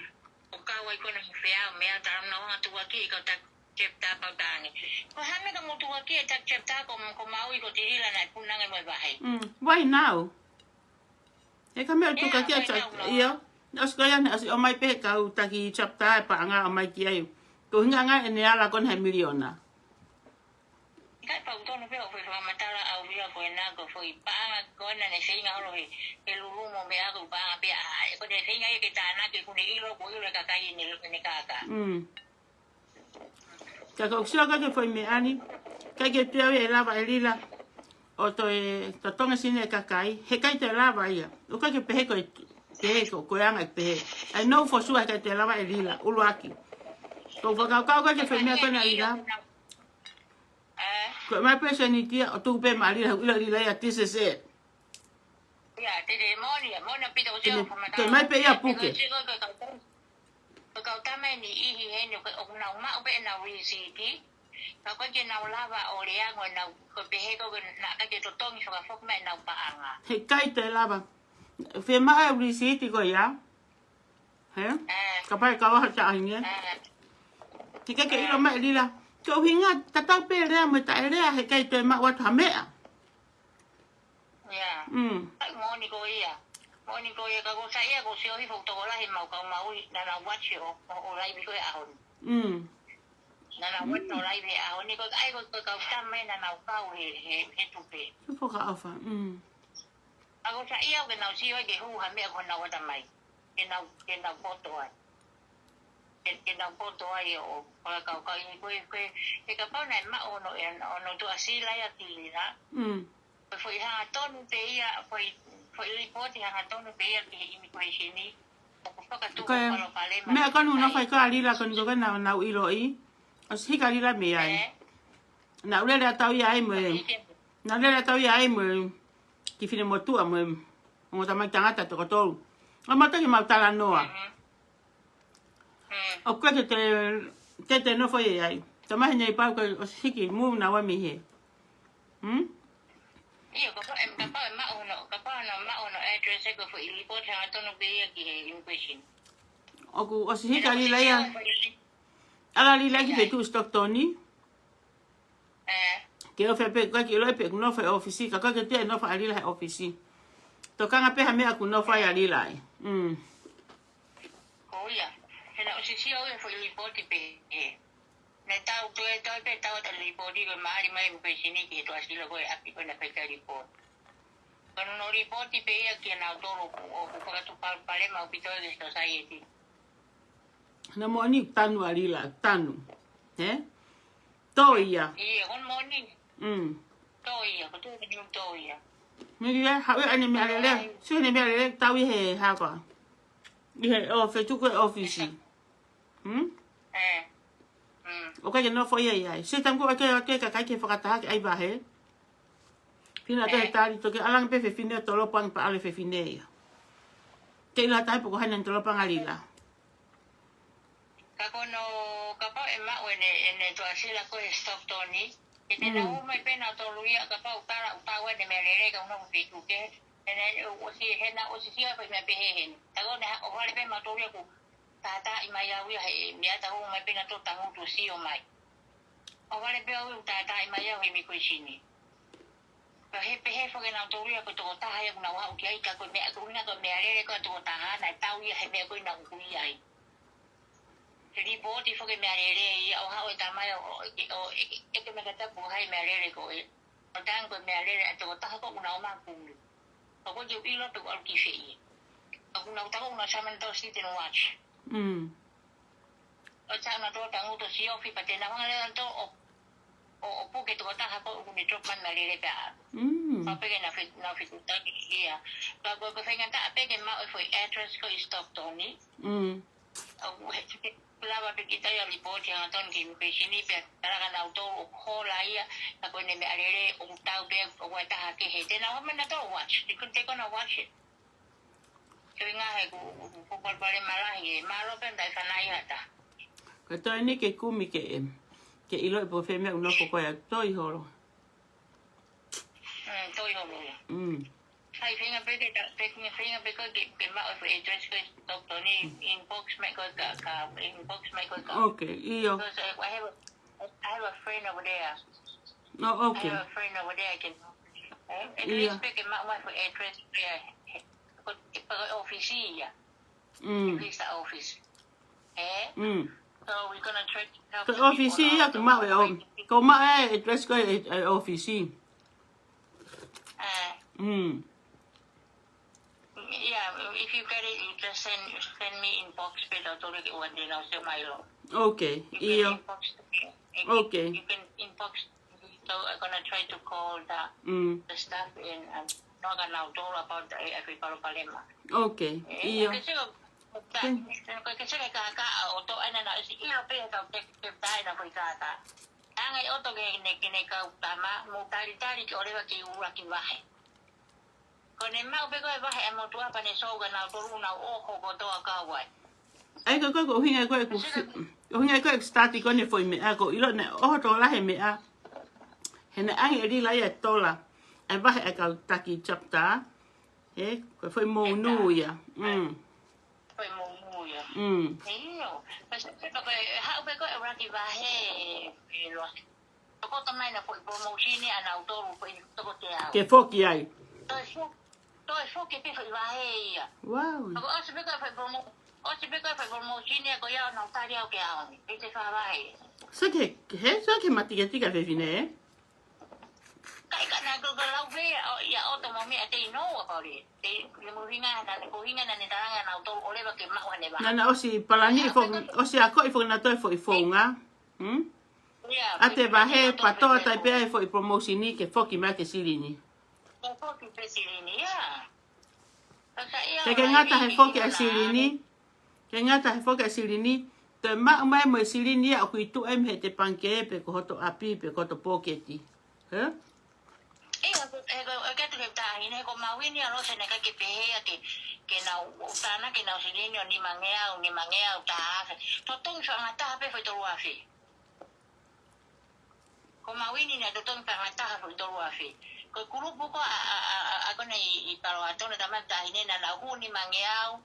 ʻO kau ai ko ena mo Feau, meʻa tala nau hanga tukuakiʻi kau taki chapter pau tangi. Ko e hā e meʻa ka mou tukuakiʻi e taki chapter ko, ko Maui ko Tilila naʻe puna ange mo e vahe. Mm. Why now? He ka meʻa ʻoku tukuakiʻi e taki, ʻio. ʻOsi ko ia naʻe ʻosi ʻomai pē kau taki chapter e paʻanga ʻomai ki ai. Ko e ʻuhinga ʻene ala ko ena he miliona. ʻIkai, pau tonu pē ʻoku fakamatala ʻe au ia ko ena ko e foʻi paʻanga ko ena naʻe feinga holo he, he lulumo meʻa ko e paʻanga pē ʻa, ʻe ko ʻene feinga ia ke tānaki kuo ne ʻilo, kuo ʻilo ʻe he kakai ʻene, ʻene kākā. Mm. Ka ko e sio ko ē ki he foʻi meʻa ni, ʻikai ke toe ʻi ai ʻe lava ʻe Lila ʻo toe totongi sini e kakai, heʻikai toe lava ia. ʻOku ʻikai ke pehē ko e, pehē ko, ko e anga e pehē. I know for sure heʻikai toe lava ʻe Lila, ʻuluaki. Ko e fakakaukau ko ē ki he foʻi meʻa ko ena ʻa Lila. Ko e mai pē sēniti ia ʻo tuku pē maʻa Lila, ʻilo ʻe Lila ia, this is it. Ia, te te moʻoni, moʻoni pito ko e sio, te mai pē ia puke. Ko e kau tama ʻe niʻihi heni, ʻoku, ʻoku nau maʻu pē ʻenau lisiti. Ka ʻoku ʻikai ke nau lava ʻo lea, ko ʻenau, ko e pehē ko ē naʻe ʻikai ke totongi fakafoki mai ʻenau paʻanga. Heʻikai toe lava. Fiemaʻu e lisiti ko ia. He? Ē. Kapau ʻe kau ha taʻahi nge. Ē. Heʻikai ke ʻilo mai ʻe Lila. Ko e ʻuhinga, tatau pē lea mo e taʻelea, heʻikai toe maʻu atu ha meʻa. Ia. Mm. ʻIkai, moʻoni ko ia. Moʻoni ko ia, ka ko e saiʻia ko e sio hifo tokolahi ʻemau kau maʻu ʻi, naʻa nau watch ʻo, ʻo, ʻo laivi ko ē ʻaho ni. Mm. Naʻa nau watch ʻo laivi he ʻaho ni, ko e ʻai ko e, ko e kau tama ē naʻa nau kau he, he, he tupe. Tupe ka ʻofa, mm. Ka ko e saiʻia ke nau sio ai ke hū ha meʻa ko honau ʻatamai. Ke nau, ke nau poto ai. Ke, ke nau poto ai ʻo, ʻo fakakaukau ʻi he ko e, ko e, he kapau naʻe maʻu hono, ʻe, hono tuʻasila ia ki Lila. Mm. Ko e foʻi hangatonu pē ia, foʻi, foʻi lipooti hangatonu pē ia ki he immigration ni. ʻOku fakatupu ko e palopalema meʻa ko ē naʻe fai ko ē ʻa Lila ko eni ko ē naʻa nau ʻiloʻi. ʻOsi hiki ʻa Lila mei ai. Ē? Naʻa nau lele ʻatau ia ai mo e. ʻOsi hiki. Naʻa nau lele ʻatau ia ai mo e kiʻi finemotuʻa mo e ongo tamaiki tangata toko tolu. ʻO mau taki mau talanoa. Mhm. Mm. ʻOku ʻikai ke te, te te nofo ia ai. Tamahi nei pau ko e ʻosi hiki move naua mei hē. Hmm? ʻIo, kapau ʻe, kapau ʻe maʻu hono, kapau naʻe maʻu hono address ē ko e foʻi lipooti hangatonu pē ia ki he immigration. ʻOku ʻosi hiki ʻa Lila ia. ʻAlu ʻa Lila ki he feituʻu Stockton ni. Ē. Ke ʻofa pē, ʻikai ke ʻilo pē ʻoku nofo he ʻōfisi, ka ʻoku ʻikai ke toe nofo ʻa Lila he ʻōfisi. Tokanga pē ha meʻa ʻoku nofo ai ʻa Lila ai. Mm. Ko ia. He naʻe ʻosi sio au he foʻi lipooti pē ē. Naʻe tau toe, toe pē tau ʻata lipooti ko e mali mai immigration ni ki he tuʻasila ko e ʻapi ko ē naʻe fai ki ai e lipooti. Ko hono lipooti pē ia kia nautolu ʻoku, ʻoku fakatupu palopalema ʻaupito ki he society. Naʻe moʻoni tanu ʻa Lila, tanu. Hē? Tō ia. ʻIo, ko hono moʻoni. Mm. Tō ia, ko e tuʻu ni tō ia. Miki ē, haʻu ʻene meʻalele. Sio ʻene meʻalele, tau ʻi he hapa. ʻI he, ʻo, feituʻu ko e ʻōfisi. Hmm? Ē. Mm. ʻOku ʻikai ke nofo ia ia ai. Sio taimi ko ē ʻoku ʻikai ke kakai ke fakataha ke ʻai vahe. Pina te tali toki ʻalu ange pē fefine ʻo tolopo ange pea ʻalu e fefine ia. Ke ʻilo ha taha pe ko hai naʻa ne tolopo ange ʻa Lila. Ka ko hono, kapau ʻe maʻu ʻene, ʻene tuʻasila ko ē he Stockton ni, ʻe te nau ō mai pē nautolu ia, kapau tala ʻoku tau ʻene meʻalele ka ʻoku nofo feituʻu kehe. He naʻe ʻosi, he naʻe ʻosi sio pē meʻa pehē heni. Ka ko ʻene ʻohovale pē mautolu ia kuo tātāʻi mai au ia he meʻa, tau ō mai pē nautolu tangutu sio mai. ʻOhovale pē au ia kuo tātāʻi mai au he immigration ni. Ka he pehē foki nautolu ia ko e tokotaha ia ʻoku nau haʻu ki ai ka ko e meʻa, ko e ʻuhinga ko e meʻalele ko ē ʻa e tokotaha naʻe tau ia he meʻa ko ē naʻa ku ui ai. He lipooti foki meʻalele ia ʻo haʻu e tamai ʻo, ʻo, ʻo, ʻeke mai kiate au pe ko hai meʻalele ko ē. ʻO tangi ko e meʻalele ʻa e tokotaha ko ē ʻoku nau ō mai ʻo kumi. Ka ʻoku ʻikai ke u ʻilo pe ʻoku ʻalu ki fē ia. Ka ʻoku nau tako ʻoku nau summon nautolu ʻo sit and watch. Mm. ʻO tau nautolu tangutu ʻo siofi pea te nau hanga leva nautolu ʻo, ʻo, ʻo puke tokotaha ko ē ʻoku ne drop mai meʻalele pea. Mm. Pau pē ke nau fe-, nau fetuʻutaki ia. Ka ko e, ko e faingataʻa pē ke maʻu e foʻi address ko ē ʻi Stockton ni. Mm. ʻOku he, he, lava pē kita ia lipooti hangatonu ki he immigration ni pea tala kia nautolu ʻoku hola ia, ka ko ʻene meʻalele ʻoku tau pē ʻoku ʻi ai ha taha kehe. Te nau hanga nautolu ʻo watch. Te ko, te ko na watch it. Ko e ʻuhinga he ʻoku, ʻoku, ʻoku palopalema lahi ē, mālō pē naʻe fanauʻi ha taha. Ka toe ni ke kumi ke, ke ʻiloʻi pe ko fē meʻa ʻoku nofo ko ē ʻa Toi Holo. Mm, Toi Holo ia. Mm. Hai, feinga pē ke ta-, feinga, feinga pē ko ē ke, ke maʻu e foʻi address ko ē Stockton ni, inbox mai ko ē kia, kia, inbox mai ko ē kia. Okay, ʻio. Because I, I have a, I have a friend over there. Oh, okay. I have a friend over there, I can, eh, at least pē ke maʻu mai e foʻi address pē ia, he, ko e, ko e ʻōfisi ia. Mm. Visa office. Ē? Mm. So we're gonna try to help the people out. Ko e ʻōfisi ia, ko e maʻu e ʻō-, ko e maʻu e address ko e, e ʻōfisi. Uh, Mm. Yeah, if you get it, you just send, send me inbox pe tau tole ke ua de na se mai lo. Okay, io. You can inbox to me. You can, okay, you can inbox to me. So I'm gonna try to call the, mm, the staff in, um, no ka nau tolo about the, eh, every palopalema. Okay, io. Ke sio, ka, ke sio ka ka o to ana na isi ilo pe ka te, te tai na ko i ka ka. Anga i ʻoto ke ne, ke ne kau tama, mo tali tali ke ʻoleva ke ʻuluaki vahe. Ko ne maʻu pe ko e vahe ʻa e motuʻa pea ne sou ka nau tolu nau ʻoho kotoa kau ai. ʻAi ko, ko, ko e ʻuhinga ko e ku fi-, ko e ʻuhinga ko e start ko eni e foʻi meʻa ko ʻilo ne ʻoho tō lahi e meʻa. He ne ʻange ʻe Lila ia e tola. ʻA e vahe ʻa e kau taki chapter. He, ko e foʻi mounu ia. Mm. Foʻi mounu ia. Mm. ʻIo. Pea se, se, ko e, haʻu pe ko e ʻuluaki vahe, e, e loa. Tokoto mai na foʻi promotion ia ʻanautolu foʻi toko teau. Ke foki ai. Toe fo-, toe foki pe foʻi vahe ia. Wow. Ko ʻosi pe ko e foʻi promo-, ʻosi pe ko e foʻi promotion ia ko ia ʻo nau tali au ke aoni. Pe te fā vahe. Sio ki he, he, sio ki he matikatika fefine, ē? Ka ʻi ka na ko ka lau pe ia, ʻo, ia ʻoto mo meʻa te ino ua pau le. Te, le mo hinga na ne ko hinga na ne talanga ʻanautolu ʻoleva ke maʻu hane vahe. Na na ʻosi palani fo-, ʻosi akoʻi foki na toe foʻi founga. Hmm? Ia, ʻa te vahe patoa tai pea e foʻi promotion ni ke foki mai ke silini. Ke foki pe silini, ia. Ka ka ia ke, ke ngata he foki ʻa e silini. Ke ngata he foki ʻa e silini. Toe maʻu mai mo e silini ia ʻoku ʻi tuʻa mei he te pangikē pe ko hoto ʻapi pe ko hoto pōketi. He? Ia, ko, he ko, ʻoku ʻatu he taʻahine, he ko Mawini ʻa Lose ne ʻikai ke pehē ia ke, ke nau, ʻo tāna ke nau silini ʻo nimangeau, nimangeau taha afe. Totongi faʻanga taha pe foʻi tolu afe. Ko Mawini naʻe totongi faʻanga taha foʻi tolu afe. Ko e kulupu ko ē ʻa, ʻa, ʻa, ʻa, ʻa kona ʻi, ʻi Palo Alto na tama taʻahine naʻa nau hū nimangeau,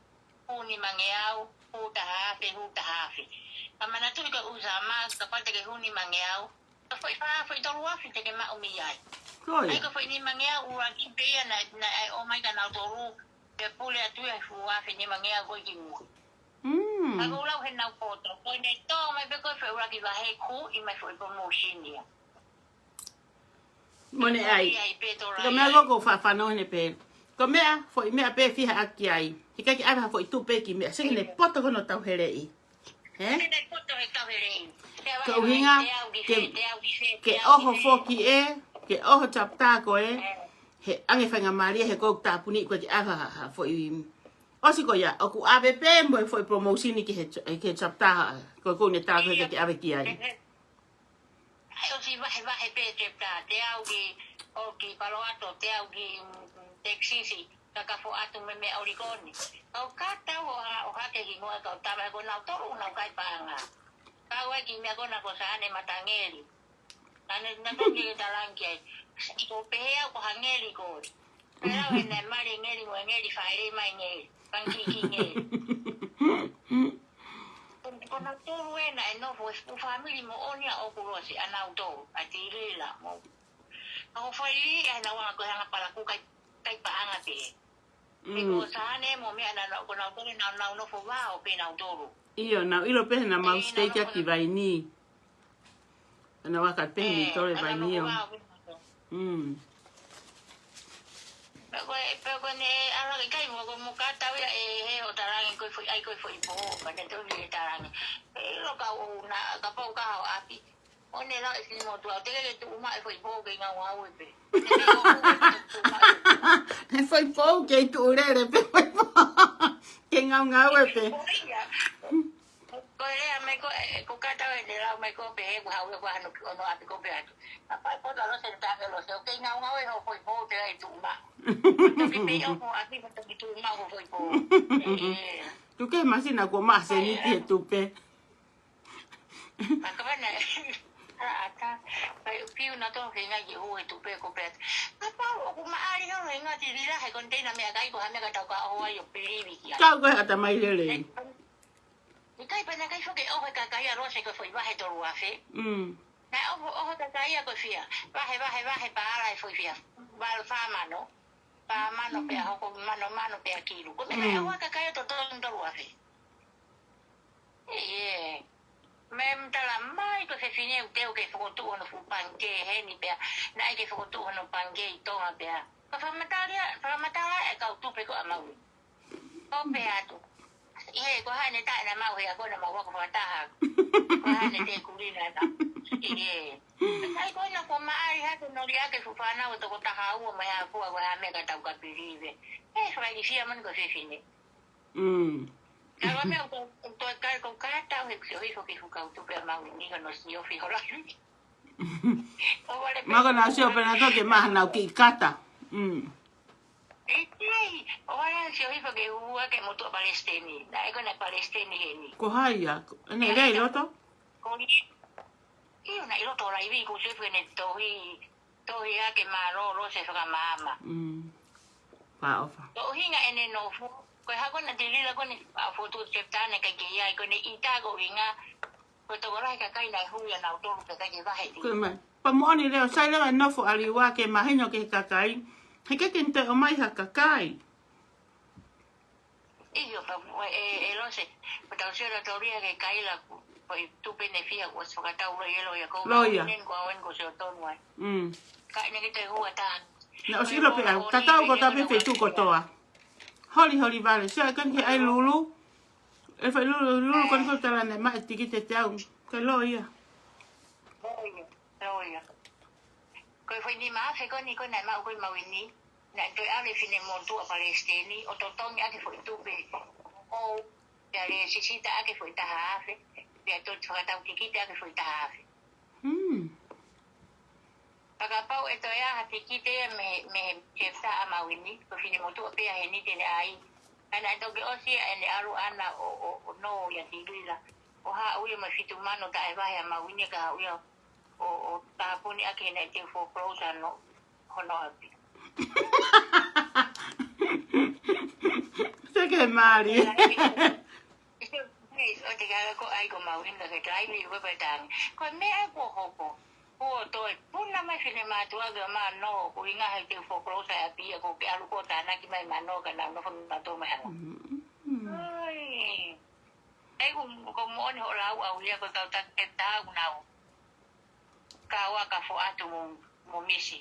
hū nimangeau, hū taha afe, hū taha afe. Ka manatuʻi ko e ʻū sāma, kapau te ke hū nimangeau, ka foʻi fā, foʻi tolu afe te ke maʻu mei ai. Ko ia. ʻAi ko e foʻi nimangeau ʻuluaki pe ia naʻe, naʻe ʻomai kia nautolu, pea pule atu ia he fā afe nimangeau ko ē ki muʻa. Mm. Ka ko e lau he nau poto, ko ʻene tō mai pe ko e foʻi ʻuluaki vahe kuo ʻi mai foʻi promotion ia. Mo ne ʻai. Ko e meʻa ko ē ʻoku ou faʻa fanongo he pē. Ko e meʻa, foʻi meʻa pē fiha ʻaki ai. He ʻikai ke ʻave ha foʻi tupe ki meʻa. Sio ki heʻene poto ko hono tauheleʻi. He? Ko e ʻuhinga ke, ke ʻoho foki ē, ke ʻoho chapter ko ē. He ʻange faingamālie he ko e tāpuni ko ē ke ʻave ha, ha foʻi. ʻOsi ko ia, ʻoku ʻave pē mo e foʻi promotion ki he, ki he chapter ko ē ʻoku ne tā ko ē ke ʻave ki ai. ʻAi ʻosi vahevahe pē te ta, te au ki, ʻo ki Palo Alto, te au ki, mm, Texas, ka ka fo atu mei, mei Oregon. Kau ka tau ʻo ha, ʻo hake ki ngoa kau tama ko nautolu nau kai paʻanga. Kau ai ki meʻa ko ena ko Sane Matangeli. Nane, na toki e talangi ai. Ko pehē au ko ha ngeli ko. Pea lau ʻene mali ngeli mo ngeli faile mai ngeli. Pangikiki ngeli. Ko, ko nautolu ena ʻe nofo e fuʻu fāmili moʻoni ʻa ʻoku Lose, ʻanautolu, ʻa Tilila mo. Ka ko Faili ʻa e nau anga ko e anga palaku kai, kai paʻanga pē. He ko Sane mo meʻa na, na, ko nautolu nau, nau nofo vao pē nautolu. ʻIo, nau ʻilo pē he naʻa mau stay kia ki Vaini. Naʻa nau aka pē he mei tole Vaini ʻo. Mm. Pea ko e, pea ko ʻene ala ke kai mo ko mo ka tau ia ʻe he ʻo talangi ko e foʻi, ʻai ko e foʻi pō, ka ne tau ni e talangi. ʻE ʻilo ka ʻo na, kapau ka hao ʻapi. ʻO ne lau e fili motuʻa, te ke tuʻu mai e foʻi pō ke ngaungaue pē. He foʻi pō ke tuʻu lele pē foʻi pō. Ke ngaungaue pē. Ko ia. Ko e lea mai ko, e, ko ka tau ʻene lau mai ko pē he ko hau e ko hano ki ono ʻapi ko pē atu. Ka pai ko talo se ta ke lo se, ke ngaungaue ho foʻi pō te ai tuʻu mai. Toki pē ʻo ko ʻapi ko toki tuʻu mai ho foʻi pō. ʻE. Tuku e masina ko ma se ni ki he tupe. Makavana, ata, pai piu na to he ngai ki hu e tupe ko pē. Kapau ʻoku maʻali holo he ngati Lila he konteina meʻakai ko ha meʻa ka tau ka ʻoho ai ʻo pilivi ki ai. Kau ko e ata mai lele. ʻIkai pē naʻe ʻikai foki ʻoho e kakai ʻa Lose ko e foʻi vahe tolu afe. Mm. Naʻe ʻoho, ʻoho e kakai ia ko e fia. Vahe, vahe, vahe, paala e foʻi fia. Val fā mano. Fā mano pea hoko mano, mano pea kilu. Ko e meʻa naʻe ʻoho e kakai ia totonu tolu afe. ʻE, ʻe. Mei he tala mai ko e fefine ʻoku teu ke fokotuʻu hono fuʻu pangikē heni pea, naʻe ʻikai ke fokotuʻu hono pangikē ʻi Tonga pea. Ka fakamatala, fakamatala e kau tupe ko ē ʻa Maui. Ko pē atu. ʻIo, ko e hā ʻene taʻe na mau he ako na mau ako fakataha. Ko e hā ʻene te kulina na. ʻIo. Kai ko ena ko maʻai ha te nori ake fuʻu fānau ʻo toko taha ua mai ha fua ko e hā meʻa ka tau ka pilive. ʻE, fakailifia mani ko e fefine. Mm. Ka ko e meʻa ko, ko e kai ko ka tau he kusi o hifo ki he fuʻu kau tupe ʻa Maui ni ko hono siofi hola. ʻO vale pē. Mako na sio pē na toke maha nau ki kata. Mm. ʻIkai, ʻo vale sio hifo ke hū ake motuʻa palesiteni. Naʻe ko ena palesiteni heni. Ko hai ia? ʻEne lea ʻi loto? Ko ni. ʻIo, naʻe ʻi loto laivi ko sio hifo ke ne tohi, tohi ake mālōlō se fakamaama. Mm. Pā ʻofa. Ko e ʻuhinga ʻene nofo, ko e hako na te lila ko eni ʻa fotu septane kai ke ia, ko eni ʻita ko e ʻuhinga, ko e tokolahi kakai naʻe hui ʻa nautolu kakai ke vahe ʻi. Ko e mai. Pea moʻoni leo, sai leo e nofo ʻa Liua ke mahino ki he kakai. He ʻikai ke ne toe ʻomai ha kakai. ʻIo, pea mo e, e Lose, pea tau sio nautolu ia ke kaila, ko e tupe ne fia, kuo ʻosi fakatau loia, loia, ko Loia. Nen ko awen ko sio tonu ai. Mm. Ka ʻene ke toe hua taha. Na ʻosi ʻilo pē au, tatau ko tape feituʻu kotoa. Holi, holi vale, sio ʻai kani ke ʻai lulu. ʻE fai lulu, lulu kani ko tala ne maʻe tikite te au. Kai loia. Loia, loia. Ko e foʻi nima afe ko eni ko ena ʻe maʻu ko ē ʻi Maui ni. Naʻe toe ʻalu e fine motuʻa palesiteni, ʻo totongi ake foʻi tupe. ʻO, pea lēsisita ake foʻi taha afe. Pea toe fakatau tikite ake foʻi taha afe. Mm. Fakapau ʻe toe ʻai ha tikite ia mei, mei he chapter ʻa Maui ni, ko e fine motuʻa pē ia heni te ne ʻai. Ka naʻe toki ʻosi ia ʻene ʻalu ʻana ʻo, ʻo, ʻo nō ia ki Lila. ʻO haʻu ia mo e fitu mano taʻe vahe ʻa Maui ni ka haʻu ia ʻo, ʻo tāpuni ake naʻe teu foreclose ʻa hono ʻapi. Te ke mali. ʻO te ka ko ai ko Maui ni ka ke taimi ko e pē tangi. Ko e meʻa kuo hoko. Kuo toe puna mai fine mātuʻa ke ma nō, ko e ʻuhinga he teu foreclose ʻa e ʻapi ia ko ke ʻalu ko tānaki mai ma nō ka na nofo ma tō mai hanga. Mm. Ai. ʻEi, ko, ko moʻoni hoʻo lau ʻau ia ko e kau taki ke tau nau. Ka ua ka foʻatu mo, mo Misi.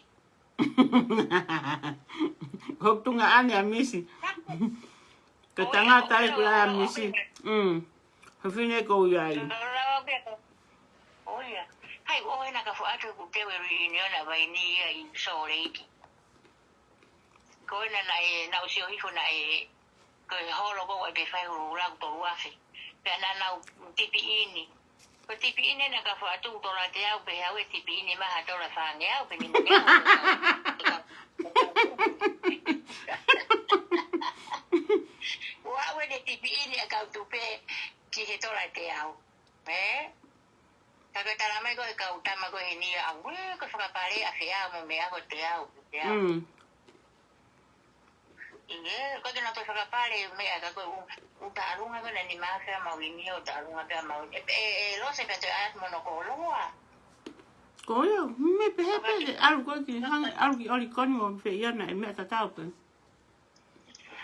Ko e tuongaʻane ʻa Misi. Ko e tangata ē ko ia ʻa Misi. Mm. Ko e fefine ko ia ai. ʻO ia. Hai, ʻo ena ka foʻatu ku teu e reunion ʻa Vaini ia ʻi Salt Lake. Ko ena naʻe, naʻa ku sio hifo naʻe, ko e holo ko ē ʻa e pē fai hulu lau tolu afe. Pea naʻa nau tipi ʻini. Ko e tipi ʻini naʻa ka foʻatu tola teau pē haʻu e tipi ʻini maha tola fāngeau pē ni mo ngeau. Ua ue ne tipi ʻini ʻa e kau tupe ki he tola teau. Ē? Ka ko e tala mai ko e kau tama ko eni ia, ʻa ue ko e fakapale ʻa fea mo meʻa ko teau, teau. Mm. ʻIo, ko e kina ko e fakapale meʻa ka ko e ʻu, ʻu taʻalunga ko ena ni ma fea Maui ni ʻo taʻalunga pea Maui. ʻE, ʻe, ʻe Lose pea toe ʻai mo hono koloa. Ko ia, me pehē pē, ʻalu ko ē ki hanga, ʻalu ki ʻOlikoni mo fea ia naʻe meʻa tatau pē.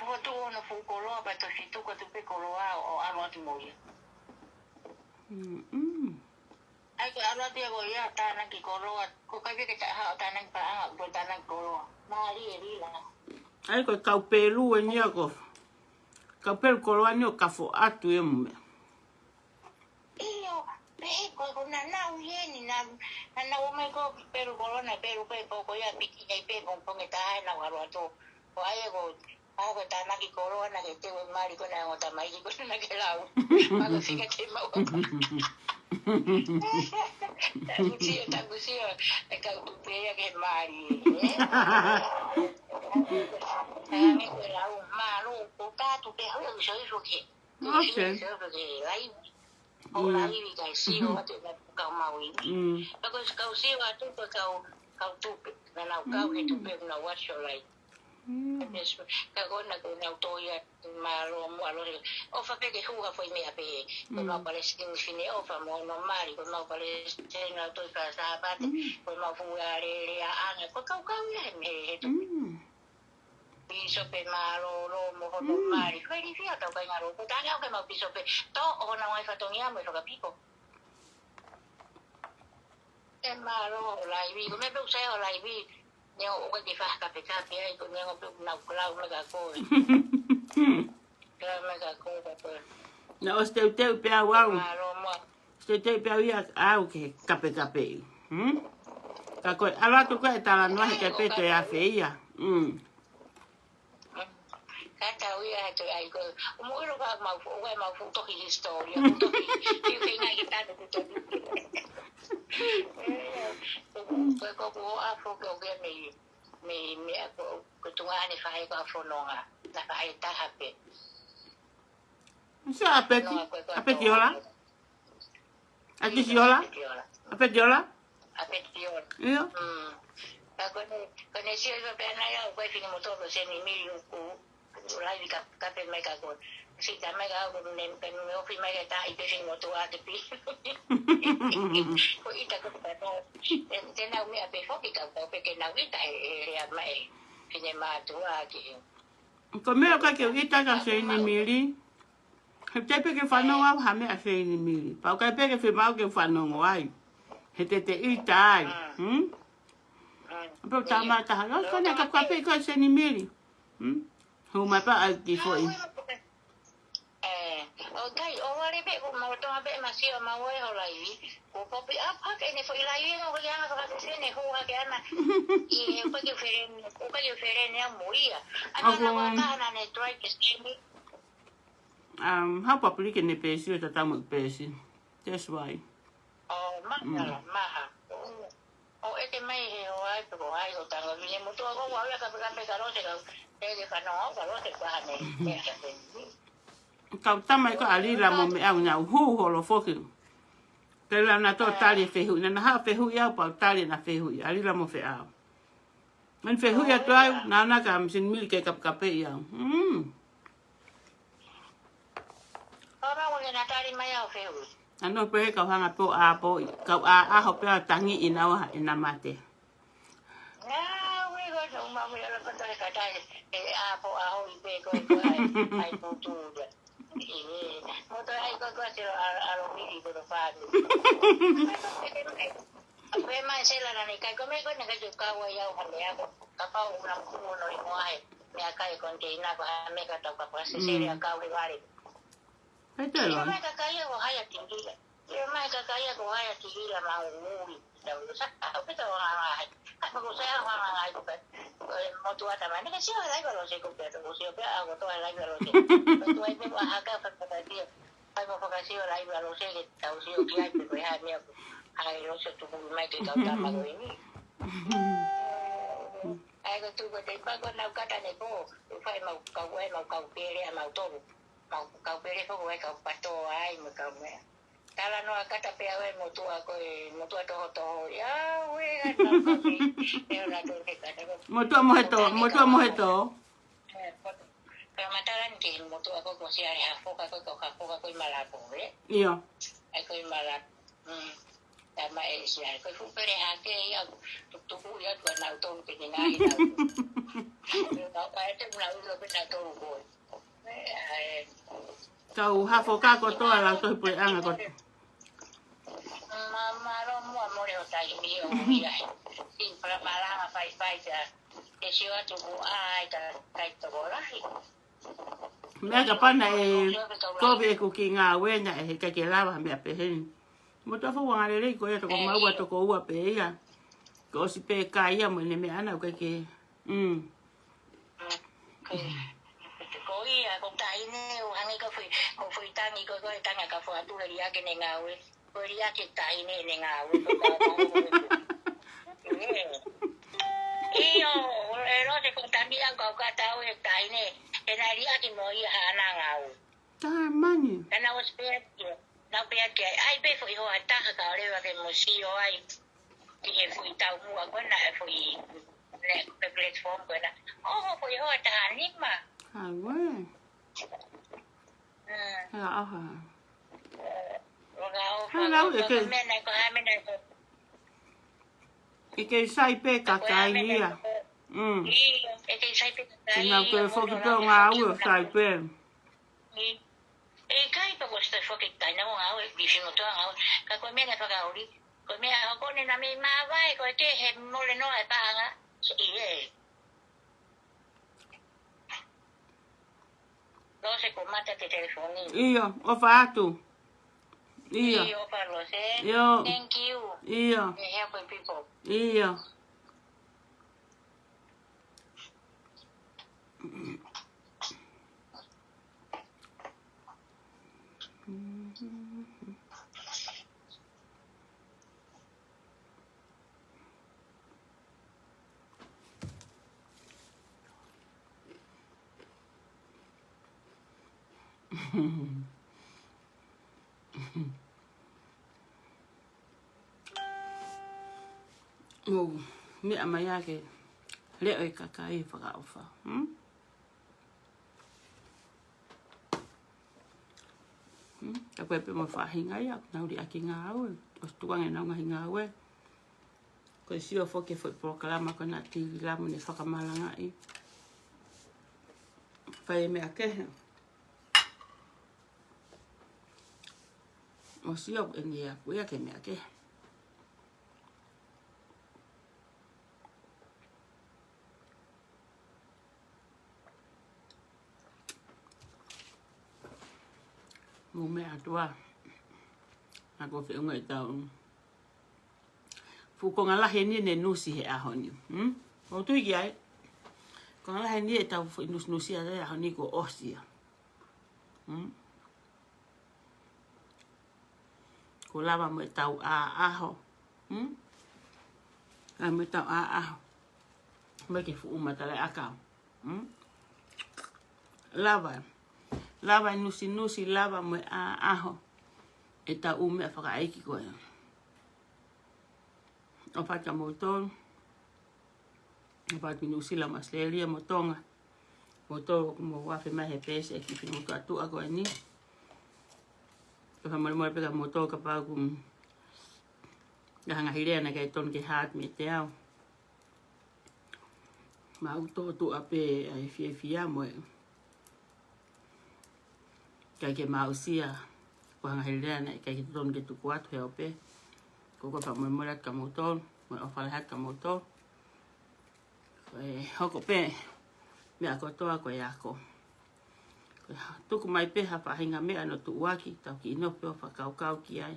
Fokotuʻu hono fuʻu koloa pea toe fitu ko tupe koloa ʻo, ʻo ʻalu atu mo ia. Mm, mm. ʻAi ko e ʻalu atu ia ko ia tānaki koloa, ko e kai pē ke taʻe haʻu tānaki paʻanga, ko e tānaki koloa. Mālie Lila. ʻAi ko e kau Pelu eni ia ko. Kau Pelu koloa ni ʻo ka foʻatu ia mo meʻa. ʻIo, pē ko, ko naʻa nau ʻi heni, naʻa, naʻa nau ō mai ko Pelu koloa na Pelu pē, pō ko ia piki nei pē, pongipongi ʻe taha naʻa nau ʻalu atu. Ko ai ko, ʻa ko e tānaki koloa naʻa ke teu e mali ko ena ʻo e tamaiki ko ena naʻa ke lau. Mako fika ke mau. Takusio, takusio, e kau tupe ia ke mali, ē? Ē, me ko e lau, mālō, ko ka tupe hau, ʻoku sio hifo ke. Okay. Sio hifo ke, lai. ʻO la ivi kai sio atu na kau Maui ni. Mm. Ka ko e kau sio atu ko e kau, kau tupe. Naʻa nau kau he tupe naʻa nau ʻasi ʻo lai. Mm. Yes, ka ko ena ko ena ʻo toʻo ia mālō mo ʻalu he. ʻOfa pē ke hū ha foʻi meʻa pē. Ko ʻemau palesiteni fine ʻofa mo hono mali. Ko ʻemau palesiteni ʻo e Tohi Fakasāpate. Mm. Ko ʻemau fuʻu alēlea ʻana. Ko e kau kau ia he, he tupe. Mm. Pīsope mālōlō mo hono mali. Ko e lifi ʻa tau kai ngalo. Ko e tangi au ke mau pīsope. Tō ʻo hono ngai fatongia mo e fakapiko. ʻE mālō hoʻo laivi, ko e meʻa pē ʻoku sai hoʻo laivi. Neongo ʻoku ʻikai ke fakakapekape ai, ko e neongo pē ʻoku nau klau mai kia koe. Klau mai kia koe, ka koe. Naʻá ku ʻosi teuteu pē au au. Mālō muʻa. Teuteu pē au ia au ke kapekapeʻi. Hmm? Ka ko e ʻalu atu ko ē e talanoa he ʻikai pē toe afe ia. Hmm. Ka tau ia atu ai ko. ʻO mou ʻilo ka mau fu-, ʻoku ʻi ai mau fuʻu tohi hisitōlia, fuʻu tohi, fiu feinga ke tanu ku tohi. Ko e, ko e, ko e ʻoku ou ʻafo ke ʻoku ʻi ai mei, mei, mei a ko, ko e tuʻunga ʻene faʻē ko e fononga. Na faʻē taha pē. Sio ʻa Peti, ʻa Peti ola. ʻA Tisi ola. ʻA Peti ola. ʻA Peti ola. ʻIo. Mm. Ka ko ʻene, ko ʻene sio ʻi pē ʻana ia, ʻoku ʻi ai Finimotuʻa ko Senimili ʻoku, ʻoku laivi ka, ka pē mai ka ko. Sita mai ka ko ne, ka ne ofi mai ka ta i pē Finimotuʻa ke pi. Ko ʻita ko ka no. Te, te nau meʻa pē foki ka, ka pē ke nau ʻita he, he lea mai. Finemātuʻa ki. Ko e meʻa ʻoku ʻikai ke u ʻita kia Senimili. He ʻikai pē ke fanongo au ha meʻa Senimili. Pea ʻoku ʻikai pē ke fiemaʻu ke fanongo ai. He te te ʻita ai. Hmm? Pea u tama taha. ʻO ko ʻene kapekapeʻi ko ē Senimili. Hmm? Hū mai pea ʻai ki foʻi. ʻE, ʻoku ʻikai, ʻoku vale pē, ko mau tama pē ma sio mau ʻi ho laivi. Ko popi up hake ʻene foʻi laivi, ʻoku ʻikai ke anga fakasese ʻene hū hake ʻana. ʻI he ʻoku ʻikai ke feleni, ʻoku ʻikai ke feleni au mo ia. ʻAna na ʻoku ʻikai ke ʻana ne try ke send me. Um, how public in the page, you tatau mo e page. That's why. ʻO, maha, maha. ʻO, ʻo ʻeke mai he ʻo ai, pe ko hai, ʻo tanga, Finemotuʻa ko, ʻoku ʻi ai ka peka peka lose ka, te ke fanongo, ka lose ka hane, te ke fanongo. Kau tama ʻi ko ʻa Lila mo meʻa au nau hū holo foki. Ke la na tō tali e fehuʻi, na na ha fehuʻi au pea u tali ʻena fehuʻi, ʻa Lila mo Feʻao. Mani fehuʻi atu au, na na ka Senimili ke kapekapeʻi au. Mm. Ora ua ke na tali mai au fehuʻi. ʻAno pē he kau hanga pē ʻo ʻā pē, kau ʻā ʻaho pē ʻo tangi ʻi naua ʻena mate. Ngāue ko e tau mau ia la pata he katai, e ʻā pē ʻaho ʻi pē ko e ko ai, ai ko tū ia. ʻE, mo to ai ko ko siro alo, alo mili ko to fātu. Ko e mai sela na ni kai ko me ko na kai ko kau ai au hale ako. Kapau una kuo no i moahe. Meʻakai konteina ko ha meʻa ka tau ka pasi sele a kau he vale. Kai te lo. Mai ka kai ko hai a tingila. Ia mai ka kai ko hai a tingila mau muri. Tau sa, au ke tau nganga hai. Ka ko sa nganga hai ko kai. Ko e motuʻa tama. Ni ka sio lai ko lo se ko pea, ko sio pea, au ko to lai ko lo se. Ko tu ai pea haka ka ka sio. Kai mo fakasio lai ua lose ke tau sio ki ai pe ko e hā e meʻa ko hai lose tuku mai ke kau tama ko eni. Ai ko tuku te pa ko nau kata ne po, fai mau kau ai mau kau pele a mau tolu. Mau kau pele ko ai kau pato ai mo kau meʻa. Talanoa kata pea ue motuʻa ko e motuʻa toho toho. Ia ue ka nau kau pele. Pea la to ke kata ko. Motuʻa mohe toho, motuʻa mohe toho. Ka matala ni ke motuʻa ko ko si ai ha foka ko ko ha foka ko i malapo, ē? Ia. Ai ko i malapo. Mm. Tama e si ai ko fu pere hake ia tukutuku ia ko nau tolu ke ni ngai nau. Nau ka e te nau lo pe nau tolu ko. Ē, ai. Kau ha foka ko toa lau tohi puleʻanga ko. Ma, mālō muʻa mole ʻo taimi ʻo ia. Ki pala malanga fai fai ka. Ke sio atu ku ai ka kai tokolahi. Meʻa ka pana e kovi e kuki ngāue na e he kai ke lava meʻa peheni. Mo toa fou anga lelei ko ia toko maua toko ua pē ia. Ko ʻosi pē kai ia mo ʻene meʻa na ʻoku ʻikai ke. Mm. Ko ia, ko taʻahine, ʻo hangē ko fui, ko fui tangi, ko, ko e tanga ka fua tu, he liʻaki ʻene ngāue. Ko e liʻaki taʻahine ʻene ngāue, ko ka, ko, ko, ko. ʻIo, e lo te ko tangi au, ka, ka tau e taʻahine, ʻena liʻaki mo ia haʻana ngāue. Tamani. Ka na ʻosi pē atu, na pē atu, ai pē foʻi hoa taha ka ʻoleva ke mo sio ai. Ki he foʻi taumuʻa ko ena, e foʻi, ne, pe platform ko ena. ʻOho, foʻi hoa taha nima. Ai, ue. Mm. Hea, aha. Hea, lau, e ke, meʻa na ko ha meʻa na ko. E ke sai pē ka ko ha kakai meʻa ia. Mm. ʻIo, e ke sai pē ka kakai ia. Ke nau ke foki pē ʻo ngāue ʻo sai pē. ʻE, ʻikai pē ko sta foki kai na ngāue, ki Finimotuʻa ngāue. Ka ko e meʻa na fakaoli, Ko e meʻa ʻoku ne na mei māvae, ko e ke he mole noa e paʻanga. So, ʻi he. Lose ko mata te telefoni. ʻIo, ʻofa atu. ʻIo. ʻIo, ʻofa Lose. ʻIo. Thank you. ʻIo. You're helping people. ʻIo. Mou meʻa mai ʻa e leʻo ʻo e kakai fakaʻofa. Hmm? Hmm? Ka ko e pē mo e faʻahinga ia, nau liʻaki ngāue, ʻosi tukuange nau ngaahi ngāue. Ko e sio foki foʻi polokalama ko ena Tililamu ne fakamalangaʻi. Fai e meʻa kehe. ʻO sio eni ia, ko ia ke meʻa kehe. Mou meʻa atu ā. Naʻa ko e feʻunga ʻetau. Fuʻu konga lahi eni ne nusi he ʻaho ni. Hmm? ʻOku tui ki ai. Konga lahi eni ʻetau fuʻu nusinusi ʻa e ʻaho ni kuo ʻosi ia. Hmm? Kuo lava mo ʻetau ʻaʻaho. Hmm? Lava mo ʻetau ʻaʻaho. Mo e kiʻi fuʻu matalaʻiʻakau. Hmm? Lava. Lava e nusinusi, lava mo e ʻaʻaho. ʻEtau ʻū meʻa fakaʻeiki ko ē. ʻOfa atu kia moutolu. ʻOfa atu ki Nuʻusila mo ʻAositelēlia mo Tonga. Moutolu ʻoku mou afe mai he peesi ʻa e kiʻi finemotuʻa tuʻa ko eni. Ko e fakamolemole pē kia moutolu kapau ʻoku ʻi ai ha ngaahi lea naʻe ʻikai tonu ke hurt meiate au. Mau tōtuʻa pē ʻa e fiefia mo e ʻikai ke mau aʻusia, ko e ngaahi lea naʻe ʻikai ke tonu ke tuku atu he ope. Ko e fakamolemole atu kia moutolu, mo e ʻofa lahi atu kia moutolu. Ko e hoko pē, meʻa kotoa ko e ako. Ko e tuku mai pē ha faʻahinga meʻa ʻo tuʻuaki, tau kiʻi nofo pē ʻo fakakaukau ki ai.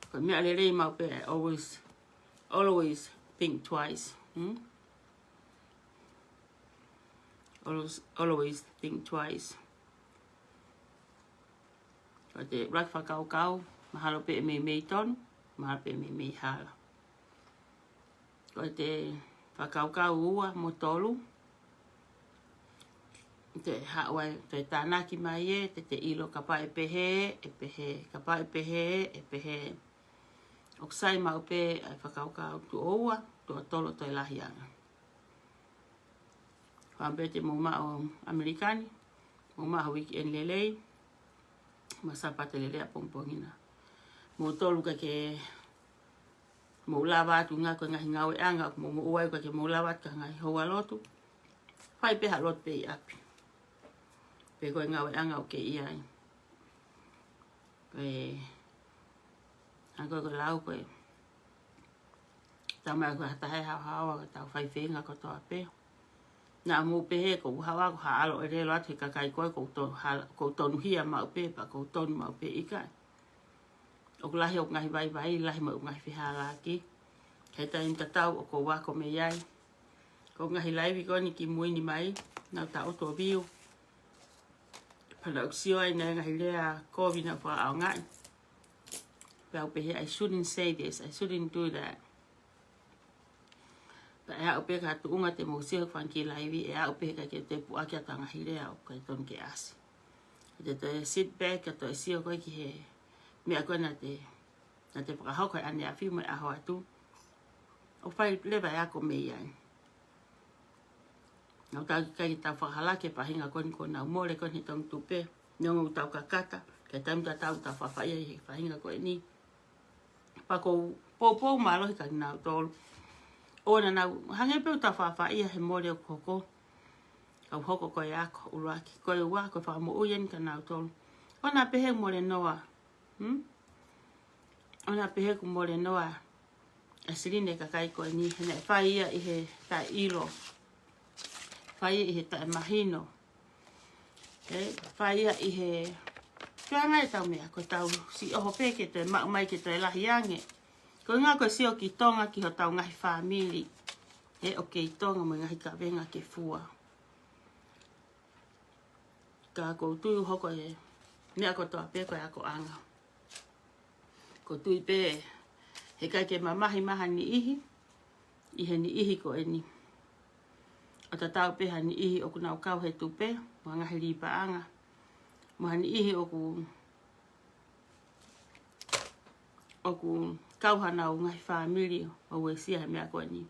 Ko e meʻa lelei maʻu pē, always, always think twice. Hmm? Always, always think twice. Ko ʻete ʻuluaki fakakaukau, mahalo pē ʻe meimei tonu, mahalo pē ʻe meimei hala. Ko ʻete fakakaukau ua mo tolu, te haʻu ai, te tānaki mai ē, te te ʻilo kapau ʻe pehē, ʻe pehē, kapau ʻe pehē, ʻe pehē. ʻOku sai maʻu pē ʻa e fakakaukau tuʻo ua, tuʻo tolu ʻo toe lahi ange. Fāmili, te mou maʻu ʻAmelika ni, mou maʻu ha weekend lelei, mo e Sāpate lelei ʻapongipongi na. Moutolu ʻoku ʻikai ke mou lava atu ngā ko e ngaahi ngāueʻanga, mou, mou ʻai ʻoku ʻikai ke mou lava atu ki he ngaahi houa lotu. Fai pē ha lotu pē ʻi ʻapi. Pe ko e ngāueʻanga ʻoku ke ʻi ai. Ko e, ʻa ko e, ko e lau ko e. Tau mai ko e ha taha ʻe haohaoa, ko ʻetau fai feinga kotoa pē. Naʻa mou pehē ʻoku ou haohaoa, ko ha ʻalo ʻelelo atu he kakai ko ē, ʻoku ou to-, ha-, ʻoku ou tonuhia maʻu pē, pea ʻoku ou tonu maʻu pē, ʻikai. ʻOku lahi ʻeku ngaahi vaivai, lahi mo ʻeku ngaahi fehālaaki. He taimi tatau ʻoku ou ako mei ai. Ko e ngaahi laivi ko eni kimui ni mai, nau taʻoto view. Pea naʻa ku sio ai naʻe ngaahi lea kovi naʻa ku fakaʻaongaʻi. Pea u pehē, I shouldn't say this, I shouldn't do that. Pea ʻe aʻu pē ki ha tuʻunga te mou sio he fanga kiʻi laivi, ʻe aʻu pē ka ke te puʻaki ʻa e ngaahi lea ʻoku ʻikai tonu ke ʻasi. Te te sit back, ka toe sio koe ki he meʻa ko ē naʻa te, naʻa te fakahoko he ʻaneafi mo e ʻaho atu. ʻO fai leva e ako mei ai. Naʻa tau ʻikai ke tau fakahalaki e faʻahinga ko eni kuo nau mole ko eni he Tongitupe. Neongo ʻoku tau kakata, ka ʻi he taimi tatau ʻoku tau faʻifaʻia ʻi he faʻahinga ko eni. Pea ʻoku ou poupou mālohi kia kinautolu. ʻOua naʻa nau, hangē pē ʻoku tau faʻifaʻia he mole ʻoku hoko. Ka ʻoku hoko ko e ako, ʻuluaki, ko e ua, ko e fakamoʻui eni kia kinautolu. ʻOua naʻa pehē mole noa. Hmm? ʻOku pehē ʻoku mole noa ʻa e silini ʻa e kakai ko eni, he naʻe fai ia ʻi he taʻeʻilo, fai ia ʻi he taʻemahino. ʻE, fai ia ʻi he, ko e anga ʻetau meʻa, ko ʻetau siʻi ʻoho pē ke toe maʻu mai ke toe lahi ange. Ko e ʻuhinga ko e sio ki Tonga ki hotau ngaahi fāmili. ʻE, ʻoku kei Tonga mo e ngaahi kavenga ke fua. Ka ʻoku ou tui ʻoku hoko e meʻa kotoa pē ko e akoʻanga. ʻOku ou tui pē, heʻikai ke mamahi mai ha niʻihi, ʻi he niʻihi ko eni. ʻO tatau pē ha niʻihi ʻoku nau kau he tupe, mo e ngaahi līpaʻanga. Mo ha niʻihi ʻoku, ʻoku kau hanau ngaahi fāmili ʻo uesia he meʻa ko eni.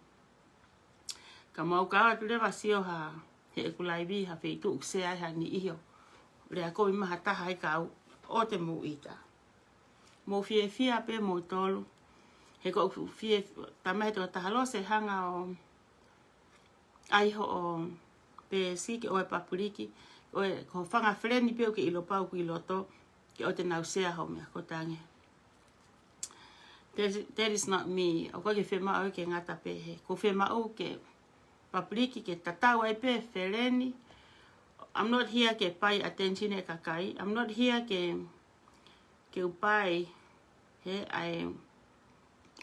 Ka mau kau atu leva sio ha, heʻeku laivi ha feituʻu ʻoku sea ai ha niʻihi ʻo lea kovi mai ha taha ai kau ʻoua te mou ʻita. Mou fiefia pē moutolu. He ʻoku ou fie, tamai he tokotaha Lose hanga ʻo ʻai hoʻo peesi ke ʻoua ʻe papuliki, ʻoua ʻe, ko ho fanga feleni pē ʻoku ke ʻilo pau ʻoku ʻi loto, ke ʻoua te nau sea hoʻo meʻa ko e tangi. That, that is not me. ʻOku ʻikai ke fiemaʻu ke ngata pehē. ʻOku fiemaʻu ke papuliki ke tatau ai pē feleni. I'm not here ke pai attention ʻa e kakai. I'm not here ke, ke u pai he ʻai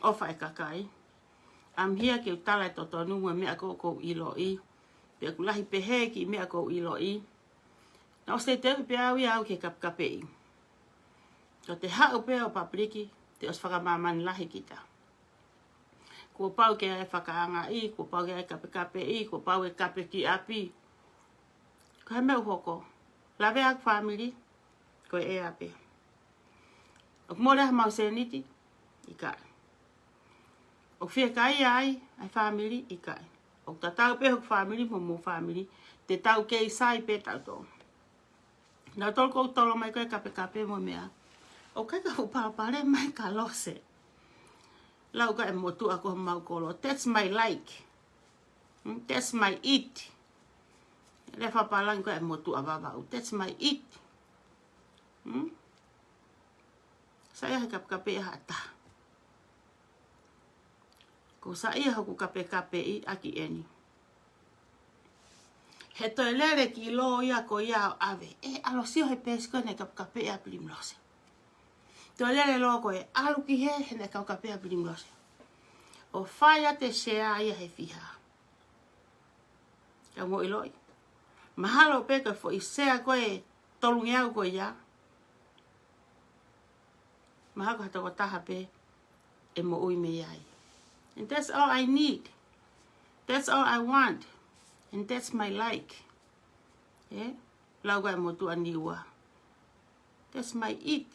ʻofa ʻa e kakai. I'm here ke u tala e totonu mo e meʻa ʻoku ou ʻiloʻi. Pea ʻoku lahi pehē kiʻi meʻa ʻoku ou ʻiloʻi. Naʻe ʻosi teuteu pē au ia au ke kapekapeʻi. Ko te haʻu pē ʻo papuliki, te ʻosi fakamāmani lahi kita. Kuo pau ke ʻai fakaangaʻi, kuo pau ke ʻai kapekapeʻi, kuo pau ke kape ki ʻapi. Ko e hā e meʻa ʻoku hoko? Lave ʻa e fāmili, ko e ʻea pē. ʻOku mole ha mau sēniti, ʻikai. ʻOku fiekaia ai ʻa e fāmili, ʻikai. ʻOku tatau pē hoku fāmili mo homou fāmili, te tau kei sai pē tautolu. Naʻa tau ʻosi tolo mai ko e kapekape mo e meʻa. ʻOku ʻikai ke u palopalema ka Lose. Lau ka e motuʻa ko homau kolo. That's my like. Hmm? That's my it. Lea fakapālangi ko e motuʻa Vavaʻu. That's my it. Hmm? Saiʻia he kapekape ʻa ha taha. ʻOku ou saiʻia hoku kapekapeʻi ʻaki eni. He toe lele ki lō ia ko ia ʻo ʻave. ʻE ʻalu ʻo sio he peesi ko ē naʻe kapekapeʻi ʻa Pilimilose. Toe lele lō ko e ʻalu ki hē he naʻe kapekapeʻi ʻa Pilimilose. ʻO fai ʻa e sea ia he fiha. Ka mou ʻiloʻi. Mahalo pē ko e foʻi sea ko e tolungeau ko ia. Mahalo ko ha tokotaha pē ʻe moʻui mei ai. And that's all I need. That's all I want. And that's my like. ʻE? Lau ka e motuʻa Niua. That's my it.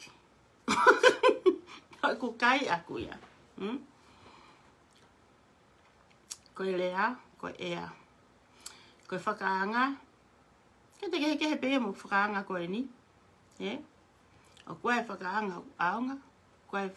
Ko e kai ʻaku ia. Hmm? Ko e lea, ko e ʻea. Ko e fakaanga. Ke te kehekehe pē ia mo e fakaanga ko eni. ʻE? ʻOku ʻi ai e fakaanga ʻaonga. ʻOku ʻi ai e